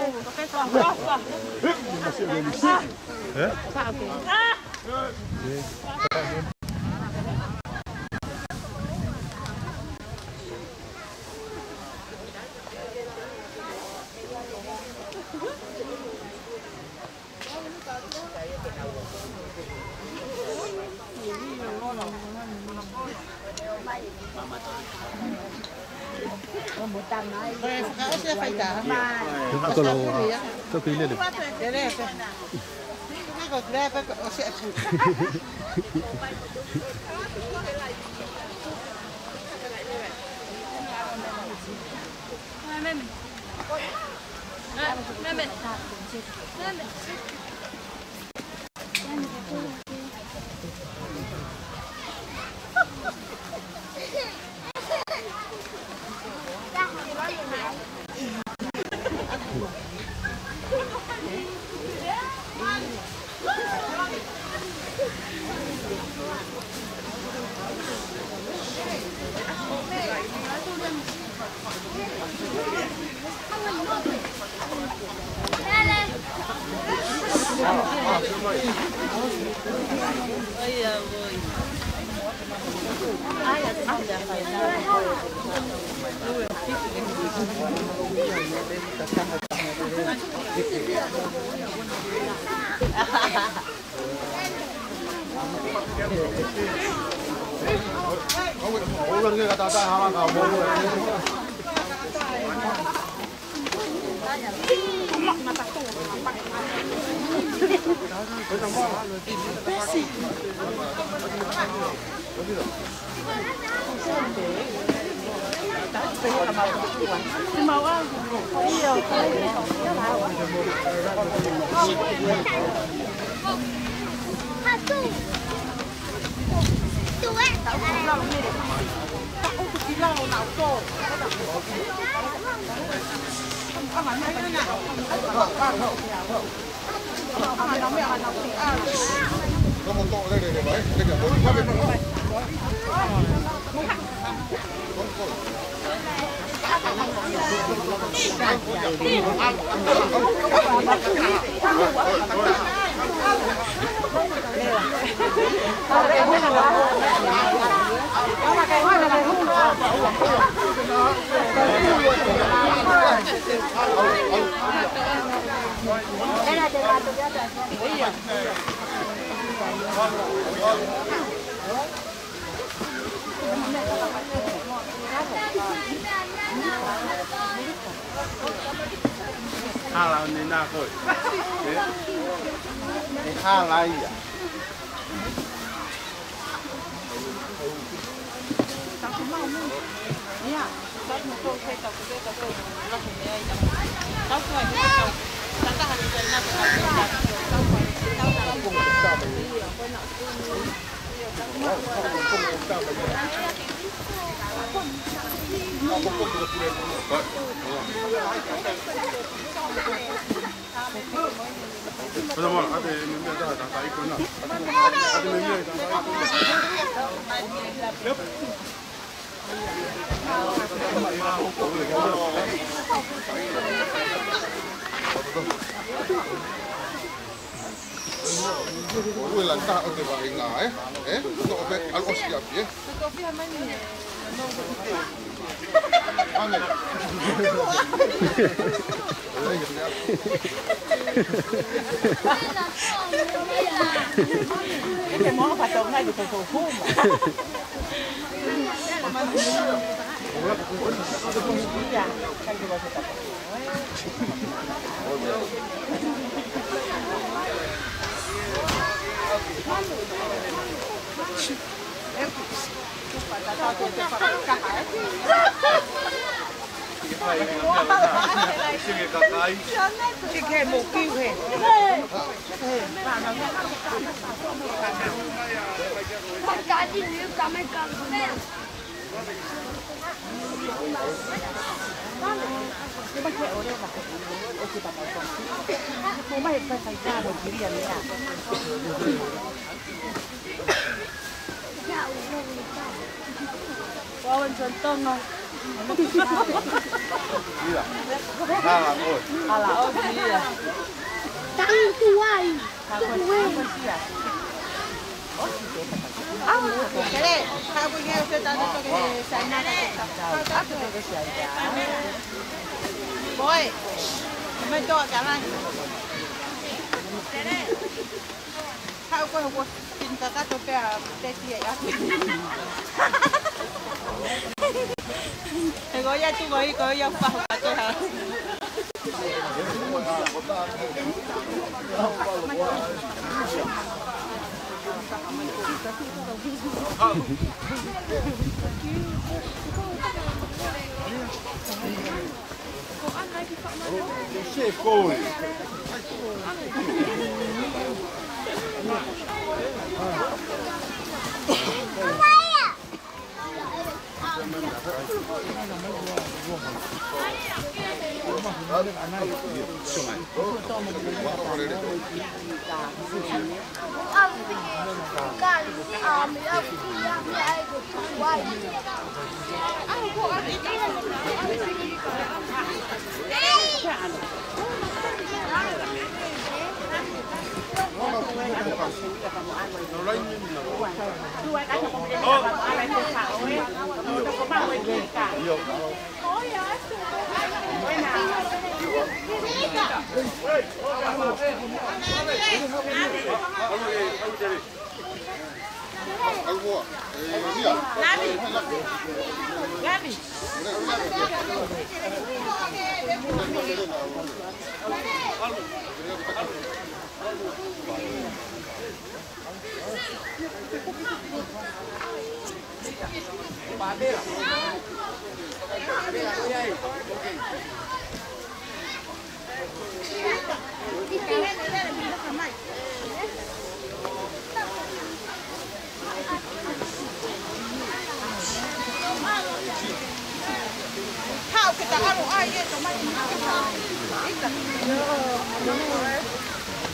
Hala ni na koe. E? E hala ia. Ue la ta o te vaʻinga, ē? Ē? Toʻo pē ʻalu ʻosi ʻapi, ē? Ane. Eke mo ka tau ngai ko tau huma. Ua wan son tonga. Ia. Hala ʻoe. Hala ʻoe ia. Tau tuai. Tau tuai. Kele, ka ʻoku ʻi ai ʻa e tane toke he Saina ka te ta. Boy, mai toa ka langi. Ka ʻoku ʻi ai ʻa e kini kakato pea peti ai ake. He ko ia tu ko i, ko ia pahu ake ha.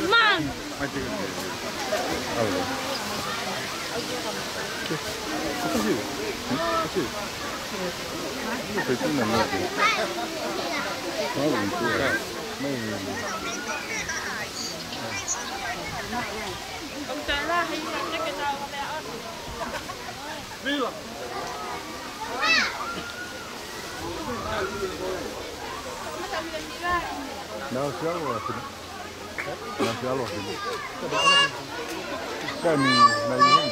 Mom! Nau sialo a sini. Nau sialo a sini. Kani nai hini.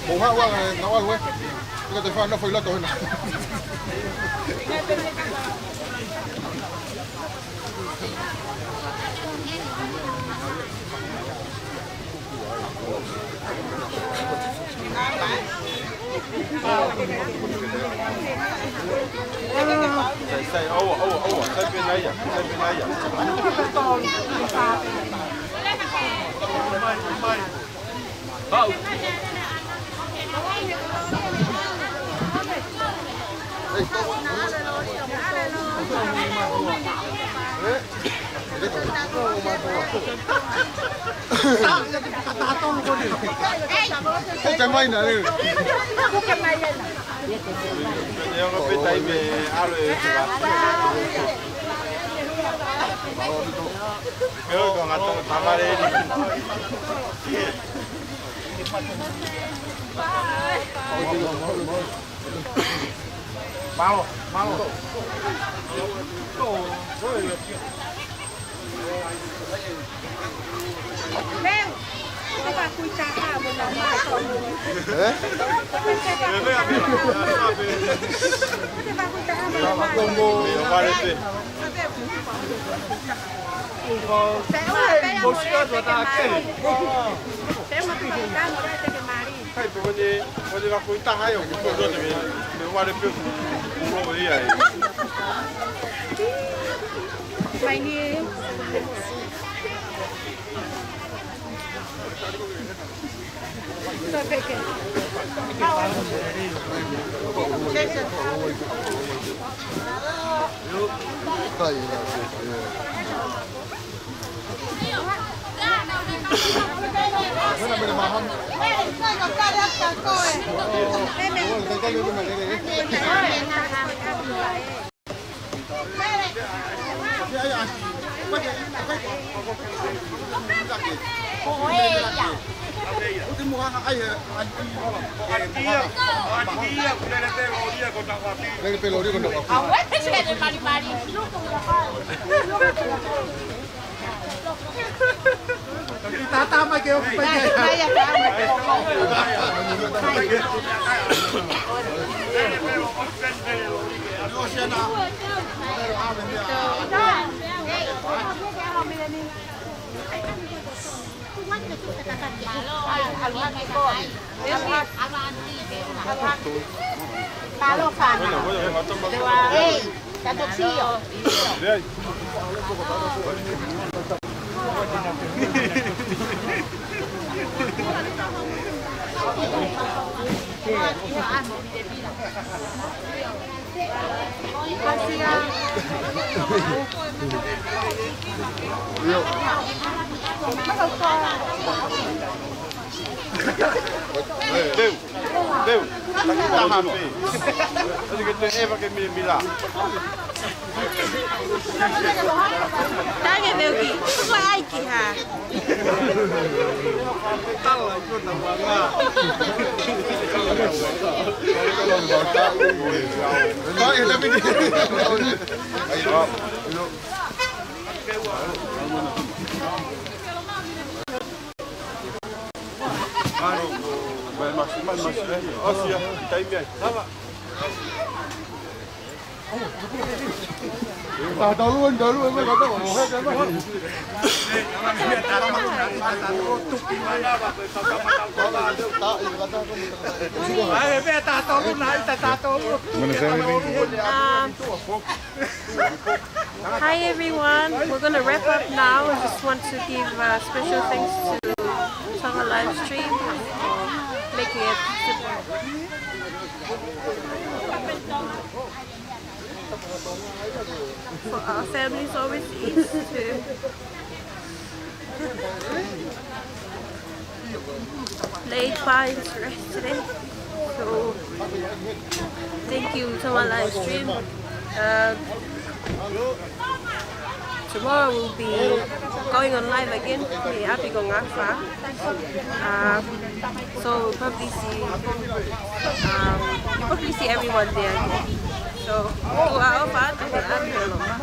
Mou haʻu ā, e, ngā walu, e. Ika te whā nofo ʻi loto hena. Sai, sai, ʻaua, ʻaua, ʻaua, sai pē nā ia, sai pē nā ia. Haʻu. Hei, Jamaina, leo. Leo, ko pē taimi ʻe ʻalu e. Leo, ko ngā tau tamale ni. Mālō, mālō. Leo, te vakuitaha mo na mātou. Ē? Te vakuitaha mo na mātou. Te ua pea mo na mātou. Te ua pea mo na mātou. Hai, pe ko e, ko e vakuitaha ia, ko e lote me, me wale pe, ko e ia e. Mai ni. Sō peke. Kai, ia, ia. Lele pē lori ko na. Tata mai ke o pai ke. Ei, tato sio. Teu, teu, taki taha pē. Kasi ke te eva ke mi, mila. Tange meuki, ko ai ki ha. Um, hi everyone, we're going to wrap up now. I just want to give uh, special thanks to Tonga Live Stream for making it possible for our families overseas to lay by and rest today. So, thank you to my live stream. Uh, tomorrow we'll be going on live again. Mei ʻapi ko Ngaahi Fā. Um, so we'll probably see, um, you'll probably see everyone there again. So, tuʻa ʻofa atu, ʻapi ʻo Loma.